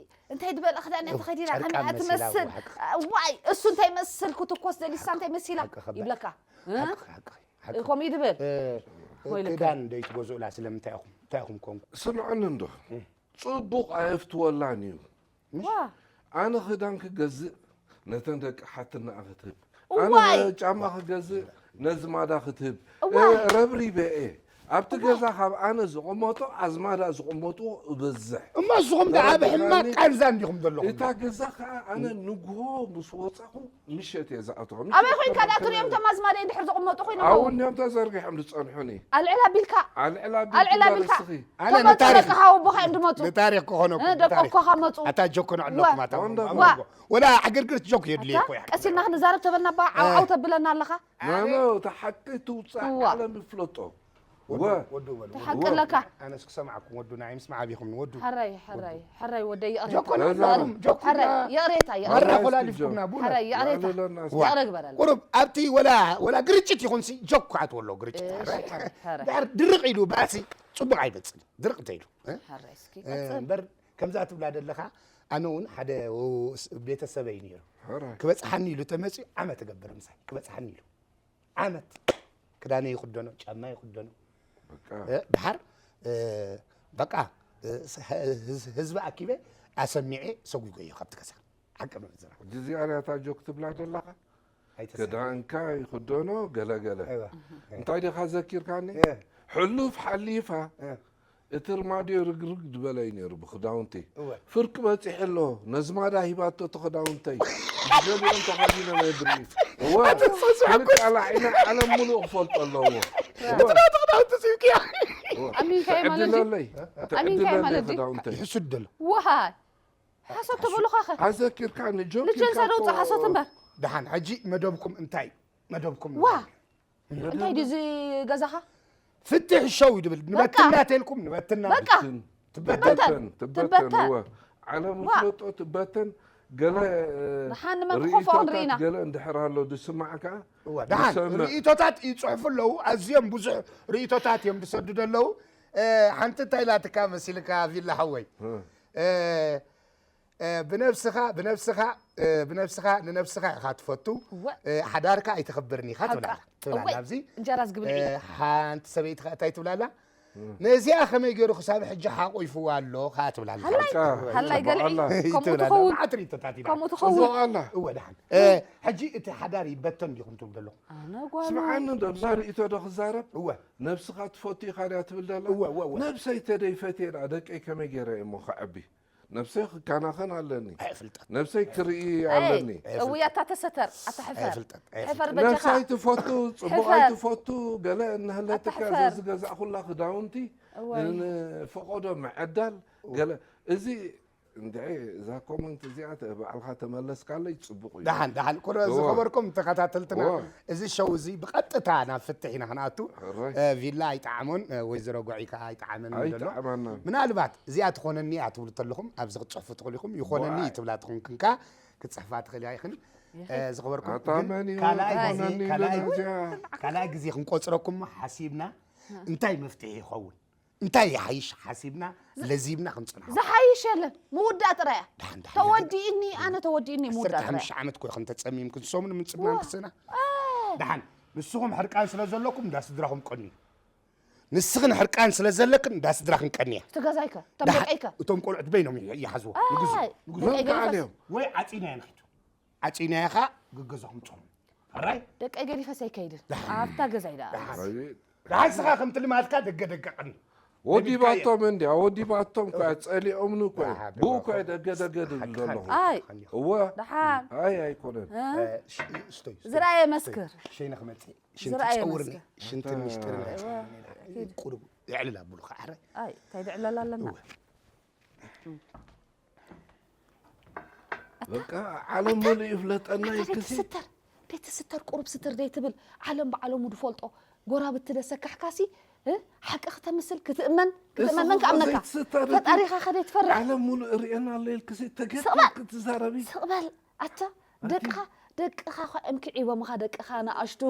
እንታይ ዝበለ ክዳን እያ ተኸዲና ጨርቃን ከመይ እያ መሲላ ትመስል እወ፣ ሓቂ። ዋይ እሱ እንታይ መስል ክትኮስ ደሊሳ እንታይ መሲላ ሓቂ ኸባ- ይብለካ ሓቂ ሓቂ ሓቂ ከምኡ እዩ ድብል እ፣ ወይለካ። ክዳን ደይትገዝኡላ ስለምንታይ ኢኹም እንታይ ኢኹም ኮንኩ ስምዐኒ እንዶ ፅቡቕ ኣየፍትወላን እዩ ዋ ኣነ ክዳን ክገዝእ ነተን ደቂ ሓትናኣ ክትህብ እዋይ! ኣነ ጫማ ክገዝእ ነዝማዳ ክትህብ እዋይ! እ፣ ረብሪበ እየ ኣብቲ ገዛ ካብ ኣነ ዝቕመጦ ኣዝማዳ ዝቕመጡ እበዝሕ እሞ ንስኹም ደኣ ኣብ ሕማቅ ቃንዛ እንዲኹም ዘለኹም እታ ገዛ ከዓ ኣነ ንግሆ ምስ ወፃኹ ምሸት እየ ዝኣትኹ ኣበይ ኮይንካ ደኣ ትሪኦም እቶም ኣዝማደይ እንድሕር ዝቕመጡ ኮይኖም ኣብኡ እንዲኦም ተዘርጊሖም ዝፀንሑኒ ኣልዕል ኣቢልካ ኣልዕል ኣልዕል ኣቢልካ ኣቢልካ ኣነ ንታሪክ ደቂ ሓወቦኻ እዮም ድመፁ ንታሪክ ክኾነኩም እ፣ ደቂ ኣቦኻ መፁ ኣታ ጆክ ንዕለኩም ኣታ ዋ። ወላ ዕግርግር ጆክ የድልየ እኮ ቀሲልና ክንዛረብ ተበልና ባ ዓውዓው ተብለና ኣለኻ ናኖ ተሓቂ ትውፃእ እዋ። ዓለም ይፍለጦ ወዱ ወ- ወዱ በሉ ተሓቂ ኣለካ ኣነስ ክሰምዓኩም ወዱ ንዓይ ምስማዕ ኣቢኹም ወዱ ሕራይ ሕራይ ሕራይ ወደይ ጆክ ይቕሬታ ንዓኹም ጆክ ሕራይ ይቕሬታ መራ ይቕሬታ ኮላሊፍኩምና ቡና ሕራይ ይቕሬታ ንዕለናስ ዋ። ይቕረ ግበረልና ቁሩብ ኣብቲ ወላ ወላ ግርጭት ይኹንሲ ጆክ ከዓ ትወሎ ግርጭት ሕራይ ድሕር ድርቕ ኢሉ ባሲ ፅቡቅ ኣይበፅን ድርቕ እንተ ኢሉ እ? ሕራይ እስኪ እ፣ እምበር ከምዛ ትብላ ዘለኻ ኣነ እውን ሓደ ው- ስ- ቤተሰበይ ነይሩ ሕራይ ክበፅሓኒ ኢሉ ተመፅኡ ዓመት እገብር ምሳይ ክበፅሓኒ ኢሉ ዓመት ክዳነ ይክደኖ ጫማ ይክደኖ በቃ እ፣ ድሓር እ፣ በቃ እ፣ ስ- ህዝ- ህዝቢ ኣኪበ ኣሰሚዐ ሰጒጎ እዮ ካብቲ ገዛ ሓቂ መዝራ ሕጂ እዚኣ ርያታ ጆክ ትብላ ዘለኻ ኣይተሰ ክዳንካ ይክደኖ ገለገለ እወ። እንታይ ዲኻ ዘኪርካኒ እ። ሕሉፍ ሓሊፋ እ። እቲ ርማድዮ ርግርግ ዝበለ እዩ ነይሩ ብክዳውንቲ እወ። ፍርቂ በፂሑ ኣሎ ነዝማዳ ሂባቶ እቲ ክዳውንተይ ገሊኦም ተኸዲኖም የብርኢ እወ ኣትንፈሱ ሓጎስ። ቃላዒና ዓለም ሙሉእ ክፈልጦ ኣለዎ እቲ ናቱ ክዳውንቲ ስብክያ ኣሚንካዮ ማለት ድዩ? ትዕድለለይ ኣሚንካዮ ትዕድለለይ ማለት ድዩ? ክዳውንተይ ይሕሱድ ደሎ ውሃ ሓሶት ተበሉኻ ኸ ኣዘኪርካ ንጆክ ልጅን ሰደውፅ ሓሶት እምበር ደሓን ሕጂ መደብኩም እንታይ መደብኩም ዋ እንታይ ድዩ እዚ ገዛኻ ፍትሕ ሸው ይድብል ንበትና ተልኩም ንበትና በቃ ትበተን ትበተን ትበተን። እወ ዓለም ዋ። ፍለጦ ትበተን ገለ ደሓን ንመን ክኸፍኦ ክንርኢ ኢና። ገለ እንድሕር ኣሎ ዝስማዕ ከዓ እወ፣ ደሓን ዝሰምዕ። ርእቶታት ይፅሕፉ ኣለዉ ኣዝዮም ብዙሕ ርእቶታት እዮም ዝሰዱ ዘለዉ እ፣ ሓንቲ እንታይ ኢላትካ መሲልካ ቪላ ሓወይ እ፣ እ፣ ብነብስኻ ብነብስኻ እ፣ ብነብስኻ ንነብስኻ ኢኻ ትፈቱ እወ። እ፣ ሓዳርካ ኣይተኽብርን ኢኻ ሓቃ። ትብላላ ትብላላ እወይ፣ ኣብዚ እንጀራ ዝግብልዒ እ፣ ሓንቲ ሰበይቲ ከ እንታይ ትብላላ ነዚኣ ከመይ ገይሩ ክሳብ ሕጂ ሓቑይፍዋ ኣሎ ከዓ ትብላላ ሃላይ ሓቃ። ሃላይ ገልዒ በዓላ። ከምኡ ትብላላ ትኸውን መዓት ርእቶታት ኢና ከምኡ ትኸውን ጽቡቕ ኣላ እወ ደሓን እ፣ ሕጂ እቲ ሓዳር ይበተን ዲኹም ትብሉ ዘለኹም ኣነ ጓሉ ስምዓኒ እንዶ ብዛ ርእቶ ዶ ክዛረብ እወ ነብስኻ ትፈቱ ኢኻ ድያ ትብል ደላ እወ፣ እወ፣ እወ። ነብሰይ ተደይፈትየ ደኣ ደቀይ ከመይ ገይረ እሞ ክዕቢ ነብሰይ ክከናኸን ኣለኒ ኣይፍልጠት ነብሰይ ክርኢ ኣለኒ እውይ ኣታ ተሰተር ኣታ ሕፈር ኣይፍልጠት ሕፈር በጀኻ ነብሰይ ትፈቱ ጽቡቕ ሕፈር። ኣይትፈቱ ገለ እናሃለትካ ኣታ ሕፈር። ዘዝገዛእኹላ ክዳውንቲ እወይ። ንፈቐዶ ምዕዳል ገለ እዚ እንድዒ እዛ ኮመንት እዚኣ ተ- ባዕልኻ ተመለስካለይ ጽቡቕ እዩ። ደሓን ደሓን ኩረ እወ። ዝኸበርኩም ተኸታተልትና እወ። እዚ ሸው እዚ ብቐጥታ ናብ ፍትሕ ኢና ክንኣቱ ሕራይ። እ፣ ቪላ ኣይጠዓሞን እ፣ ወይዘሮ ጎዒ ከዓ ኣይጠዓመን ዘሎ ኣይጠዓመናን። ምናልባት እዚኣ ትኾነኒ እያ ትብሉ ተለኹም ኣብዚ ክትፅሕፉ ትኽእሉ ኢኹም ይኾነኒ ዋይ። ትብላ ትኹንክንካ ክትፅሕፋ ትኽእል ኢኻ ኢኽን እ፣ ዝኸበርኩም ኣታ ግን መን እዩ ካልኣይ ኣይኮነን ግዜ ኢሉ ካልኣይ ነዚኣ? ካልኣይ ግዜ ክንቆፅረኩም እሞ ሓሲብና እንታይ መፍትሒ ይኸውን እንታይ ይሓይሽ ሓሲብና ለዚብና ክንፅንሖ ዝሓይሽ የለን ምውዳእ ጥራያ ደሓን ደሓን ተወዲእኒ ኣነ ተወዲእኒ ምውዳእ ጥራያ ዓሰርተ ሓሙሽተ ዓመት ኮ ክንተፀሚምክን ሰሙን ምፅማም ክስና ደሓን ንስኹም ሕርቃን ስለ ዘለኩም እንዳ ስድራኹም ቀንዩ ንስኽን ሕርቃን ስለ ዘለክን እንዳ ስድራኽን ቀንያ እቲ ገዛይከ እቶም ደሓን ደቀይከ እቶም ቆልዑት በይኖም ይሓዝዎ ንግዝኡ ኣይ፣ ንግዝኡ ደቀይ ገሊፈስ- መካንዮም ወይ ዓፂናያ ንኺድ ዓፂናያ ኸ ግገዘኹም ፆም ሕራይ ደቀይ ገሊፈስ ኣይከይድን ኣብታ ገዛይ ደኣ ደሓን ስኻ ከምቲ ልማድካ ደገ ደገ ቀኒ ወዲባቶም እንዲ ወዲባቶም እኮ ጸሊኦምኒ እኮ ብኡ እኮ ደገ ደገ ድብል ዘለኹ ኣይ እወ ደሓን ኣይ ኣይኮነን ስቶይ ዝረኣየ መስክር ሸይነ ክመፅእ ሽንቲ ዝረኣየ ፀውርኒ መስክር ሽንቲ ሚስጥር ቁሩብ የዕልል ኣብሉ ከዓ ሕራይ ኣይ እንታይ ድዕለል ኣለና በቃ ዓለም ሙሉ ይፍለጠና ይልክሲ ቤተስተር ቤተስተር ቁሩብ ስተር ደይ ትብል ዓለም ብዓለሙ ድፈልጦ ጎራብቲ ደሰካሕካሲ እ? ሓቂ ክተምስል ክትእመን ክትእመን መን ከኣምነካ ዘይትስተር ፈጣሪኻ ከደይ ትፈርሕ ዓለም ሙሉ እሪኤና ኣሎ ኢልክሲ ተገድል ስቕበል። ክትዛረቢ ስቕበል ኣታ ደቅኻ ደቅኻ ኳ እዮም ክዒቦምኻ ደቅኻ ንኣሽቱ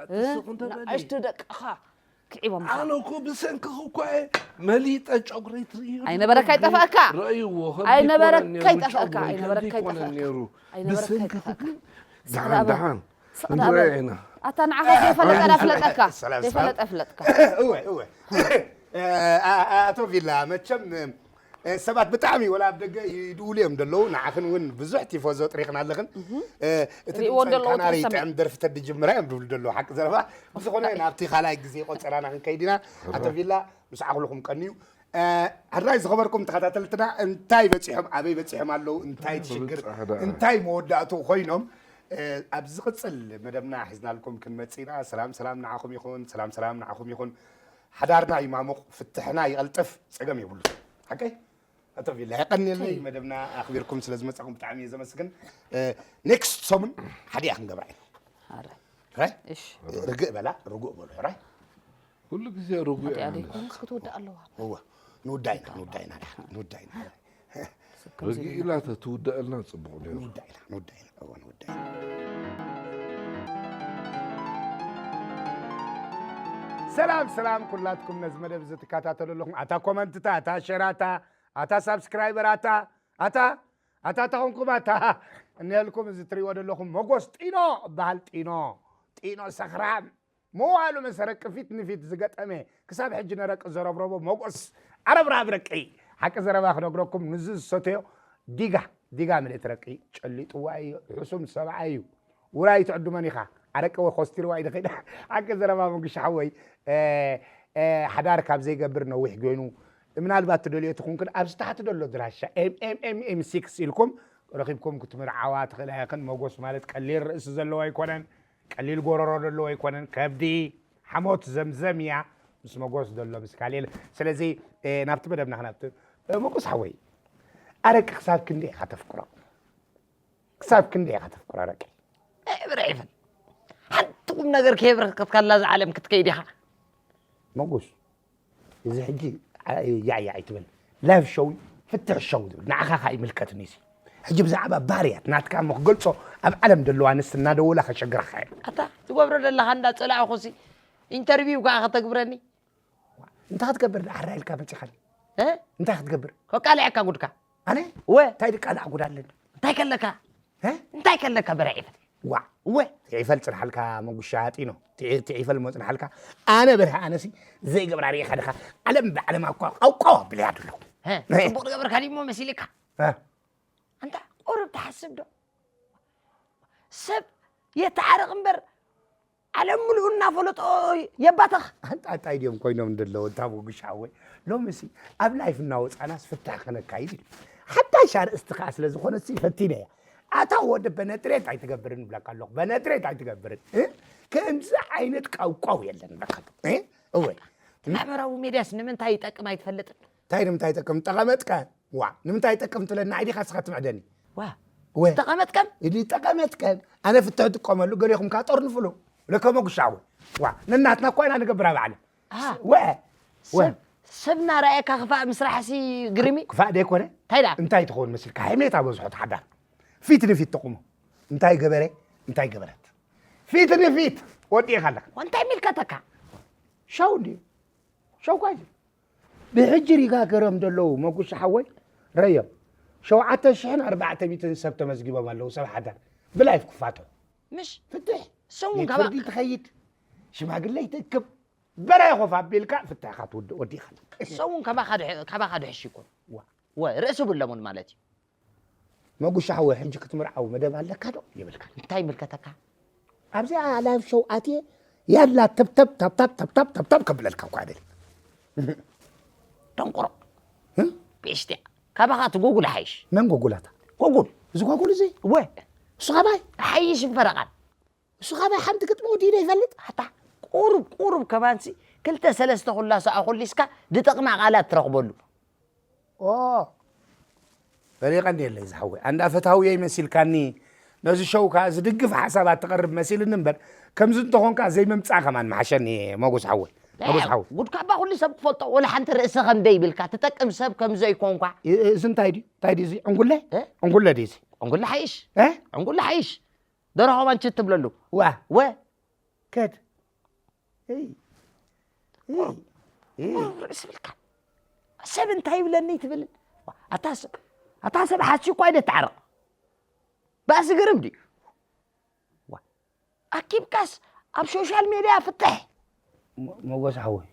ኣቲ ስቕ እንተ በሊ። ንኣሽቱ ደቅኻ ክዒቦምኻ ኣነ እኮ ብሰንክኺ እኮ እየ መሊጠ ጨጉረይ ትርእዩ ኣይነበረካ ይጠፍኣካ። ረእይዎ ኣይነበረካ ይጠፍኣካ ኣይነበረካ ይጠፍኣካ ነሩ ኣይነበረካ ብሰንክኺ ይጠፍኣካ ግን ኣይነበረካ ደሓን ይጠፍኣካ ደሓን ስቕዳበ ንረአ ኢና ኣታ ንዓኻ ዘይፈለጠ ዳፍለጠካ ሰላም፣ ሰላም። ዘይፈለጠ ፍለጥካ እወ እወ እ፣ ኣ- ኣ- ኣቶ ቪላ መቸም እ፣ ሰባት ብጣዕሚ ወላ ኣብ ደገ ይድውሉ እዮም ደለዉ ንዓኽን እውን ብዙሕ ቲፎዞ ጥሪኽና ኣለኽን እ፣ እቲ ሪእዎ ድምፀን ደለዉ ካናሪ ተሰሚዑ። ጥዕም ደርፍተት ድጅምራ እዮም ድብሉ ደለዉ ሓቂ ዘረባ ብዝኾነ ናብቲ ካልኣይ ግዜ ቆፀራና ክንከይድ ኢና ኣቶ ቪላ ምስ ዓቕልኹም ቀንዩ እ፣ ሕራይ ዝኸበርኩም ተኸታተልትና እንታይ በፂሖም ኣበይ በፂሖም ኣለዉ እንታይ ትሽግር ፃዕዳ። እንታይ መወዳእቱ ኮይኖም እ፣ ኣብ ዝቕፅል መደብና ሒዝናልኩም ክንመፅእ ኢና ሰላም ሰላም ንዓኹም ይኹን ሰላም ሰላም ንዓኹም ይኹን ሓዳርና ይማሙቕ ፍትሕና ይቐልጥፍ ፀገም የብሉ ሓቀይ ኣቶ ቪላ የቐንየለይ መደብና ኣኽቢርኩም ስለ ዝመፃኹም ብጣዕሚ እየ ዘመስግን ኔክስት ሰሙን ሓዲኣ ክንገብራ ኢና ኣረ ሕራይ እሺ ርግእ በላ ርጉእ በሉ ሕራይ ኩሉ ግዜ ርጉእ ሓጢኣ ይዓምል ደይኮነስ ክትውዳእ ኣለዋ እወ ንውዳይና ንውዳይና ንውዳይና ርግእ ኢላ ተትውደአልና ፅቡቕ ነይሩ ንውዳይና ንውዳይና እወ ንውዳይና ሰላም ሰላም ኩላትኩም ነዚ መደብ እዚ ትከታተሉ ኣለኹም ኣታ ኮመንትታ ኣታ ሸራታ ኣታ ሳብስክራይበራታ ኣታ ኣታ ተኾንኩም ኣታ እነልኩም እዚ ትሪእዎ ዘለኹም መጎስ ጢኖ እበሃል ጢኖ ጢኖ ሰኽራም መዋሉ መሰረቂ ፊት ንፊት ዝገጠመ ክሳብ ሕጂ ነረቂ ዘረብረቦ መጎስ ዓረብራብ ረቂ ሓቂ ዘረባ ክነግረኩም ንዚ ዝሰተዮ ዲጋ ዲጋ ምልእቲ ረቂ ጨሊጥዋ እዩ ሕሱም ሰብኣይ እዩ ውራይ ትዕዱመን ኢኻ ኣረቂ ወይ ኮስቲርዋ እዩ ድኸይዳ ሓቂ ዘረባ መጉሻ ሓወይ ሓዳር ካብ ዘይገብር ነዊሕ ገይኑ ምናልባት ትደልዮ ትኹንክን ኣብዚ ታሕቲ ደሎ ድራሻ ኤምኤምኤምኤም ሲክስ ኢልኩም ረኺብኩም ክትምርዓዋ ትኽእላ ኢኽን መጎስ ማለት ቀሊል ርእሲ ዘለዎ ኣይኮነን ቀሊል ጎረሮ ዘለዎ ኣይኮነን ከብዲ ሓሞት ዘምዘም እያ ምስ መጎስ ዘሎ ምስ ካልኤል ስለዚ ናብቲ መደብና ክናብቲ መጎስ ሓወይ ኣረቂ ክሳብ ክንደይ ኢኻ ተፍቅሮ ክሳብ ክንደይ ኢኻ ተፍቅሮ ኣረቂ ብርዒፈን ሓንቲ ቁም ነገር ከየብረከትካላ እዛ ዓለም ክትከይድ ኢኻ መጎስ እዚ ሕጂ ያዕያ ኣይትበል ላይፍ ሸው ፍትሕ ሸው ዝብል ንዓኻ ከዓ ይምልከትኒ ሲ ሕጂ ብዛዕባ ባህርያት ናትካ እሞ ክገልፆ ኣብ ዓለም ዘለዋ ኣንስቲ እናደወላ ከሸግረካ እየ ኣታ ትገብሮ ዘለኻ እንዳፀላእኹ ሲ ኢንተርቪው ከዓ ከተግብረኒ እንታይ ክትገብር ደሓራ ኢልካ መፂኻኒ እ? እንታይ ክትገብር ከቃልዐካ ጉድካ ኣነ ወ እንታይ ድቃልዓ ጉድ ኣለኒ እንታይ ከለካ እ? እንታይ ከለካ በርዒፈን ዋ ወ ትዒፈል ፅንሓልካ መጉሻ ጢኖ ትዒ- ትዒፈል ሞ ፅንሓልካ ኣነ በርሀ ኣነሲ ዘይገብራ ርኢኻ ድኻ ዓለም ብዓለም ኣኳ ቃውቃው ኣብልያ ድሎ እ? ፅቡቅ ዝገበርካ ድሞ መሲልካ ኣንታ ቁሩብ ትሓስብ ዶ ሰብ የተዓረቕ እምበር ዓለም ምሉእ እናፈለጦ የባተኽ ኣንጣጣይ ድዮም ኮይኖም እንደለዉ እንታ መጉሻ ሓወይ ሎምሲ ኣብ ላይፍ እናወፃናስ ፍታሕ ከነካይድ እዩ ሓዳሽ ኣርእስቲ ከዓ ስለ ዝኾነሲ ፈቲነ እያ ኣታ ወዲ በነጥሬት ኣይትገብርን ይብለካ ኣለኹ በነጥሬት ኣይትገብርን እ? ከምዚ ዓይነት ቃውቃው የለን ይብለካ ኣለኹ እ? እወ ማሕበራዊ ሜድያስ ንምንታይ ይጠቅም ኣይትፈልጥን እንታይ ንምንታይ ይጠቅም ጠቐመጥካ ዋ ንምንታይ ይጠቅም ትብለኒ? ንዓይ ዲኻ ስኻ ትምዕደኒ? ዋ ወ- ዝተቐመጥከም ይጠቀመትከን ኣነ ፍትሕ ጥቀመሉ ገሌኹም ከዓ ጠርንፍሉ። ለከ መጉሻ ወይ ዋ ነናትና እኳ ኢና ንገብራ ባዕልና ኣሃ። ወ ወ ሰብ ሰብ እናረኣየካ ክፋእ ምስራሕሲ ግርሚ ክፋእ ደይኮነ እንታይ ደኣ እንታይ ትኸውን መስልካ? ሕሜታ በዝሖት ሓዳር ፊት ንፊት ተቑሞ እንታይ ገበረ እንታይ ገበረት ፊት ንፊት ወዲእኻ ኣለካ። እንታይ ሚልከተካ ሸው እንድዩ ሸው ኳ እዩ። ብሕጂ ሪጋ ገረም ዘለዉ መጉሻ ሓወይ ረዮም ሸውዓተ ሽሕን ኣርባዕተ ሚእትን ሰብ ተመዝጊቦም ኣለዉ። ሰብ ሓዳር ብላይፍ ክፋቶ ምሽ ፍትሕ ሰውን ቤት ካባ ፍርዲ ትኸይድ ሽማግለ ይትእክብ በራይ ኮፍ ኣቢልካ ፍትሕካ ትውድእ ወዲኻ ሰውን ካባኻ ድሕ- ካባኻ ድሕሽ ይኮን ዋ። ወ ርእሲ ብለሙን ማለት እዩ መጉሻ ሓወይ ሕጂ ክትምርዓው መደብ ኣለካ ዶ ይብልካ። እንታይ ይምልከተካ ኣብዚኣ ላይፍ ሾው ኣትየ ያላ ተብተብ ታብታብ ታብታብ ታብታብ ከብለልካ እኳ ደል ደንቆሮ ህም? ፔሽትያ ካባኻ እቲ ጎጉል ሓይሽ መን ጎጉላታ ጎጉል እዚ ጎጉል እዚ ወ እሱ ካባይ ሓይሽ ፈረቓን እሱ ካባይ ሓንቲ ግጥሚ ወዲደ ይፈልጥ ኣታ ቁሩብ ቁሩብ ከማንሲ ክልተ ሰለስተ ኩላ ሰኣ ኩሊስካ ዝጠቕማ ቃላት ትረኽበሉ ኦ በሊቐ እንዲ የለይ ዝሓወይ ኣንዳ ፈታውየ ይመሲልካኒ ነዚ ሸው ከዓ ዝድግፍ ሓሳባት ትቐርብ መሲልኒ እምበር ከምዚ እንተኾንካ ዘይምምፃእ ከማን መሓሸኒ። መጎስ ሓወይ መጎስ ሓወይ ጉድካ እባ ኩሉ ሰብ ትፈልጦ ወላ ሓንቲ ርእሲ ከም ደይብልካ ትጠቅም ሰብ ከም ዘይኮንኳ እ- እዚ እንታይ ድዩ እንታይ ድዩ እዚ ዕንጉለ እ? ዕንጉለ ድዩ እዚ ዕንጉላ ሓይሽ እ? ዕንጉላ ሓይሽ ደረኸ ማንችት ትብለሉ ዋ ወ ከድ እይ እይ እይ ርእሲ ብልካ ሰብ እንታይ ይብለኒ ትብል ኣታ ሰብ ኣታ ሰብ ሓሲ እኳ ኣይደ ተዓረቕ ባእሲ ግርም ድዩ ዋ፣ ኣኪብካስ ኣብ ሶሻል ሜድያ ፍትሕ ሞ- ሞጎስ ሓወይ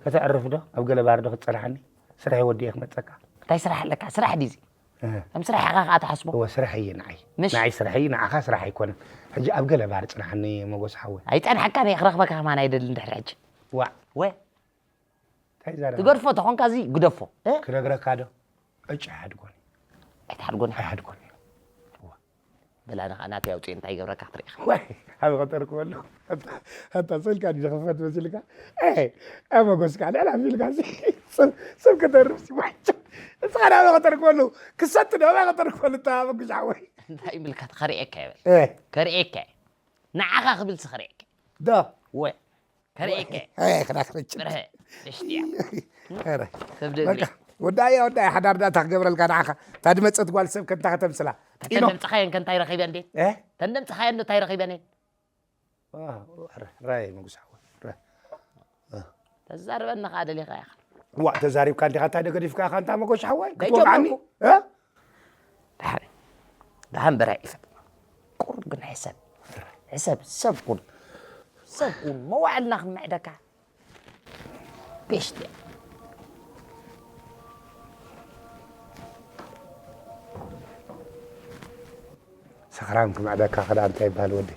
ከተዕርፍ ዶ ኣብ ገለ ባር ዶ ክትፀናሓኒ ስራሕ ወዲየ ክመፀካ እንታይ ስራሕ ኣለካ ስራሕ ዲዚ እ፣ ከም ስራሕ ኢኻ ከዓ ትሓስቦ እወ ስራሕ እየ ንዓይ ምሽ? ንዓይ ስራሕ እየ ንዓኻ ስራሕ ኣይኮነን ሕጂ ኣብ ገለ ባር ፅናሓኒ ሞጎስ ሓወይ ኣይፀንሐካን እየ ክረኽበካ ከማን ኣይደልን ድሕሪ ሕጂ ዋ ወ እንታይ ዛረባ ትገድፎ ተኾንካ እዚ ግደፎ እ? ክነግረካ ዶ ዕጭ ኣይሓድጎን ኣይትሓድጎን ኣይሓድጎን በላ ንኻ ናተይ ኣውፅእ እንታይ ይገብረካ ክትርኢ ኢኻ ወይ ኣብ ቀጠርኩ በሉ ኣታ ስልካ ድዩ ዝኸፈት መሲልካ እ፣ ኣብ መጎስካ ልዕል ኣቢልካ ሲ ሰብ ሰብ ከተርፍ ሲ ዋጭ እስኻ ናብ ቀጠርኩ በሉ ክሰት ዶ ኣብ ቀጠርኩ በሉ እታ መጉሻ ወይ እንታይ ምልካት ከርእየካ ይበል እ፣ ከርእየካ እየ ንዓኻ ክብል ሲ ከርእየካ ዶ ወ ከርእየካ እየ እ፣ ክራክርጭ ብርሀ እሽትያ ኧረ፣ ከብዲ እግሪ በቃ ወዳያ ወዳያ ሓዳር ዳታ ክገብረልካ ንዓኻ እታ ድመፀት ጓል ሰብ ከንታ ከተምስላ ጢኖ ተንደምፅኻየን ከንታይ ረኺበ እንዴ እ፣ ተንደምፅኻየን እንታይ ረኺበን ዋ፣ ረ- ራይ መጉሻ ወይ ረ- ተዛርበኒ ከዓ ደሊኻ ኢኻ ዋ ተዛሪብካ እንዲኻ እንታይ ደገዲፍካ ኢኻ እንታ መጎሻ ሓወይ ክትወግዓኒ ደይጀመርኩ። እ? ደሓን ደሓን በረ ይፈጥ ቁሩብ ግን ሕሰብ ሕሰብ ሰብ ኩን ሰብ ኩን መዋዕልና ክምዕደካ ቤሽትያ ሰኽራም ክምዕደካ ክዳ እንታይ ይበሃል ወዲ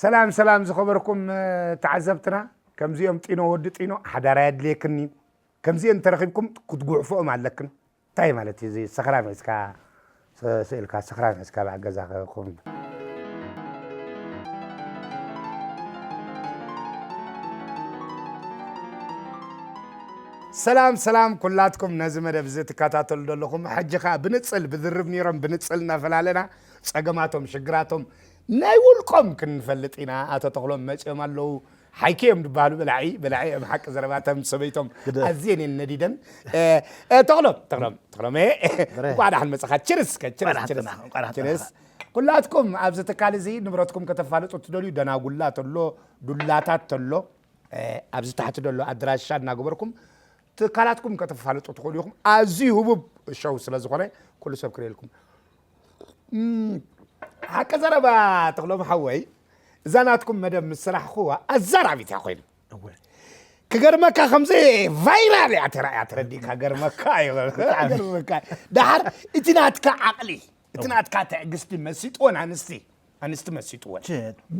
ሰላም ሰላም ዝኸበርኩም እ፣ ተዓዘብትና ከምዚኦም ጢኖ ወዲ ጢኖ ሓዳር ኣየድልየክን እዩ ከምዚኦም እንተረኺብኩም ክትጉዕፎኦም ኣለክን እንታይ ማለት እዩ እዚ ሰኽራም ሒዝካ ስ- ስእልካ ሰኽራም ሒዝካ ኣብ ገዛ ክኹም ሰላም ሰላም ኩላትኩም ነዚ መደብ እዚ ትከታተሉ ዘለኹም ሕጂ ከዓ ብንፅል ብዝርብ ነይሮም ብንፅል እናፈላለና ፀገማቶም ሽግራቶም ናይ ውልቆም ክንፈልጥ ኢና ኣቶ ተኽሎም መፅኦም ኣለዉ ሓይከ እዮም ዝበሃሉ በላዒ በላዒ እዮም ሓቂ ዘረባተም ሰበይቶም ኣዝየን እየን ነዲደን ተኽሎም ተኽሎም ተኽሎም እንኳዕ ዳሕን መፅኻ ችርስ ችርስ ኩላትኩም ኣብዚ ትካል እዚ ንብረትኩም ከተፋልጡ ትደልዩ ደናጉላ ተሎ ዱላታት ተሎ ኣብዚ ታሕቲ ዘሎ ኣድራሻ እናገበርኩም ትካላትኩም ከተፋልጡ ትኽእሉ ኢኹም ኣዝዩ ህቡብ ሸው ስለ ዝኾነ ኩሉ ሰብ ክርእየልኩም ሓቂ ዘረባ ተኽሎም ሓወይ እዛ ናትኩም መደብ ምስ ሰራሕኹዋ ኣዛራቢት እያ ኮይኑ ክገርመካ ከምዚ ቫይራል እያ ተራእያ ተረዲእካ ገርመካ እዩ ገርመካ ደሓር እቲ ናትካ ዓቕሊ እቲ ናትካ ትዕግስቲ መሲጥወን ኣንስቲ ኣንስቲ መሲጥወን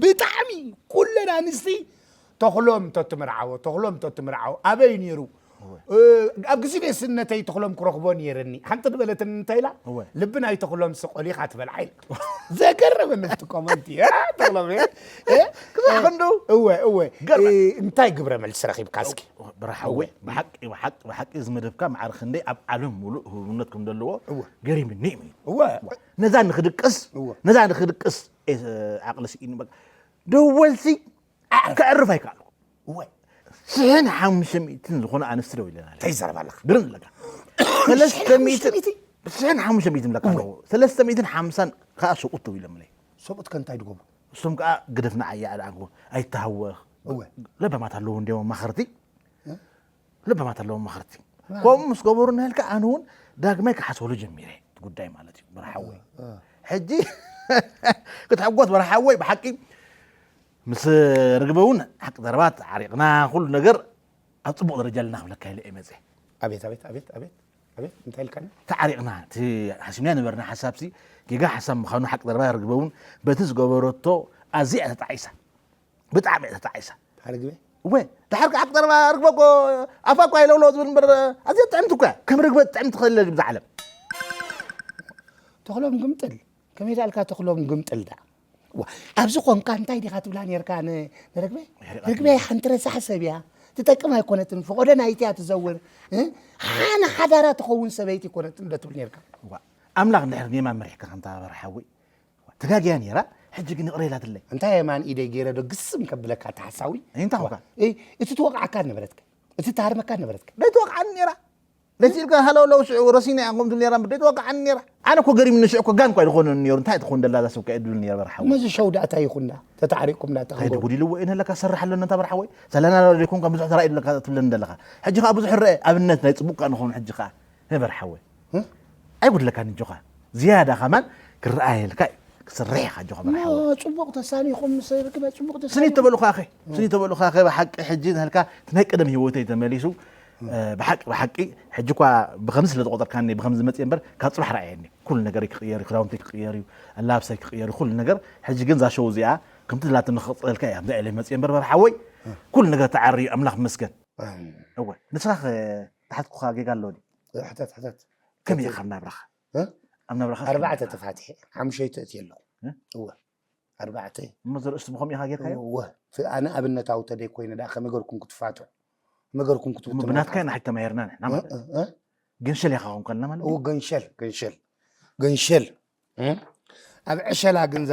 ብጣዕሚ ኩለን ኣንስቲ ተኽሎም ተትምርዓዎ ተኽሎም ተትምርዓዎ ኣበይ ነይሩ ኣብ ግዜ ንእስነተይ ተኽሎም ክረኽቦ ነይርኒ። ሓንቲ ዝበለትኒ እንታይ ኢላ? ልቢ ናይ ተኽሎም ስቆሊኻ ትበልዓ ኢላ። ዘገርም ንፍቲ ኮመንቲ ተኽሎም ክሳዕ ክንዱ። እወ እወ። እንታይ ግብረ መልሲ ረኺብካ እስኪ? ብርሓወይ ብሓቂ ብሓቂ ብሓቂ እዚ መደብካ ማዕረ ክንደይ ኣብ ዓለም ሙሉእ ህቡብነት ከም ዘለዎ ገሪምኒ እዩ። ነዛ ንክድቅስ ነዛ ንክድቅስ ዓቅሊ ስኢኑ በቃ ደወልሲ ከዕርፍ ኣይከኣልኩ። ስሕን ሓሙሽተ ሚእትን ዝኾነ ኣንስቲ ደው ኢለን ኣለዋ። እንታይ ይዛረባ ኣለካ? ግርም ኣለካ። ሰለስተ ሚእትን ስሕን ሓሙሽተ ሚእትን ኣለካ ኣለዉ። ሰለስተ ሚእትን ሓምሳን ከዓ ሰብኡት ደው ኢሎምለይ። ሰብኡት ከ እንታይ ድገብሩ? እሶም ከዓ ግደፍና ዓያ ኣልዓግቦ ኣይተሃወኽ። ለባማት ኣለዉ እንዲዮም ኣማኸርቲ። ለባማት ኣለዉ ኣማኸርቲ። ከምኡ ምስ ገበሩ እናሃልካ ኣነ እውን ዳግማይ ክሓስበሉ ጀሚረ። እቲ ጉዳይ ማለት እዩ በርሓወይ። ሕጂ ክትሕጎስ በርሓወይ ብሓቂ ምስ ርግበ እውን ሓቂ ዘረባ ተዓሪቕና ኩሉ ነገር ኣብ ፅቡቕ ደረጃ ኣለና ክብለካ ኢለ እየ መፅእ። ኣቤት ኣቤት ኣቤት ኣቤት ኣቤት እንታይ ኢልካኒ? ተዓሪቕና እቲ ሓሲምና ነበርና ሓሳብሲ ጌጋ ሓሳብ ምዃኑ ሓቂ ዘረባ ርግበ እውን በቲ ዝገበረቶ ኣዝያ እያ ተጣዒሳ። ብጣዕሚ እያ ተጣዒሳ። ርግበ እወ ድሓር ከዓ ሓቂ ዘረባ ርግበ እኮ ኣፋ እኳ ይለውሎ ዝብል እምበር ኣዝያ ጥዕምቲ እኮ እያ። ከም ርግበ ጥዕምቲ ከለ ኣብዚ ዓለም ተኽሎም ግምጥል ከመይ ዳልካ ተኽሎም ግምጥል ዳ ኣብዚ ኮንካ እንታይ ዲኻ ትብላ ነርካ ንርግበ? ርግበ ሓንቲ ረሳሕ ሰብ እያ። ትጠቅም ኣይኮነትን። ፈቆዶ ናይቲ እያ ትዘውር። ሓነ ሓዳራ ትኸውን ሰበይቲ ኣይኮነትን ዶ ትብል ነርካ? ኣምላኽ እንድሕር ጌማ መሪሕካ ከምታ በርሓዊ ተጋግያ ነይራ። ሕጂ ግን ይቕረ ኢላትለይ። እንታይ የማን ኢደይ ገይረ ዶ ግስም ከብለካ ተሓሳዊ? እንታይ ኾንካ? እቲ ትወቕዓካ ነበረትካ እቲ ትሃርመካ ነበረትካ። ደይትወቕዓኒ ነይራ። ደስ ኢልካ ሃለውለው ሽዑ ረሲና እያ ከምትብል ነይራ እምበር ደይትወቅዓኒ ነይራ። ኣነ እኮ ገሪምኒ ሽዑ እኮ ጋን እኳ ኣይዝኾነኒ ነይሩ። እንታይ ትኾን ደላ እዛ ሰብ እኮ እያ ትብል ነይራ በርሓወይ። ነዚ ሸው ዳእታ ይኹና ተታዕሪቁምና እንታይ ተኽንጎ ጉዲልዎ እየን ኣለካ ሰርሓለና እንታ በርሓወይ ዘለና ዶ ዘይኮንካ ብዙሕ ተራእዩ ኣለካ ትብለኒ ዘለኻ። ሕጂ ከዓ ብዙሕ ረአ ኣብነት ናይ ፅቡቅ ከዓ ንኸውን ሕጂ ከዓ ነበርሓወይ ኣይጉድለካን እጆኻ ዝያዳ ኸማን ክረኣየልካ እዩ ክስርሕ ኢኻ እጆኻ በርሓወይ። ጽቡቕ ተሳኒኹም ምስ ርግበ ጽቡቕ ተሳኒኹም። ስኒት ተበሉኻ ኣኸ ስኒት ተበሉኻ ኣኸ ብሓቂ ሕጂ ናልካ እቲ ናይ ቀደም ህይወተይ ተመሊሱ ብሓቂ ብሓቂ ሕጂ እኳ ብኸምዚ ስለ ዝቆጸርካኒ ብኸምዚ መጽእ እምበር ካብ ጽባሕ ረኣየኒ ኩሉ ነገረይ ክቕየር እዩ ክዳውንተይ ክቕየር እዩ ኣላብሳይ ክቕየር እዩ ኩሉ ነገር ሕጂ ግን እዛ ሸው እዚኣ ከምቲ ዝላትኒ ክቕጽለልካ እያ ከምዚ ኢለ መጽእ እምበር በርሓወይ ኩሉ ነገር ተዓርዩ ኣምላኽ መስገን እወ ንስኻ ኸ ዝሓትኩኻ ጌጋ ኣሎ ድዩ ሕተት ሕተት ከመይ ኢኻ ኣብ ናብራኻ ኣብ ናብራኻ ኣርባዕተ ተፋትሐ ሓሙሸይቲ እቲ ኣለኹ እወ ኣርባዕተ እሞ ዘርእስቱ ብኸምኡ ኢኻ ጌርካዮ እወ ኣነ ኣብነታዊ ተደይ ኮይነ ደኣ ከመይ ገርኩም ክትፋትሑ ከመይ ገርኩም ክትብትኑ ብናትካ ኢና ሕጂ ተማሂርና ንሕና ማለት ገንሸል ኢኻ ኾንካልና ማለት እወ ገንሸል ገንሸል ገንሸል ኣብ ዕሸላ ግንዛ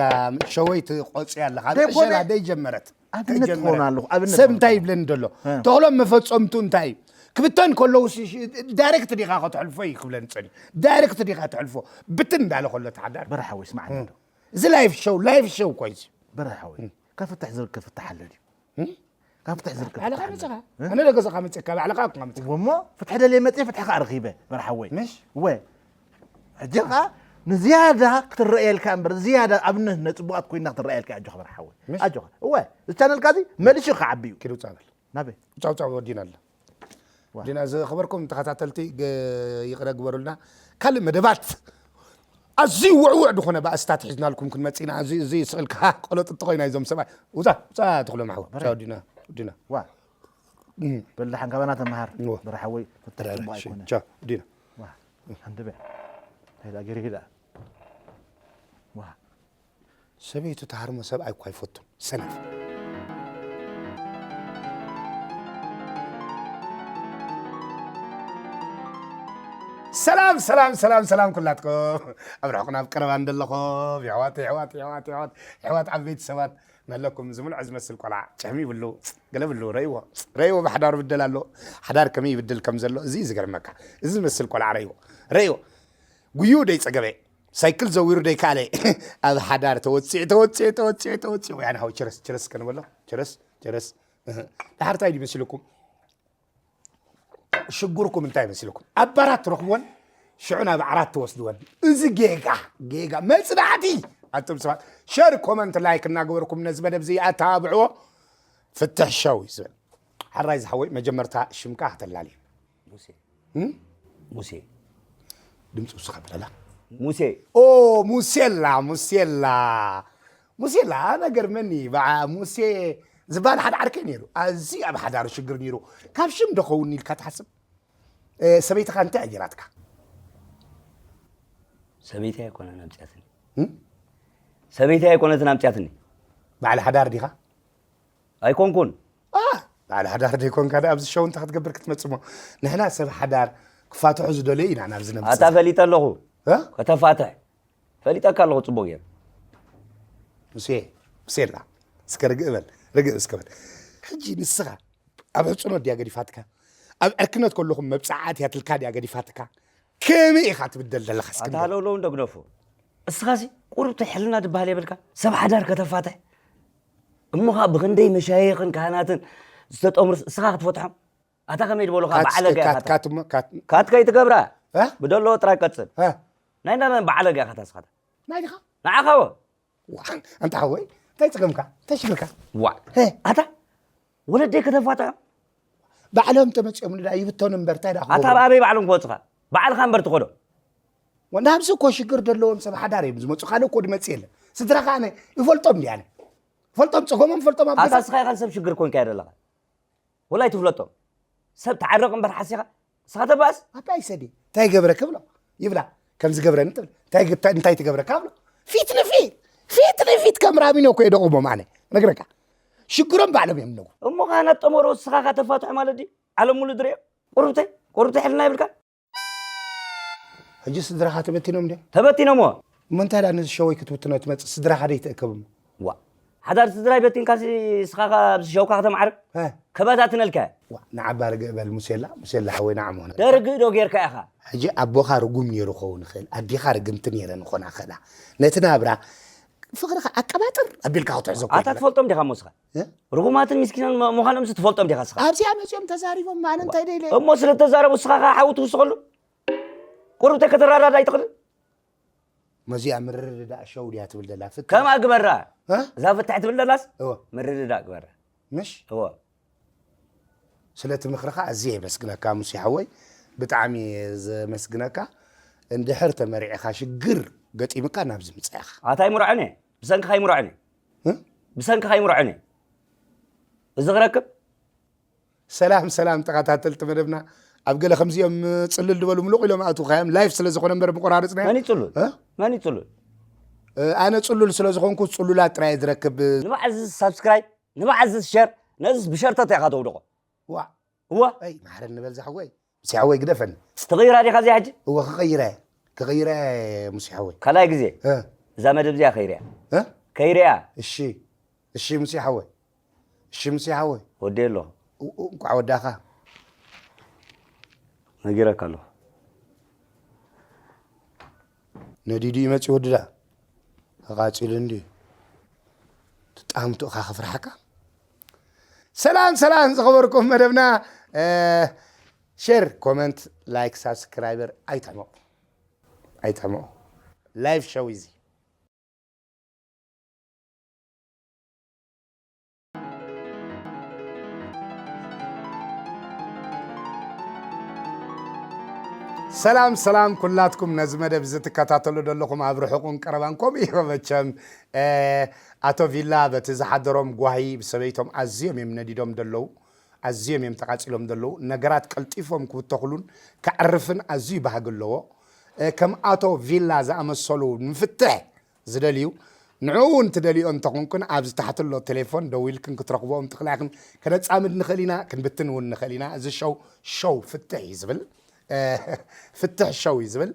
ሸወይ ትቆፅያ ኣለኻ ኣብ ዕሸላ ደይ ጀመረት ኣብነት ትኾን ኣለኹ ኣብነት ሰብ እንታይ ይብለኒ ደሎ ተኽሎም መፈፀምቱ እንታይ እዩ ክብተን ከለዉ ዳይሬክት ዲኻ ከተሕልፎ እዩ ክብለኒ ፀኒ ዳይሬክት ዲኻ ተሕልፎ ብትን እንዳለ ከሎ ተሓዳር በረሓወይ ስማዕ እዚ ላይፍ ሸው ላይፍ ሸው እኮ እዩ በረሓወይ ካብ ፍትሕ ዝርከብ ፍትሕ ኣሎ ድዩ ካብ ፍትሕ ዝርከብ ባዕልኻ መፅኻ ኣነ ዶ ገዛኻ መፅእካ ባዕልኻ እኮ መፅኻ እሞ ፍትሒ ደልየ መፅየ ፍትሒ ከዓ ረኺበ በረሓወይ ምሽ ወ ሕጂ ከዓ ንዝያዳ ክትረእየልካ እምበር ዝያዳ ኣብነት ነፅቡቃት ኮይና ክትረእየልካ ኣጆኻ በረሓወይ ኣጆኻ እወ እዚ ቻነልካ እዚ መሊሹ ክዓቢ እዩ ኪዱ ፃበል ናበይ ውፃ ውፃ ወዲና ኣላ ዲና ዝኸበርኩም ተኸታተልቲ ይቕረ ግበሩልና ካልእ መደባት ኣዝዩ ውዕውዕ ዝኾነ ባእስታት ሒዝናልኩም ክንመፅእ ኢና እዚ እዚ ስቕልካ ቆለጥጥ ኮይና እዞም ሰብኣይ ውፃ ውፃ ትኽሎም ሓወ ቻው ዲና ዲና ዋ በልዳሓን ካባና ተመሃር ብርሓወይ ፍትሕ ፅቡቅ ኣይኮነ ቻው ዲና ሃንደበ ሄዳ ገይረ ሄዳ ዋ ሰበይቱ ትሃርሞ ሰብኣይ እኳ ኣይፈቱን ሰነፍ ሰላም ሰላም ሰላም ሰላም ኩላትኩም ኣብ ርሑቕ ናብ ቀረባ እንደለኹም የሕዋት የሕዋት የሕዋት የሕዋት የሕዋት ዓበይቲ ሰባት መለኩም ዝምልዖ ዝመስል ቆልዓ ጨህሚ ይብሉ ገለ ብሉ ረይዎ ረይዎ ብሓዳሩ ብደል ኣሎ ሓዳር ከመይ ይብድል ከም ዘሎ እዚ እዩ ዝገርመካ እዚ ዝመስል ቆልዓ ረይዎ ረይዎ ጉዩ ደይ ጸገበ ሳይክል ዘዊሩ ደይከኣለ ኣብ ሓዳር ተወፂዑ ተወፂዑ ተወፂዑ ተወፂዑ ወያነ ሃው ቸረስ ቸረስ ከንበሎ ቸረስ ቸረስ ድሓር እንታይ ድዩ መሲልኩም ሽጉርኩም እንታይ መሲልኩም ኣብ ባራት ትረኽብወን ሽዑ ናብ ዓራት ትወስድወን እዚ ጌጋ ጌጋ መፅናዕቲ ኣቱም ሰባት ሸር ኮመንት ላይክ እናገበርኩም ነዚ መደብ እዚ ኣተባብዕዎ ፍትሕ ሸው እዩ ዝብል ሓራይ ዝሓወይ መጀመርታ ሽምካ ከተላልዩ ሙሴ ሙሴ ድምፂ ውስኻ ብለላ ሙሴ ኦ ሙሴላ ሙሴላ ሙሴላ ነገር መኒ በዓ ሙሴ ዝበሃል ሓደ ዓርከይ ነይሩ ኣዝዩ ኣብ ሓዳሩ ሽግር ነይሩ ካብ ሽም ዶ ኸውን ኢልካ ትሓስብ እ፣ ሰበይትኻ እንታይ ኣጀራትካ? ሰበይቲ ኣይኮነን ኣምፅያትኒ። እም? ሰበይቲ ኣይኮነትን ኣምፅያትኒ። በዓል ሓዳር ዲኻ? ኣይኮንኩን። ኣ፣ በዓል ሓዳር ደይኮንካ ደኣ ኣብዚ ሸው እንታይ ክትገብር ክትመጽእ እሞ? ንሕና ሰብ ሓዳር ክፋትሑ ዝደለዩ ኢና ናብዚ ነምጽእ። ኣታ ፈሊጠ ኣለኹ። እ? ከተፋትሕ ፈሊጠካ ኣለኹ ጽቡቕ ገይሩ። ሙሴ፣ ሙሴላ፣ እስከ ርግእ በል፣ ርግእ እስከ በል። ሕጂ ንስኻ ኣብ ሕጽኖት ድያ ገዲፋትካ? ኣብ ዕርክነት ከለኹም መብጽዓ ኣትያትልካ ድያ ገዲፋትካ? ከመይ ኢኻ ትብደል ዘለኻ እስክንድር? ኣታ ሃለውለው እንዶ ግደፎ። እስኻሲ ቁሩብ ሕልና ድበሃል የብልካ? ሰብ ሓዳር ከተፋትሕ እሞ ኸኣ ብኽንደይ መሻይኽን ካህናትን ዝተጠምሩስ እስኻ ክትፈትሖም? ኣታ ከመይ ዝበሉኻ ካት- በዓለገ ኢኻ ካት- ኣታ። ካት እሞ- ካት- ካት ከይትገብራ እ? ብደለዎ ጥራይ ቀጽል። እ? ናይ እንዳመን በዓለገ ኢኻ ኣታ እስኻታ። ናይ ዲኻ? ንዓኻዎ ዋ፣ ኣንታ ሓወይ፣ እንታይ ጸገምካ? እንታይ ሽግርካ? ዋ ሄ። ኣታ ወለደይ ከተፋትሖም ባዕሎም ተመጺኦም ንዳ ይብተኑ እምበር እንታይ ደኣ ኣታ ኣብ ኣበይ ባዕሎም ክወጹኻ? ባዕልኻ እምበር ትኸዶ። ወንዳ ኣብዚ እኮ ሽግር ዘለዎም ሰብ ሓዳር እዮም ዝመጹ። ካልእ እኮ ድመጽእ የለን። ስድራኻ ኣነ ይፈልጦም እንዲ ኣነ። ፈልጦም ጸገሞም ፈልጦም ኣብ ኣታ ገዛ። እስኻ ኢኻ ሰብ ሽግር ኮንካ ዘለኻ። ወላ ኣይትፍለጦም። ሰብ ተዓረቕ እምበር ሓሲኻ እስኻ ተባእስ። ኣባይ ሰዲ እንታይ ገበረ ክብሎ ይብላ። ከምዚ ገብረኒ ትብል። እንታይ ግታ- እንታይ ትገብረካ ብሎ። ፊት ንፊት ፊት ንፊት ከም ራሚኖ እኮ የደቑሞም ኣነ። ነግረካ። ሽግሮም ባዕሎም እዮም ነጉ። እሞ ካህናት ጠመሮ እስኻ ካተፋትሑ ማለት ድዩ? ዓለም ሙሉ ድሪኦ ቁርብተይ ቁርብተይ ሕልና ይብልካ። ሕጂ ስድራኻ ተበቲኖም ድዮም? ተበቲኖሞ እሞ እንታይ ደኣ ነዚ ሸወይ ክትብትኖ ትመጽእ ስድራኻ ደይትእከብ እሞ? ዋ ሓዳር ስድራይ በቲንካሲ እስኻ ኸ ኣብዚ ሸውካ ከተማዕርግ ሀ? ከበታትነልካ ዋ ንዓባ ርግእ በል ሙሴላ ሙሴላ ሓወይ ንዓ ምሆነ ደርግእ ዶ ጌርካ ኢኻ? ሕጂ ኣቦኻ ርጉም ነይሩ ክኸውን ይኽእል ኣዲኻ ርግምቲ ነይረን ኾና ኸላ ነቲ ናብራ ፍቕርኻ ኣቀባጥር ኣቢልካ ክትሕዞ እኮ ኣታ ይግባእ። ትፈልጦም ዲኻ ሞስኻ እ? ርጉማትን ሚስኪናን ም- ምዃኖም ሲ ትፈልጦም ዲኻ ስኻ ኣብዚኣ መፂኦም ተዛሪቦም ኣነ እንታይ ደይለ እሞ ስለ ተዛረቡ እስኻ ኸ ሓዊ ትውስኸሉ ቁርብተይ ከተራዳዳ ኣይትኽእልን መዚኣ ምርርዳእ ሸው ድያ ትብል ዘላ ፍትሕ ከምኣ ግበራ እ? እዛ ፍትሕ ትብል ዘላስ እወ ምርድዳእ ግበራ ምሽ እወ ስለቲ ምኽርኻ ኣዝየ የመስግነካ ሙሴ ሓወይ ብጣዕሚ እየ ዘመስግነካ እንድሕር ተመሪዕኻ ሽግር ገጢምካ ናብዚ ምፅእኻ ኣታ ኣይምርዖን እየ ብሰንክኻ ኣይምርዖን እየ እ? ብሰንክኻ ኣይምርዖን እየ እዚ ክረክብ ሰላም ሰላም ተኸታተልቲ መደብና ኣብ ገለ ከምዚኦም ፅልል ዝበሉ ምሉቕ ኢሎም ኣትውኻዮም ላይፍ ስለ ዝኾነ እምበር ምቆራርፅና መን ይፅሉል እ? መን ይፅሉል ኣነ ፅሉል ስለ ዝኾንኩ ፅሉላት ጥራይ ዝረክብ ንባዕዚ ሳብስክራይብ ንባዕዚ ሸር ነዚ ብሸርተት ኢኻ ተውድቖ ዋ እወ ኣይ ማሕረን ንበል ዝሓወይ ሙሴ ሓወይ ግደፈኒ ትቕይራ ዲኻ እዚኣ ሕጂ እወ ክቐይረ ክቐይረ ሙሴ ሓወይ ካልኣይ ግዜ እ፣ እዛ መደብ እዚኣ ከይርያ እ? ከይርያ እሺ እሺ ሙሴ ሓወይ እሺ ሙሴ ሓወይ ወደየ ኣለኹ እ- እ- እንኳዕ ወዳኻ ነጊረካ ኣለኹ ነዲዱ ይመፅእ ወድዳ ተቓፂሉ እንዲ ትጣምቱ እኻ ክፍርሓካ ሰላም ሰላም ዝኸበርኩም መደብና እ፣ ሼር ኮመንት ላይክ ሳብስክራይበር ኣይትሕመቑ ኣይትሕመቑ ላይቭ ሸው እዚ ሰላም ሰላም ኩላትኩም ነዚ መደብ እዚ ትከታተሉ ዘለኹም ኣብ ርሑቕን ቀረባን ከምኡ እዩ መቸም እ፣ ኣቶ ቪላ በቲ ዝሓደሮም ጓሂ ብሰበይቶም ኣዝዮም እዮም ነዲዶም ዘለዉ ኣዝዮም እዮም ተቓፂሎም ዘለዉ ነገራት ቀልጢፎም ክውተኽሉን ከዕርፍን ኣዝዩ ባህጊ ኣለዎ እ፣ ከም ኣቶ ቪላ ዝኣመሰሉ ንፍትሕ ዝደልዩ ንዕኡ እውን ትደልዮ እንተኾንክን ኣብዚ ታሕቲ ኣሎ ቴሌፎን ደዊልክን ክትረኽብኦም ትኽእላ ኢኽን ከነፃምድ ንኽእል ኢና ክንብትን እውን ንኽእል ኢና እዚ ሸው ሸው ፍትሕ እዩ ዝብል ፍትሕ ሸው እዩ ዝብል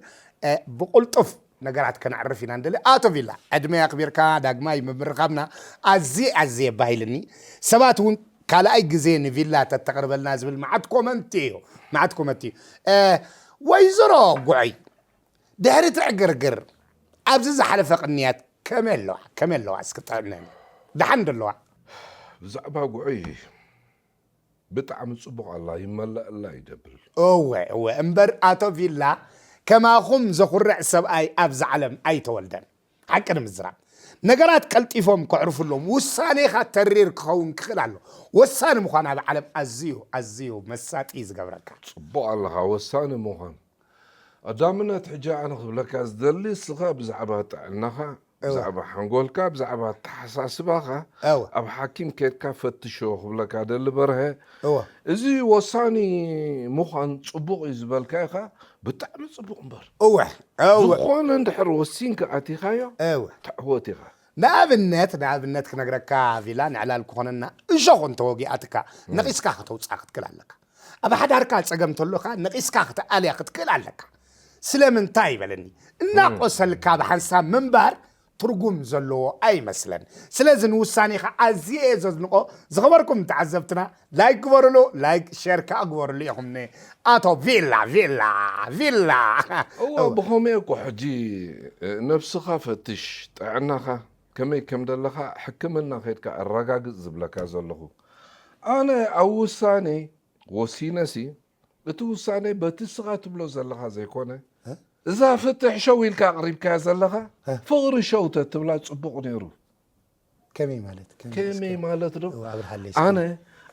ብቁልጡፍ ነገራት ከነዕርፍ ኢና ንደሊ ኣቶ ቪላ ዕድመ ኣክቢርካ ዳግማይ ምምርኻብና ኣዝየ ኣዝየ ባሂልኒ ሰባት እውን ካልኣይ ግዜ ንቪላ ተተቕርበልና ዝብል መዓት ኮመንቲ እዩ መዓት ኮመንቲ እዩ ወይዘሮ ጉዐይ ድሕሪ ትዕግርግር ኣብዚ ዝሓለፈ ቅንያት ከመይ ኣለዋ ከመይ ኣለዋ እስኪ ጥዕነን ደሓን ደለዋ ብዛዕባ ጉዑይ ብጣዕሚ ጽቡቕ ኣላ ይመለእላ ይደብል እወ እወ እምበር ኣቶ ቪላ ከማኹም ዘኹርዕ ሰብኣይ ኣብዚ ዓለም ኣይተወልደን ሓቂ ንምዝራብ ነገራት ቀልጢፎም ከዕርፉሎም ውሳኔኻ ተሪር ክኸውን ክኽእል ኣሎ ወሳኒ ምዃን ኣብ ዓለም ኣዝዩ ኣዝዩ መሳጢ እዩ ዝገብረካ ጽቡቕ ኣለኻ ወሳኒ ምዃን ቀዳምነት ሕጂ ኣነ ክብለካ ዝደሊ እስኻ ብዛዕባ ጥዕናኻ ብዛዕባ ሓንጎልካ፣ ብዛዕባ ኣተሓሳስባኻ እወ ኣብ ሓኪም ከድካ ፈትሾ ክብለካ ደሊ በርሀ። እወ እዚ ወሳኒ ምዃን ጽቡቕ እዩ ዝበልካ ኢኻ፣ ብጣዕሚ ጽቡቕ እምበር እወ እወ ዝኾነ እንድሕር ወሲንካ ኣቲኻዮ እወ ትዕወት ኢኻ። ንኣብነት ንኣብነት ክነግረካ ቪላ ንዕላል ክኾነና እሾኽ እንተወጊኣትካ ነቒስካ ከተውፅኣ ክትክእል ኣለካ። ኣብ ሓዳርካ ፀገም ተሎካ ነቒስካ ክትኣልያ ክትክእል ኣለካ። ስለምንታይ ይበለኒ እናቆሰልካ ብሓንሳብ ምንባር ትርጉም ዘለዎ ኣይመስለን። ስለዚ ንውሳኔኻ ኣዝየ እየ ዘዝንቆ። ዝኸበርኩም ተዓዘብትና ላይክ ግበሩሉ፣ ላይክ ሸር ከዓ ግበሩሉ ኢኹም። ኣቶ ቪላ ቪላ ቪላ እዋ ብኸመይ እኮ ሕጂ ነብስኻ ፈትሽ፣ ጥዕናኻ ከመይ ከም ዘለኻ ሕክምና ከድካ ኣረጋግጽ ዝብለካ ዘለኹ። ኣነ ኣብ ውሳኔ ወሲነሲ እቲ ውሳኔ በቲ ስኻ ትብሎ ዘለኻ ዘይኮነ እዛ ፍትሕ ሸው ኢልካ ኣቕሪብካያ ዘለኻ ፍቕሪ ሸው ተትብላ ጽቡቕ ነይሩ። ከመይ ማለት ከመይ ማለት ዶ? ኣብርሃለይ ኣነ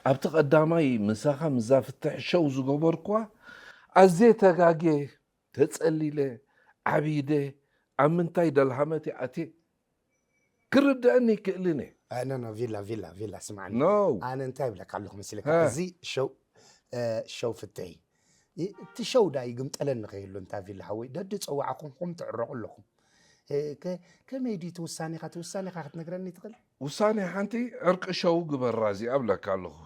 ኣብቲ ቀዳማይ ምሳኻ ምዛ ፍትሕ ሸው ዝገበርኩዋ ኣዝየ ተጋግየ፣ ተጸሊለ፣ ዓቢደ፣ ኣብ ምንታይ ደልሃመት ኣትየ ክርድአኒ ይክእልን እየ። ኖ ኖ ቪላ ቪላ ቪላ ስማዕኒ ኖ ኣነ እንታይ ይብለካ ኣለኹ መሲለካ ሀ። እዚ ሸው እ፣ ሸው ፍትሒ ይ- እቲ ሸው ዳ ይግምጠለኒ ከይህሉ እንታ ቪላ ሓወይ ደዲ ጸዋዕኹም ኹም ትዕረቑ ኣለኹም እ፣ ከ- ከመይ ድዩ እቲ ውሳኔኻ እቲ ውሳኔኻ ክትነግረኒ ትኽእል ውሳኔ ሓንቲ ዕርቂ ሸው ግበራ እዚኣ እብለካ ኣለኹ።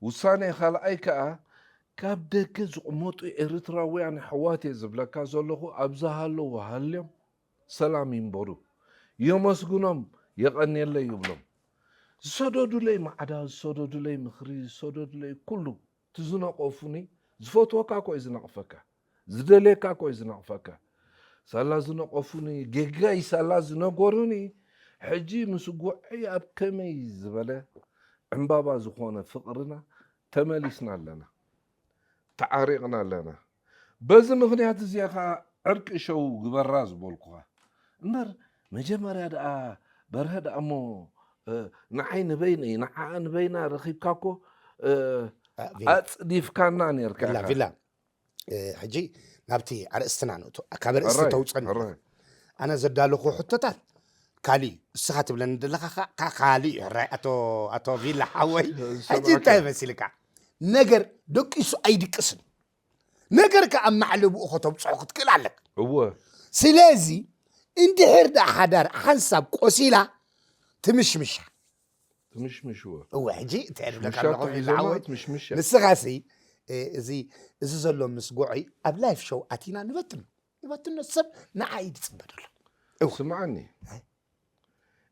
ውሳኔ ካልኣይ ከኣ ካብ ደገ ዝቕመጡ ኤርትራውያን ኣሕዋት እየ ዝብለካ ዘለኹ ኣብ ዝሃለዉ ሃልዮም ሰላም ይንበሩ። የመስግኖም የቐንየለይ ይብሎም። ዝሰደዱለይ ማዕዳ ዝሰደዱለይ ምኽሪ ዝሰደዱለይ ኩሉ እቲ ዝነቐፉኒ ዝፈትወካ እኮ እዩ ዝነቕፈካ ዝደልየካ እኮ እዩ ዝነቕፈካ። ሳላ ዝነቐፉኒ ጌጋይ ሳላ ዝነገሩኒ ሕጂ ምስ ጉዐይ ኣብ ከመይ ዝበለ ዕምባባ ዝኾነ ፍቕርና ተመሊስና ኣለና ተዓሪቕና ኣለና። በዚ ምኽንያት እዚኣ ኸዓ ዕርቂ ሸው ግበራ ዝበልኩኻ እምበር መጀመርያ ደኣ በርሀ ደኣ እሞ ንዓይ ንበይነይ ንዓኣ ንበይና ረኺብካ እኮ ኣጽዲፍካና ነርካ ቪላ ኢኻ። ቪላ እ፣ ሕጂ ናብቲ ኣርእስትና ንእቶ ካብ ኣርእስቲ ተውፀን ኣነ ዘዳለኹ ሕቶታት ካሊእ እዩ እስኻ ትብለኒ ዘለኻ ካ- ካ- ካሊእ እዩ ሕራይ ኣቶ ኣቶ ቪላ ሓወይ ሕጂ እንታይ መሲልካ ነገር ደቂሱ ኣይድቅስን ነገር ከኣ ኣብ ማዕለብኡ ከተብፅሖ ክትክእል ኣለካ እወ ስለዚ እንድሕር ደኣ ሓዳር ሓንሳብ ቆሲላ ትምሽምሻ ትምሽምሽዎ እወ ሕጂ እንታይ እብለካ ምሻ ኣለኹ ተሒዞማ ኢላወይ ትምሽምሻ ንስኻሲ እ፣ እዚ እዚ ዘሎ ምስ ጎዐይ ኣብ ላይፍ ሾው ኣቲና ንበትኖ ንበትኖ ሰብ ንዓይ ድፅበ ደሎ ስምዓኒ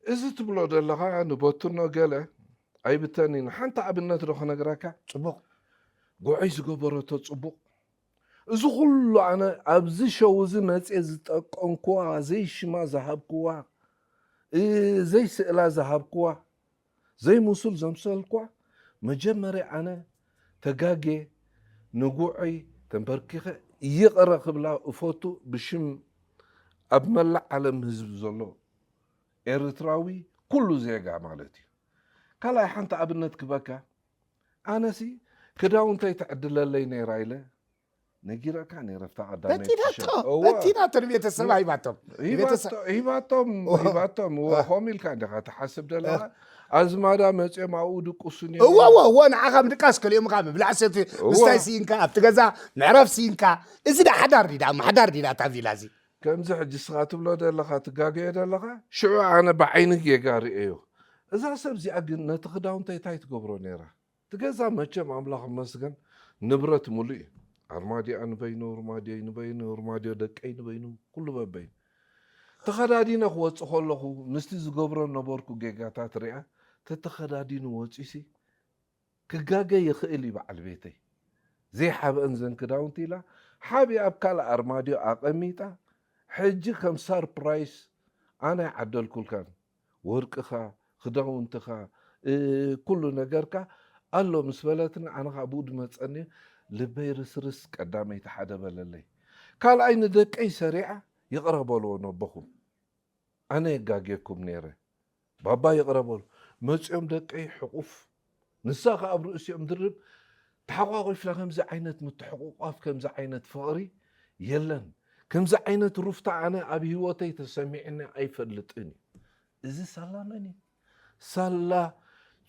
እዚ ትብሎ ዘለኻ ንበትኖ ገለ ኣይብተን ኢና ሓንቲ ኣብነት ዶ ክነግረካ ፅቡቕ ጉዐይ ዝገበረቶ ፅቡቕ እዚ ኩሉ ኣነ ኣብዚ ሸው እዚ መፅየ ዝጠቀምኩዋ ዘይሽማ ዝሃብኩዋ እ፣ ዘይስእላ ዝሃብኩዋ ዘይምሱል ዘምሰልኳ መጀመርያ ኣነ ተጋጌ ንጉዐይ ተንበርኪኸ ይቕረ ክብላ እፈቱ ብሽም ኣብ መላእ ዓለም ህዝቢ ዘሎ ኤርትራዊ ኩሉ ዜጋ ማለት እዩ። ካልኣይ ሓንቲ ኣብነት ክበካ ኣነሲ ክዳውንተይ ትዕድለለይ ነይራ ኢለ ነጊረካ ነይረ ኣብታ ቀዳመይቲ በቲናቶ ሸው። እወ። በቲናቶ ንቤተሰብ ሃይባቶም ቤተሰብ ሂባቶ- ሂባቶም ሂባቶም እወ፣ ከምኡ ኢልካ እንዲኻ ትሓስብ ደለኻ ኣዝማዳ መፅኦም ኣብኡ ድቁሱን እወ እወ እወ ንዓኻ ምድቃስ ከሊኦምኻ ምብላዕ ሰቲ እወ። ምስታይ ስኢንካ ኣብቲ ገዛ ምዕራፍ ስኢንካ እዚ ዳ ሓዳር ዲዳ ምሓዳር ዲዳ እታ ቪላ እዚ ከምዚ ሕጂ ስኻ ትብሎ ደለኻ ትጋገዮ ደለኻ ሽዑ ኣነ ብዓይኒ ጌጋ ርእዮ እዛ ሰብ እዚኣ ግን ነቲ ክዳውንተይ እንታይ ትገብሮ ነይራ እቲ ገዛ መቸም ኣምላኽ መስገን ንብረት ሙሉእ እዩ ኣርማዲኣ ንበይኑ ርማዲዮይ ንበይኑ ርማዲዮ ደቀይ ንበይኑ ኩሉ በበይኑ ተኸዳዲነ ክወፅእ ከለኹ ምስቲ ዝገብሮ ነበርኩ ጌጋታት ሪኣ ተተኸዳዲኑ ወፂሲ ክጋገ ይኽእል እዩ በዓል ቤተይ ዘይሓብአን ዘን ክዳውንቲ ኢላ ሓቢኣ ኣብ ካልእ ኣርማድዮ ኣቐሚጣ ሕጂ ከም ሳርፕራይስ ኣነ ኣይዓደልኩልካን ወርቅኻ ክዳውንትኻ እ፣ ኩሉ ነገርካ ኣሎ ምስ በለትኒ ኣነ ኻዓ ብኡ ድመፀኒ ልበይ ርስርስ ቀዳመይቲ ሓደ በለለይ ካልኣይ ንደቀይ ሰሪዓ ይቕረ በልዎ ነቦኹም ኣነ የጋጌኩም ነይረ ባባ ይቕረ በሉ መፂኦም ደቀይ ሕቑፍ ንሳ ከዓ ኣብ ርእሲኦም ድርብ ተሓቋቒፍና ከምዚ ዓይነት ምትሕቑቋፍ ከምዚ ዓይነት ፍቕሪ የለን ከምዚ ዓይነት ሩፍታ ኣነ ኣብ ህይወተይ ተሰሚዕኒ ኣይፈልጥን እዩ እዚ ሳላ መን እዩ? ሳላ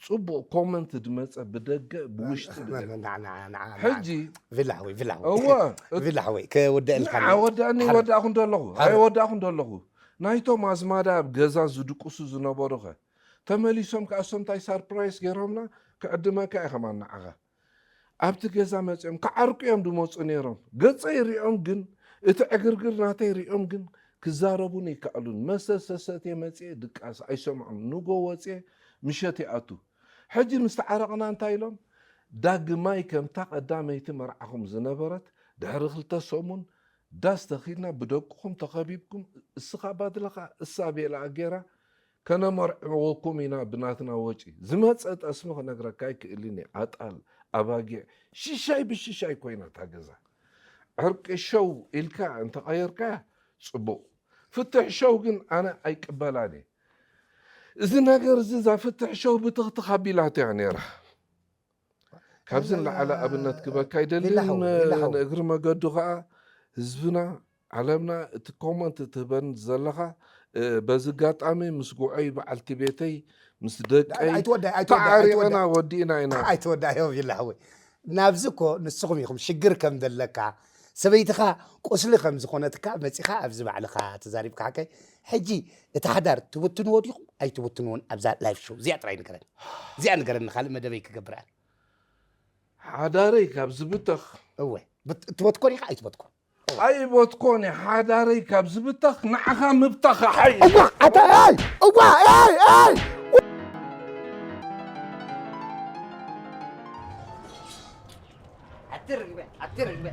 ጽቡቕ ኮመንት ድመጸ ብደገ ብውሽጢ ድደገ። ንዓ- ንዓ- ንዓ- ንዓ- ሕጂ ቪላ ሓወይ፣ ቪላ ሓወይ። እወ፣ ቪላ ሓወይ፣ ክውደአልካ ንዓ ወዳእኒ ሓር- ወዳእኹ እንደለኹ ሓር- ኣይ ወዳእኹ እንደለኹ ናይቶም ኣዝማዳ ኣብ ገዛ ዝድቅሱ ዝነበሩኸ ተመሊሶም ከኣ እሶም እንታይ ሳርፕራይስ ገይሮምና ክዕድመካ እየ ከማን ንዓኻ ኣብቲ ገዛ መጺኦም ክዓርቁ እዮም ድመጹ ነይሮም። ገጸይ ሪኦም ግን እቲ ዕግርግር ናተይ ሪኦም ግን ክዛረቡን ይከኣሉን። መሰሰሰት መጽኤ ድቃስ ኣይሰምዖም። ንጎ ወጽኤ ምሸት ይኣቱ። ሕጂ ምስ ተዓረቕና እንታይ ኢሎም ዳግማይ ከምታ ቀዳመይቲ መርዓኹም ዝነበረት ድሕሪ ክልተ ሰሙን ዳስ ተኺልና ብደቅኹም ተኸቢብኩም እስኻ ባድለኻ እሳ ቤላ ኣጌራ ከነመርዕወኩም ኢና ብናትና ወጪ። ዝመጸ ጠስሚ ክነግረካ ኣይክእልን እየ። ኣጣል ኣባጊዕ ሽሻይ ብሽሻይ ኮይና እታ ገዛ። ዕርቂ ሸው ኢልካ እንተቐየርካያ ጽቡቕ። ፍትሕ ሸው ግን ኣነ ኣይቅበላን እየ። እዚ ነገር እዚ እዛ ፍትሕ ሸው ብትኽትኽ ኣቢላቶ እያ ነይራ። ካብዚ ንላዕሊ ኣብነት ክበካ ኣይደልን። ቢላሓው፣ ቢላሓው። ንእግሪ መገዱ ከዓ ህዝብና ዓለምና እቲ ኮመንት ትህበን ዘለኻ እ፣ በዚ ኣጋጣሚ ምስ ጉዐይ በዓልቲ ቤተይ ምስ ደቀይ ኣይትወዳይ፣ ኣይትወዳይ፣ ተዓሪቕና ኣይትወዳይ። ወዲእና ኢና። ኣይትወዳዮ ቢላ ሓወይ። ናብዚ እኮ ንስኹም ኢኹም ሽግር ከም ዘለካ ሰበይትኻ ቁስሊ ከም ዝኾነትካ መፂኻ ኣብዚ ባዕልኻ ተዛሪብካ ሓቀይ። ሕጂ እቲ ሓዳር ትብትንዎ ዲኹም ኣይትብትንዎን ኣብዛ ላይፍ ሾው እዚኣ ጥራይ ንገረኒ። እዚኣ ንገረኒ፣ ካልእ መደበይ ክገብር እየ። ሓዳረይ ካብ ዝብተኽ እወ ብት- ትበትኮን ኢኻ ኣይትበትኮን። ኣይበትኮን እየ። ሓዳረይ ካብ ዝብተኽ ንዓኻ ምብታኻ ሓይ እዋ ኣታ ኣይ እዋ ኣይ ኣይ ኣቲ ርግበ ኣቲ ርግበ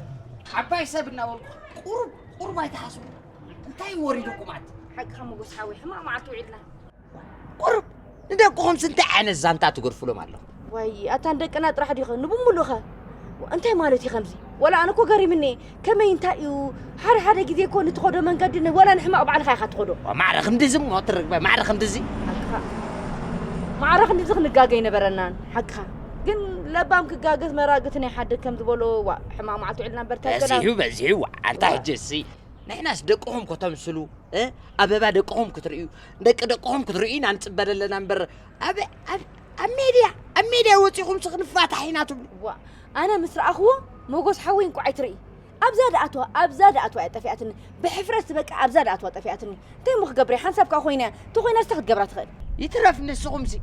ዓባይ ሰብ እናበልኩ ቁሩብ ቁሩብ ኣይትሓስቡ። እንታይ ወሪዱኩም ኣቲ? ሓቅኻ ሞጎስ ሓወይ ሕማቕ መዓልቲ ውዒልና። ቁሩብ ንደቅኹምስ እንታይ ዓይነት ዛንታ ትገድፉሎም ኣለኹም? ዋይ ኣታ ንደቅና ጥራሕ ዲኸ ንብሙሉእኸ እንታይ ማለት እዩ ከምዚ? ወላ ኣነ እኮ ገሪምኒ እየ። ከመይ እንታይ እዩ ሓደ ሓደ ግዜ እኮ ንትኸዶ መንገዲ ን- ወላ ንሕማቕ ባዕልኻ ኢኻ ትኸዶ። ዋ፣ ማዕረ ክንድዚ እሞ ትርግበ ማዕረ ክንድዚ ሓቅኻ ማዕረ ክንድዚ ክንጋገ ኣይነበረናን ሓቅኻ። ግን ለባም ክጋገዝ መራግቲ ናይ ሓድግ ከም ዝበሎ ዋ ሕማቕ መዓልቲ ውዒልና እምበር እንታይ ገና በዚሑ በዚሑ ዋ፣ ኣንታ ሕጂ እሲ ንሕናስ ደቅኹም ከተምስሉ እ? ኣበባ ደቅኹም ክትርእዩ ደቂ ደቅኹም ክትርእዩ ኢና ንፅበ ዘለና እምበር ኣብ ኣብ ኣብ ሜድያ ኣብ ሜድያ ወፂኹም ስ ክንፋታሕ ኢና ትብሉ ዋ ኣነ ምስ ረኣኽዎ ሞጎስ ሓወይ እንቋዕ ኣይትርኢ ኣብዛ ደኣትዋ ኣብዛ ደኣትዋ እያ ጠፊኣትኒ ብሕፍረት ዝበቃ ኣብዛ ደኣትዋ ጠፊኣትኒ እንታይ ሞ ክገብር እየ ሓንሳብ ከዓ ኮይና እያ ተኮይና ስተ ክትገብራ ትኽእል ይትረፍ ንስኹም ሲ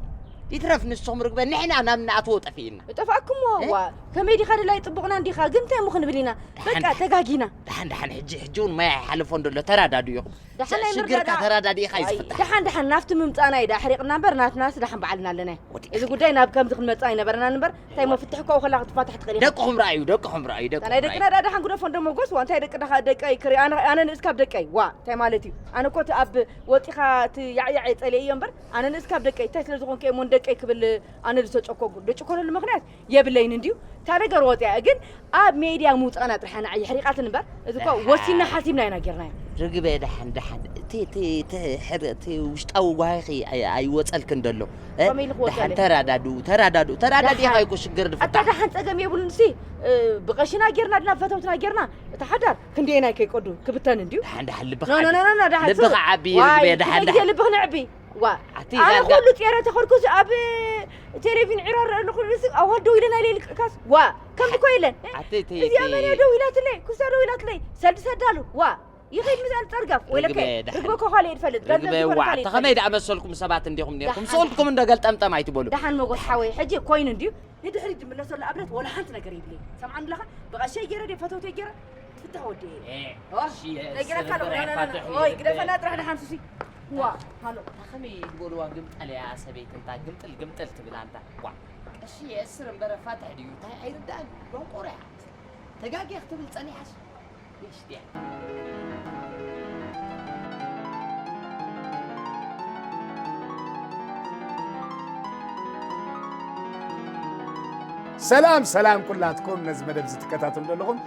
ይትረፍ ንስኹም ርግበ ንሕና ናብ ንኣትዎ ጠፊእና እጠፋእኩሞ ዋ ከመይ ዲኻ ደላይ ጥቡቕና እንዲኻ ግን እንታይ ሞ ክንብል ኢና በቃ ተጋጊና ደሓን ደሓን ሕጂ ሕጂ እውን ማይ ኣይሓለፎ እንደሎ ተራዳዱ ኢኹም ደሓን ናይ ሽግርካ ምርዳዳ- ተራዳዲእኻ እዩ ዋይ፣ ዝፍታሕ ደሓን ደሓን ናብቲ ምምፃእና እዩ ዳ ኣሕሪቕና እምበር ናትናስ ደሓን በዓልና ኣለና እዩ። ወዲእኻ እዚ ጉዳይ ናብ ከምዚ ክንመፅእ ኣይነበረና እምበር እንታይ ሞ ፍትሕ ከኡ ከላ ክትፋታሕ ትኽእል ኢኻ ደቅኹም ረኣዩ ደቅኹም ረኣዩ እታ ናይ ደቅና ዳ ደሓን ግደፎ እንዶ መጎስ ዋ እንታይ ደቂ ደኻ ደቀይ ክርኢ ኣነ ኣነ ንእስ ካብ ደቀይ ዋ እንታይ ማለት እዩ ኣነ እኮ እቲ ኣብ ወፂኻ እቲ ያዕያዕ የፀልየ እዮ እምበር ኣነ ንእስ ካብ ደቀይ እንታይ ስለ ዝኾንከ እሞ ንደቀይ ክብል ኣነ ዝተጨኮጉ ደጭኮነሉ ምክንያት የብለይን እንድዩ እታ ነገር ወፂኣ ግን ኣብ ሜድያ ምውፃእና ጥራሕ ኣነ የሕሪቓትን እምበር እዚ እኮ ወሲና ሓሲብና ኢና ጌርናዮ ርግበ ደሓን ደሓን እቲ እቲ እቲ ሕር- እቲ ውሽጣዊ ጓሂኺ ኣይ- ኣይወፀልክን ደሎ እ? ከመይ ኢሉ ክወፀለይ? ደሓን ተራዳዱ ተራዳዱ ተራዳዲኻ ደሓን- ይኮ ሽግር ኣታ ዝፍታሕ ደሓን ፀገም የብሉን ሲ እ፣ ብቐሽና ጌርና ድና ፈተውትና ጌርና እታ ሓዳር ክንደየናይ ከይቀዱ ክብተን እንድዩ ደሓን ደሓን ልብኻ ኖ ኖ ኖ ኖ ደሓን ልብኻ ዓቢ ዋይ ርግበ ደሓን ግዜ ደሓን ልብኽ ንዕቢ ዋ ኣቲ ኣነ ዳዳ- ኩሉ ጤረ ተኸድኩ ኣብ ቴሌቪዥን ዒራ ረአ ኣለኹ ሲ ኣዋል ደው ኢለን ኣይለ ልቅቃስ ዋ ከምዚ ኮ የለን ኣቲ እቲ እዚኣ መን እያ ደው ኢላትለይ ኩሳ ደው ኢላትለይ ሰልዲ ሰዳሉ ዋ ይኸይድ ምስኣል ፀርጋፍ ወይለከ ርግበ ደሓን- ርግበ ኮ ካልእ ይድፈልጥ ርግበ ዋ ተኸመይ ደኣ መሰልኩም ሰባት እንዲኹም ነርኩም ደሓን- ስቕልኩም እንዶ ገልጠምጠም ኣይትበሉ ደሓን መጎስ ሓወይ ሕጂ ኮይኑ እንድዩ ንድሕሪት ዝምለሰሉ ኣብነት ወላ ሓንቲ ነገር የብለይ ሰምዓኒ ኣለኻ ብቐሸይ ገይረ ድየ ፈተውተይ ገይረ ትፍታሕ ወዲ እ፣ ኦ፣ እሺ፣ የ- ነጊረካ ኣለኹ ስረ ና- ና- ና- ፋትሕ ኦይ ይብል። ግደፈና ጥራሕ ደሓን ሱሲ ዋ ሃሎ ከመይ ይግበልዋ ግምጠል እያ ሰበይቲ እንታ ግምጥል ግምጥል ትብል ኣንታ ዋ ቀሺ የእስር እምበረ ፋትሕ ድዩ እንታይ ኣይርዳእን ደንቆሮ እያ ተጋጊያ ክትብል ጸኒሓስ ንእሽትያ ሰላም ሰላም ኩላትኩም ነዚ መደብ እዚ ትከታተሉ ዘለኹም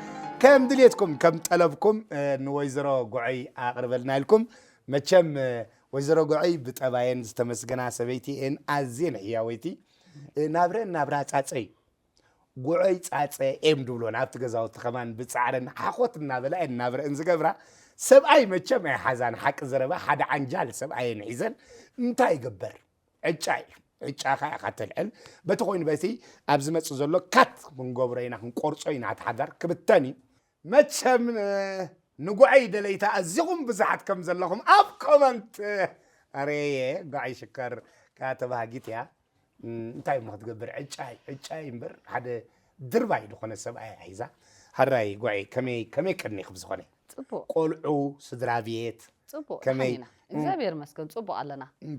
ከም ድሌትኩም ከም ጠለብኩም እ፣ ንወይዘሮ ጉዐይ ኣቕርበልና ኢልኩም መቸም እ፣ ወይዘሮ ጉዐይ ብጠባየን ዝተመስገና ሰበይቲ እየን ኣዝየን ሕያወይቲ እ፣ ናብረአን ናብራ ፃፀ እዩ ጉዐይ ፃፀ እዮም ድብሎን ኣብቲ ገዛውቲ ከማን ብፃዕረን ሓኾት እናበላ እየን ናብረአን ዝገብራ ሰብኣይ መቸም ኣይሓዛን። ሓቂ ዘረባ ሓደ ዓንጃል ሰብኣየን ሒዘን እንታይ ይግበር? ዕጫ እዩ። ዕጫኻ ኢኻ ተልዕል። በቲ ኮይኑ በቲ ኣብ ዝመጽእ ዘሎ ካት ክንገብሮ ኢና፣ ክንቆርጾ ኢና። እቲ ሓዳር ክብተን እዩ። መቸም ንጉዐይ ደለይታ ኣዚኹም ብዙሓት ከም ዘለኹም ኣብ ኮመንት ኣረየ። ጓዓይ ሽከር ከኣ ተባሃጊት እያ። እንታይ እሞ ክትገብር? ዕጫይ ዕጫይ እምበር ሓደ ድርባይ ዝኾነ ሰብኣይ ሒዛ። ሓራይ ጓዓይ ከመይ ከመይ ቀኒኹ ብዝኾነ ፅቡቅ ቆልዑ፣ ስድራ ቤት ፅቡቅ ከመይ- ደሓን ኢና። እግዚኣብሔር ይመስገን ፅቡቅ ኣለና። እህ፣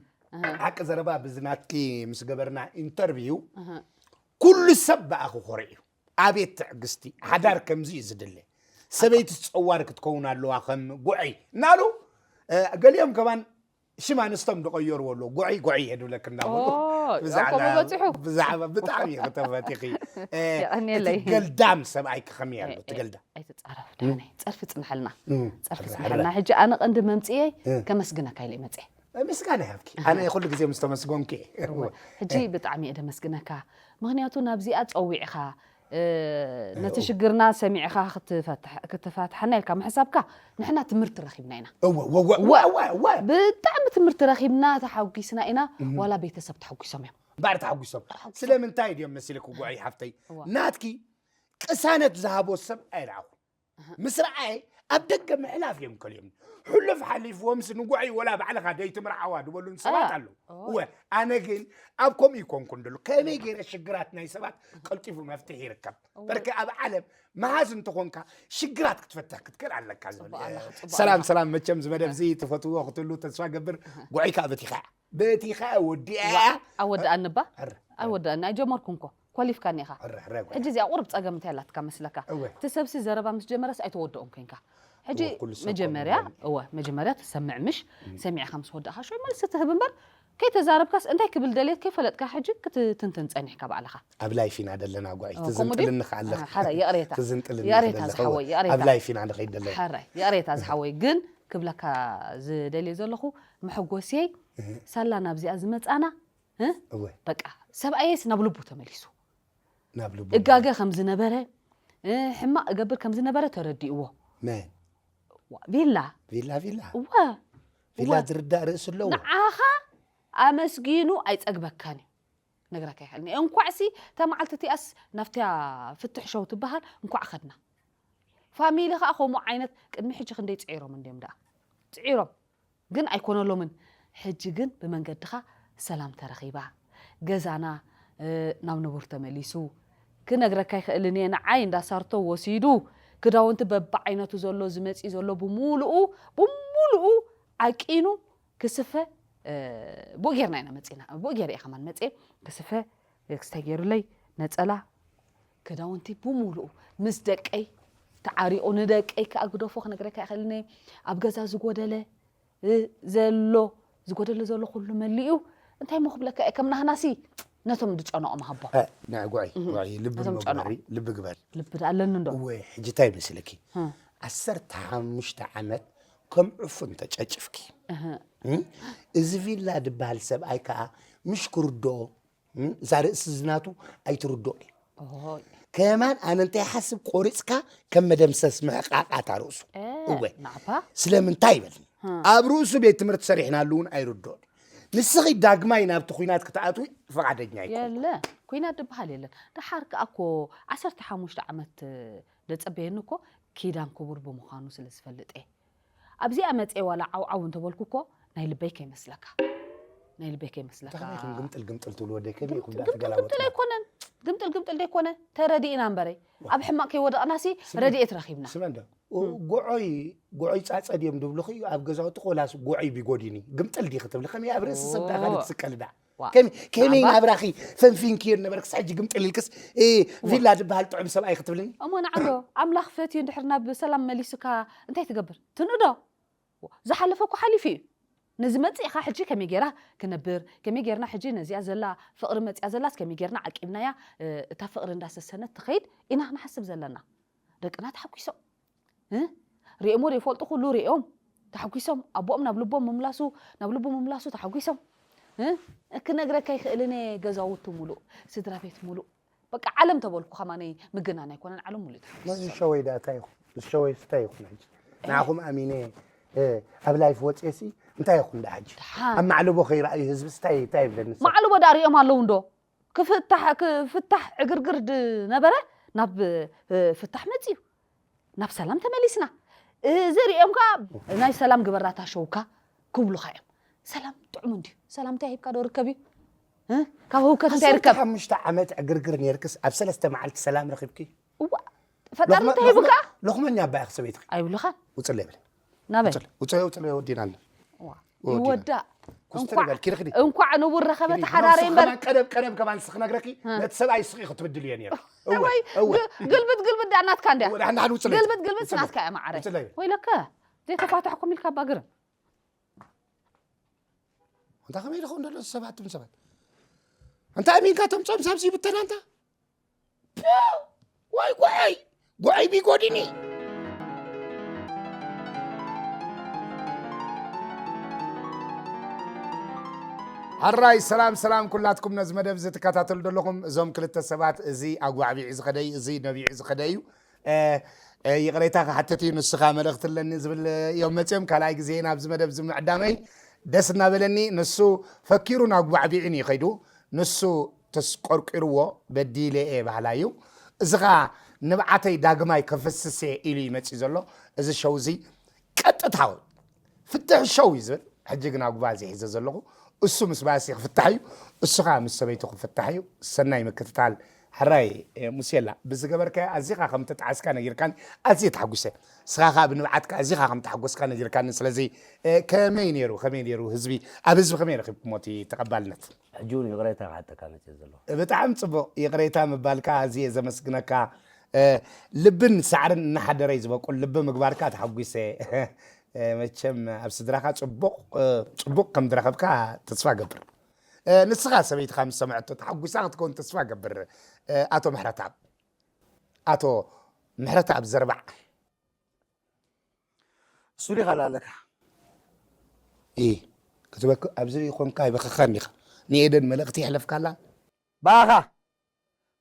ሓቂ ዘረባ ብዝናትኪ ምስ ገበርና ኢንተርቪው እህ። ኩሉ ሰብ ብኣኺ ኮሪዑ። ኣቤት ትዕግስቲ፣ ሓዳር ከምዚ እዩ ዝድለ። ሰበይቲ ጸዋር ክትከውን ኣለዋ ከም ጉዐይ እናሉ፣ እ፣ ገሊኦም ከማን ሽም ኣንስቶም ዝቐየርዎ ኣለዉ። ጉዐይ ጉዐይ እየ ድብለክ እናበሉ ኦ፣ ብዛዕባ- ከምኡ በጺሑ? ብዛዕባ ብጣዕሚ እዩ ከተፈቲኺ። እ፣ የቐንየለይ። እቲ ገልዳም ሰብኣይ ክኸም እያ ኣሎ፣ እቲ ገልዳም። ኣይትፃረፍ ዳኒ፣ ፀርፊ ፅንሐልና። እም፣ ፀርፊ ሕራይ፣ ፅንሐልና። ሕራይ። ሕጂ ኣነ ቀንዲ መምፅኤ እ። ከመስግነካ ኢለ መፅኤ። ምስጋና ይሃብኪ። ኣነ ኩሉ ግዜ ምስ ተመስገንኩ እየ። እወ፣ ሕጂ ብጣዕሚ እየ ደመስግነካ። ምክንያቱ ናብዚኣ ፀዊዕኻ፣ እ፣ ነቲ ሽግርና ሰሚዕኻ ክትፈትሕ- ክትፋትሓና ኢልካ ምሕሳብካ ንሕና ትምህርቲ ረኺብና ኢና። እወ፣ እወ፣ እወ፣ እወ፣ እወ፣ እወ። ብጣዕሚ ትምህርቲ ረኺብና፣ ተሓጒስና ኢና። ዋላ ቤተሰብ ተሓጒሶም እዮም። እምበኣር ተሓጒሶም። ስለምንታይ ድዮም መሲልኪ ጉዐይ ሓፍተይ? እወ። ናትኪ ቅሳነት ዝሃቦ ሰብ ኣይረኣኹ። ምስ ረኣየ ኣብ ደገ ምሕላፍ እዮም ከልዮም። ሕሉፍ ሓሊፍዎምስ ንጉዐይ ወላ ባዕልኻ ደይትምርዓዋ ዝበሉን ሰባት አ፣ ኣለዉ። ኦ። እወ፣ ኣነ ግን ኣብ ከምኡ ይኮንኩን ደሎ። ከመይ ገይረ ሽግራት ናይ ሰባት ቀልጢፉ መፍትሒ ይርከብ? በርኪ ኣብ ዓለም መሃዝ እንተኾንካ ሽግራት ክትፈትሕ ክትክእል ኣለካ ዝብል። ጽቡቕ ኣለኻ፣ ጽቡቕ ሰላም ኣለኻ። ሰላም፣ መቸም እዚ መደብ እዚ ትፈትዎ ክትህሉ ተስፋ ገብር። ጉዐይ ከዓ በቲኻ እያ። በቲኻ ወዲኣ እያ። ኣወዳኣኒ እባ ሕረ፣ ኣይወዳኣኒ ኣይጀመርኩን እኮ ኮሊፍካኒ ኢኻ። ሕረ፣ ሕረ፣ ጉዐይ። ሕጂ እዚኣ ቁሩብ ጸገም እንታይ ኣላትካ መስለካ? እወ። እቲ ሰብሲ ዘረባ ምስ ጀመረስ ኣይተወድኦን ኮንካ። ሕጂ እወ፣ ኩሉ ሰብ መጀመርያ ከምኡ ይብል። እወ መጀመርያ ትሰምዕ ምሽ ሰሚዕኻ ምስ ወዳእኻ ሽዑ መልሲ ትህብ እምበር ከይተዛረብካስ እንታይ ክብል ደልየት ከይፈለጥካ ሕጂ ክትትንትን ጸኒሕካ ባዕልኻ። ኣብ ላይፍ ኢና ዘለና ጉዐይ። ኦ፣ ከምኡ ድዩ? ትዝንጥልኒ ከኣለኻ። አ፣ ሓረ ይቕሬታ። ትዝንጥልኒ ይቕሬታ ከለኻ ዝሓወይ፣ እወ። ይቕሬታ። ኣብ ላይፍ ኢና ንኸይድ ዘለና። ሓራይ ይቕሬታ ዝሓወይ ግን ክብለካ ዝደልየ ዘለኹ መሐጎስየይ ሳላ ናብዚኣ ዝመጻና እ? እወ። በቃ ሰብኣየስ ናብ ልቡ ተመሊሱ ናብ ልቡ እጋገ ከም ዝነበረ እ፣ ሕማቕ እገብር ከም ዝነበረ ተረዲእዎ። መን? ዋ፣ ቪላ ቪላ ቪላ እወ ቪላ እወ። ዝርዳእ ርእሲ ኣለዎ። ንዓኻ ኣመስጊኑ ኣይጸግበካን እዩ። ነግረካ ይኽእል እየ። እንኳዕሲ እታ መዓልቲ እቲኣስ ናብታ ፍትሕ ሸው ትበሃል እንኳዕ ኸድና። ፋሚሊ ኸኣ ከምኡ ዓይነት ቅድሚ ሕጂ ክንደይ ጽዒሮም እንድዮም ደኣ ጽዒሮም ግን ኣይኮነሎምን። ሕጂ ግን ብመንገድኻ ሰላም ተረኺባ ገዛና እ፣ ናብ ንቡር ተመሊሱ። ክነግረካ ይኽእልን እየ ንዓይ እንዳ ሳርቶ ወሲዱ ክዳውንቲ በብዓይነቱ ዘሎ ዝመጽእ ዘሎ ብምሉኡ ብምሉኡ ዓቂኑ ክስፈ እ፣ ብኡ ጌርና ኢና መጺና። ብኡ ጌር እየ ከማን መጽየ ክስፈ ክስታይ ገይሩለይ ነጸላ ክዳውንቲ ብምሉኡ ምስ ደቀይ ተዓሪቑ ንደቀይ ከኣ ግደፎ ክነግረካ ይኽእልን እየ ኣብ ገዛ ዝጎደለ እ፣ ዘሎ ዝጎደለ ዘሎ ኩሉ መሊኡ እንታይ ሞ ክብለካ እየ ከም ናህናሲ ነቶም ዝጨነቖም ሃቦ እ፣ ናይ ጉዐይ ጉዐይ ልቢ ነቶም እሞ ጨነቖም ግበሪ፣ ልቢ ግበሪ። ልቢ ኣለኒ እንዶ እወ፣ ሕጂ እንታይ መሲልኪ? እ። ዓሰርተ ሓሙሽተ ዓመት ከም ዕፉን ተጨጭፍኪ። እህ። እ? እዚ ቪላ ዝበሃል ሰብኣይ ከዓ ምሽ ክርድኦ እ? እዛ ርእሲ ዝናቱ ኣይትርድኦ እዩ። ኦሆይ። ከማን ኣነ እንታይ ሓስብ ቆሪፅካ ከም መደምሰስ ምሕቃቃታ ርእሱ እ፣ እወ ናዕባ ስለምንታይ ይበልኒ ኣብ ርእሱ ቤት ትምህርቲ ሰሪሕናሉ እውን ኣይርድኦን። ንስኺ ዳግማይ ናብቲ ኩናት ክትኣትዊ ፍቓደኛ ኣይኮንኩ። የለ ኩናት ዝበሃል የለን። ደሓር ከኣ እኮ ዓሰርተ ሓሙሽተ ዓመት ደጸበየኒ እኮ ኪዳን ክቡር ብምዃኑ ስለ ዝፈልጥ እየ። ኣብዚኣ መጽየ ዋላ ዓውዓው እንተበልኩ እኮ ናይ ልበይ ከይመስለካ ናይ ልበይ ከይመስለካ እንታይ ኢኹም ግምጥል ግምጥል ትብሉ ወደይ? ከመይ ኢኹም ግምጥል ግምጥል ትገላበጡ? ኣይኮነን። ግምጥል ግምጥል ደይኮነ ተረዲእና እምበረይ ኣብ ሕማቕ ከይወደቕናሲ ረድኤት ረኺብና። ስመ እንዶ ጉዖይ ጉዖይ ጻጸ ድዮም ድብሉኺ ኣብ ገዛውቲ ቆላስ ጉዖይ ቢጎዲኒ ግምጥል ዲኺ ትብሊ? ከመይ ኣብ ርእሲ ሰብ ዳኻ ኦ። ንትስቀልዳ ዋ። ከመይ ከመይ ናባ? ናብራኺ ፈንፊንኪ ነበርክ ሕጂ ግምጥል ኢልክስ እ፣ ቪላ ዝበሃል ጥዑም ሰብኣይ ክትብልኒ? እሞ ንዓዶ ኣምላኽ ፈትዩ እንድሕር ናብ ሰላም መሊሱካ እንታይ ትገብር? ትንእዶ? ዝሓለፈ እኮ ሓሊፉ እዩ። ንዝመጽእ ኢኻ ሕጂ ከመይ ጌራ ክነብር ከመይ ጌርና ሕጂ ነዚኣ ዘላ ፍቕሪ መጽያ ዘላስ ከመይ ጌርና ዓቂብናያ እ፣ እታ ፍቕሪ እንዳሰሰነት ትኸይድ ኢና ንሓስብ ዘለና። ደቅና ተሓጒሶም እ? ሪኦሞ ዘይፈልጡ ኩሉ ሪኦም ተሓጒሶም ኣቦኦም ናብ ልቦም ምምላሱ ናብ ልቡ ምምላሱ ተሓጒሶም እ? ክነግረካ ይኽእልን እየ ገዛውቱ ሙሉእ ስድራ ቤት ሙሉእ በቃ ዓለም ተበልኩ ከማነይ ምግናን ኣይኮነን ዓለም ሙሉእ ተሓጒሶም። ሸወይ ዳ እንታይ ይኹን ሸወይ ስታይ ይኹን ሕጂ ንዓኹም ኣሚነ ኣብ ላይፍ ወፅየሲ እንታይ ይኹን ዳ ሕጂ? ኣብ ማዕለቦ ከይረኣዩ ህዝብስ እንታይ እንታይ ይብለኒ ሰብ? ማዕለቦ ዳ ሪኦም ኣለዉ እንዶ? ክፍታሕ ክፍታሕ ዕግርግር ድነበረ ናብ ፍታሕ መፅዩ። ናብ ሰላም ተመሊስና። እዚ ሪኦም ከዓ ናይ ሰላም ግበራታ ሸውካ ክብሉኻ እዮም። ሰላም ጥዑም እንድዩ። ሰላም እንታይ ሂብካ ዶ ርከብ እዩ? እ? ካብ ህውከት እንታይ ይርከብ? ሓሙሽተ ዓመት ዕግርግር ነርክስ ኣብ ሰለስተ መዓልቲ ሰላም ረኺብኪ? እዋ ፈጣሪ እንታይ ሂቡካ? ሎኽመኛ ኣባይኽ ሰበይትኺ። ኣይብሉኻን። ውፅለ ይብል። ናበይ? ውፅለ ውፅለ ወዲና ኣሎ። ይወዳእ። ኩስትር በል ኪዲ ኪዲ። እንኳዕ ንቡር ረኸበ ተሓዳሪ እምበር። ቀደብ ቀደብ ከማን ስኽነግረኪ ነቲ ሰብኣይ ስኺ ክትብድልዮ ነይርኪ። እወ ወይ እወ። ግ- ግልብጥ ግልብጥ ዳ ናትካ እንድያ። ወደ ሓንዳ ሓንዳ ውፅለ። ግልብጥ ግልብጥ ውፅለ። ናትካ እያ ማዓረይ። ውፅለ። ወይለከ ዘይተፋታሕኩም ኢልካ ባግርም። እንታይ ከመይ ኢልኹም ደሎ ሰባት ትም ሰባት እንታይ ኣሚንካ ተምፆም ሳብዚ ይብተና እንታ። ፒው! ዋይ ጉዐይ ጉዐይ ቢጎዲኒ። ሕራይ ሰላም ሰላም ኩላትኩም ነዚ መደብ እዚ ትከታተሉ ዘለኹም እዞም ክልተ ሰባት እዚ ኣጓዕቢዑ ዝኸደዩ እዚ ነቢዑ ዝኸደዩ ይቕሬታ ክሓትት እዩ ንስኻ መልእኽቲ ኣለኒ ዝብል እዮም መፅኦም ካልኣይ ግዜ ናብዚ መደብ እዚ ምዕዳመይ ደስ እናበለኒ ንሱ ፈኪሩን ኣጓዕቢዑን እዩ ከይዱ ንሱ ተስቆርቂርዎ በዲለ እየ ባህላ እዩ እዚ ኸዓ ንብዓተይ ዳግማይ ከፍስስ እየ ኢሉ እዩ መፅኡ ዘሎ እዚ ሸው እዚ ቀጥታዊ ፍትሕ ሸው እዩ ዝብል ሕጂ ግን ኣጉባዝ ሒዘ ዘለኹ እሱ ምስ ባሲ ክፍታሕ እዩ እሱ ከዓ ምስ ሰበይቱ ክፍታሕ እዩ ሰናይ ምክትታል ሕራይ ሙሴላ ብዝገበርካዮ ኣዚኻ ከም ተጣዓስካ ነጊርካኒ ኣዝየ ተሓጒሰ ንስኻ ከዓ ብንብዓትካ ኣዚኻ ከም ተሓጎስካ ነጊርካኒ ስለዚ ከመይ ነይሩ ከመይ ነይሩ ህዝቢ ኣብ ህዝቢ ከመይ ረኺብኩሞ እቲ ተቐባልነት ሕጂ እውን ይቕሬታ ክሓተካ መፅእ ዘለኹ ብጣዕሚ ፅቡቕ ይቕሬታ ምባልካ ኣዝየ ዘመስግነካ ልብን ሳዕርን እናሓደረይ ዝበቁል ልቢ ምግባርካ ተሓጒሰ መቸም ኣብ ስድራኻ ፅቡቕ ፅቡቕ ከም ዝረኸብካ ተስፋ ገብር ንስኻ ሰበይትኻ ምስ ሰምዐቶ ተሓጒሳ ክትከውን ተስፋ ገብር ኣቶ ምሕረትኣብ ኣቶ ምሕረትኣብ ዘርባዕ እሱ ዲኻ ላለካ ኢ ክትበክ ኣብዚ ይኾንካ ይበኸኸን ኢኻ ንኤደን መልእኽቲ የሕለፍካላ ባኻ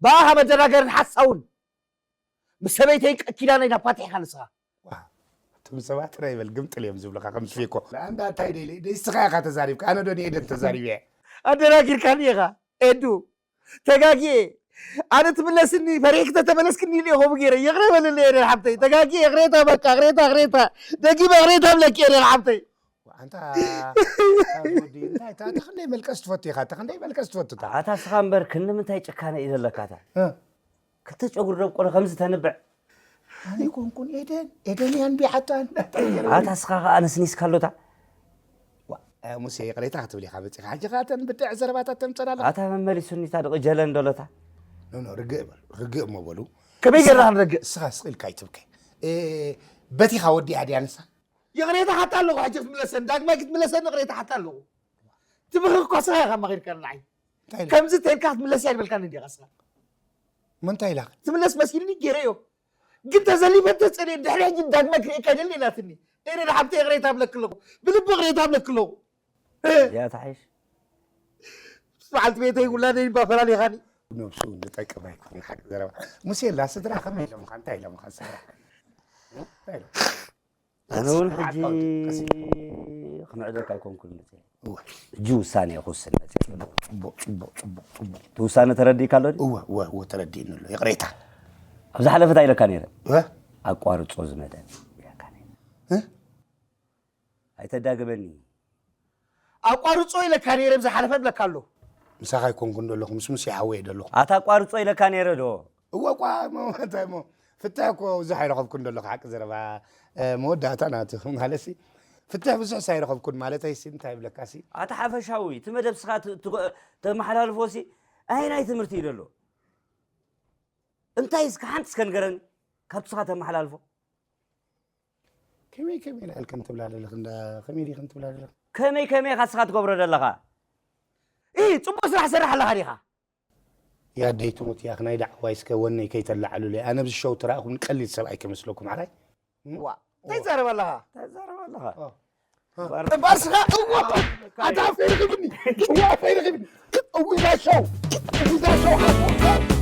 ባኻ መደናገርን ሓሳውን ምስ ሰበይተይ ኪዳነይ ናባትሕ ኢኻ ንስኻ እቶም ሰባት ራይ በል ግምጥል እዮም ዝብሉኻ ከም ፊኮ ኣንዳ እንታይ ደይለ ደይስኻ ኢኻ ተዛሪብካ ኣነ ዶ ንኤደን ተዛሪበ ኣደናጊርካኒ ኢኻ ኤዱ ተጋጊየ ኣነ ትምለስኒ ፈሪሕኪ ተተመለስክኒ ኢለ ከምኡ ገይረ ይቕረ በልኒ ኤደን ሓብተይ ተጋጊየ ይቕሬታ በቃ ይቕሬታ ይቕሬታ ደጊመ ይቕሬታ ብለኪ ኤደን ሓብተይ ኣንታ ወዲ እንታይ እንታይ ተኽንደይ መልቀስ ትፈቱ ኢኻ ተኽንደይ መልቀስ ትፈቱ ኣታ ስኻ እምበር ክንምንታይ ጭካነ እዩ ዘለካ ኣታ ክልተ ጨጉሪ ደብቆሎ ከምዚ ተንብዕ ኣነ ይኮንኩን ኤደን ኤደን እያ እንቢዓታ ኣታ ስኻ ከዓ ነስኒስካ ኣሎታ ሙሴ ይቕሬታ ክትብል ኢኻ መፂኻ ሕጂ ከዓ ተን ብድዕ ዘረባታት ተምፀና ኣለኻ ኣታ መመሊሱኒ እታ ደቂ ጀለ እንደሎታ ኖኖ ርግእ በሉ ርግእ እሞ በሉ ከመይ ገርና ክንረግእ እስኻ ስቕ ኢልካ ኣይትብከ በቲኻ ወዲኣ ድያ ንሳ ይቕሬታ ሓታ ኣለኹ ሕጂ ክትምለሰኒ ዳግማይ ክትምለሰኒ ይቕሬታ ሓታ ኣለኹ ትብኽር እኳ ስኻ ኢኻ ማኺርካኒ ንዓይ ከምዚ ተልካ ክትምለስ እያ ዝበልካኒ እንዲኻ ስኻ ምንታይ ኢላ ትምለስ መሲልኒ ገይረዮ ግን ተዘሊፈ ተፀልየ ድሕሪ ሕጂ ዳግመ ክርእየካ ይደሊ ኢላትኒ እኔ ንሓብተ ይቕሬታ ብለክ ኣለኹ ብልቢ ይቕሬታ ብለክ ኣለኹ ያታሒሽ በዓልቲ ቤተይ ውላደይ ባፈላሊኻኒ ነብሱ ዝጠቅም ኣይኮነ ሓቂ ዘረባ ሙሴላ ስድራ ከመይ ኢሎምካ እንታይ ኢሎምካ ስድራ እንታይ ኢሎም ኣነ እውን ሕጂ ክምዕደልካ ኣይኮንኩን መፅእ ሕጂ ውሳነ ክውስን መፅእ እቲ ውሳነ ተረዲእካ ኣሎ እወ እወ እወ ተረዲእኒ ኣሎ ይቕሬታ ኣብ ዝሓለፈት ኣይለካ ነይረ ኣቋርፆ ዝመደብ ኢለካ ነይረ ኣይተዳግመኒ ኣቋርፆ ኢለካ ነይረ ብዝሓለፈ ብለካ ኣሎ ምሳኻ ኣይኮንኩን ዘለኹ ምስ ሙሴ ሓወየ ዘለኹ ኣታ ኣቋርፆ ኢለካ ነይረ ዶ እወ እኳ እንታይ ሞ ፍትሕ እኮ ብዙሕ ኣይረኸብኩን ዘለኹ ሓቂ ዘረባ መወዳእታ ናቱ ማለት ሲ ፍትሕ ብዙሕ ሲ ኣይረኸብኩን ማለተይ ሲ እንታይ ይብለካ ሲ ኣታ ሓፈሻዊ እቲ መደብ ስኻ ተመሓላልፎ ሲ ኣየናይ ትምህርቲ እዩ ዘሎ እንታይ እስከ ሓንቲ እስከ ንገረኒ ካብ ስኻ ተመሓላልፎ ከመይ ከመይ ኢልክን ትብላ ዘለኽ እንዳ ከመይ ዲኽን ትብላ ዘለኽ ከመይ ከመይ ኢኻ እስኻ ትገብሮ ዘለኻ ኢ ጽቡቕ ስራሕ ሰራሕ ኣለኻ ዲኻ ያደይ ትሙት ያኽ ናይ ዳዕዋይ እስከ ወነይ ከይተላዕሉለይ ኣነ ብዚ ሸው ትረእኹም ቀሊል ሰብ ኣይከመስለኩም ዓራይ ዋ እንታይ ትዛረብ ኣለኻ ተዛረብ ኣለኻ ባርስኻ እዋ ኣታ ፈይርኽብኒ እዋ ፈይርኽብኒ እዊ ዛሸው እዊ ዛሸው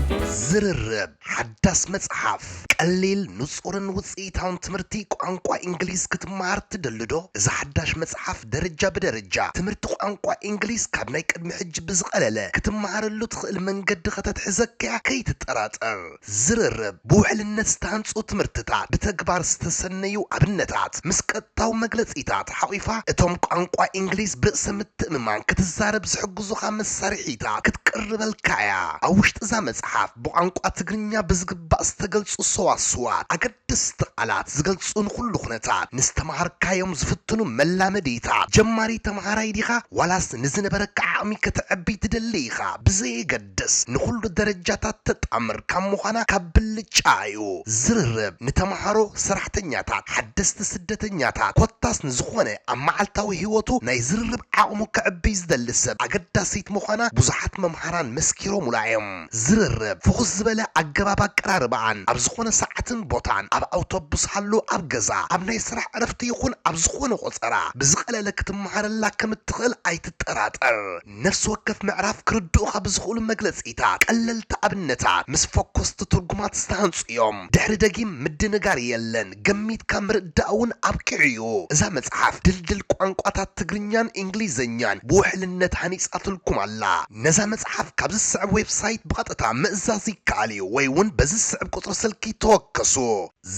ዝርርብ ሓዳስ መጽሓፍ። ቀሊል፣ ንጹርን ውጽኢታውን ትምህርቲ ቋንቋ እንግሊዝ ክትመሃር ትደሊ ዶ? እዛ ሓዳሽ መጽሓፍ ደረጃ ብደረጃ ትምህርቲ ቋንቋ እንግሊዝ ካብ ናይ ቅድሚ ሕጂ ብዝቐለለ ክትመሃረሉ ትኽእል መንገዲ ከተትሕዘካ እያ፣ ከይትጠራጠር። ዝርርብ ብውሕልነት ዝተሃንጹ ትምህርትታት፣ ብተግባር ዝተሰነዩ ኣብነታት፣ ምስ ቀጥታዊ መግለጺታት ሓቒፋ፣ እቶም ቋንቋ እንግሊዝ ብርእሰ ምትእምማን ክትዛረብ ዝሕግዙኻ መሳርሒታት ክትቅርበልካ እያ። ኣብ ውሽጢ እዛ መጽሓፍ ብቋንቋ ትግርኛ ብዝግባእ ዝተገልጹ ሰዋስዋት፣ ኣገደስቲ ቃላት ዝገልጹ ንኹሉ ኩነታት፣ ንዝተምሃርካዮም ዝፍትኑ መላመዲታት፣ ጀማሪ ተምሃራይ ዲኻ ዋላስ ንዝነበረካ ዓቕሚ ከተዕቢ ትደሊ ኢኻ፣ ብዘየገድስ ንኹሉ ደረጃታት ተጣምር ካብ ምዃና ካብ ብልጫ እዩ። ዝርርብ ንተምሃሮ፣ ሰራሕተኛታት፣ ሓደስቲ ስደተኛታት፣ ኮታስ ንዝኾነ ኣብ መዓልታዊ ህይወቱ ናይ ዝርርብ ዓቕሙ ከዕብይ ዝደሊ ሰብ ኣገዳሲት ምዃና ብዙሓት መምሃራን መስኪሮሙላ እዮም። ዝርርብ ፍኹስ ዝበለ ኣገባብ ኣቀራርባኣን ኣብ ዝኾነ ሰዓትን ቦታን፣ ኣብ ኣውቶቡስ ሃሉ፣ ኣብ ገዛ፣ ኣብ ናይ ስራሕ ዕረፍቲ ይኹን ኣብ ዝኾነ ቆጸራ ብዝቐለለ ክትመሃረላ ከም እትኽእል ኣይትጠራጠር። ነፍሲ ወከፍ ምዕራፍ ክርድኡኻ ብዝኽእሉ መግለጺታት፣ ቀለልቲ ኣብነታት ምስ ፈኮስቲ ትርጉማት ዝተሃንጹ እዮም። ድሕሪ ደጊም ምድንጋር የለን። ገሚትካ ምርዳእ እውን ኣብቂዑ እዩ። እዛ መጽሓፍ ድልድል ቋንቋታት ትግርኛን እንግሊዝኛን ብውሕልነት ሃኒጻትልኩም ኣላ። ነዛ መጽሓፍ ካብ ዝስዕብ ዌብሳይት ብቐጥታ ምእዛዝ ይከኣል እዩ፣ ወይ እውን በዚ ዝስዕብ ቁጽሪ ስልኪ ተወከሱ።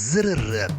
ዝርርብ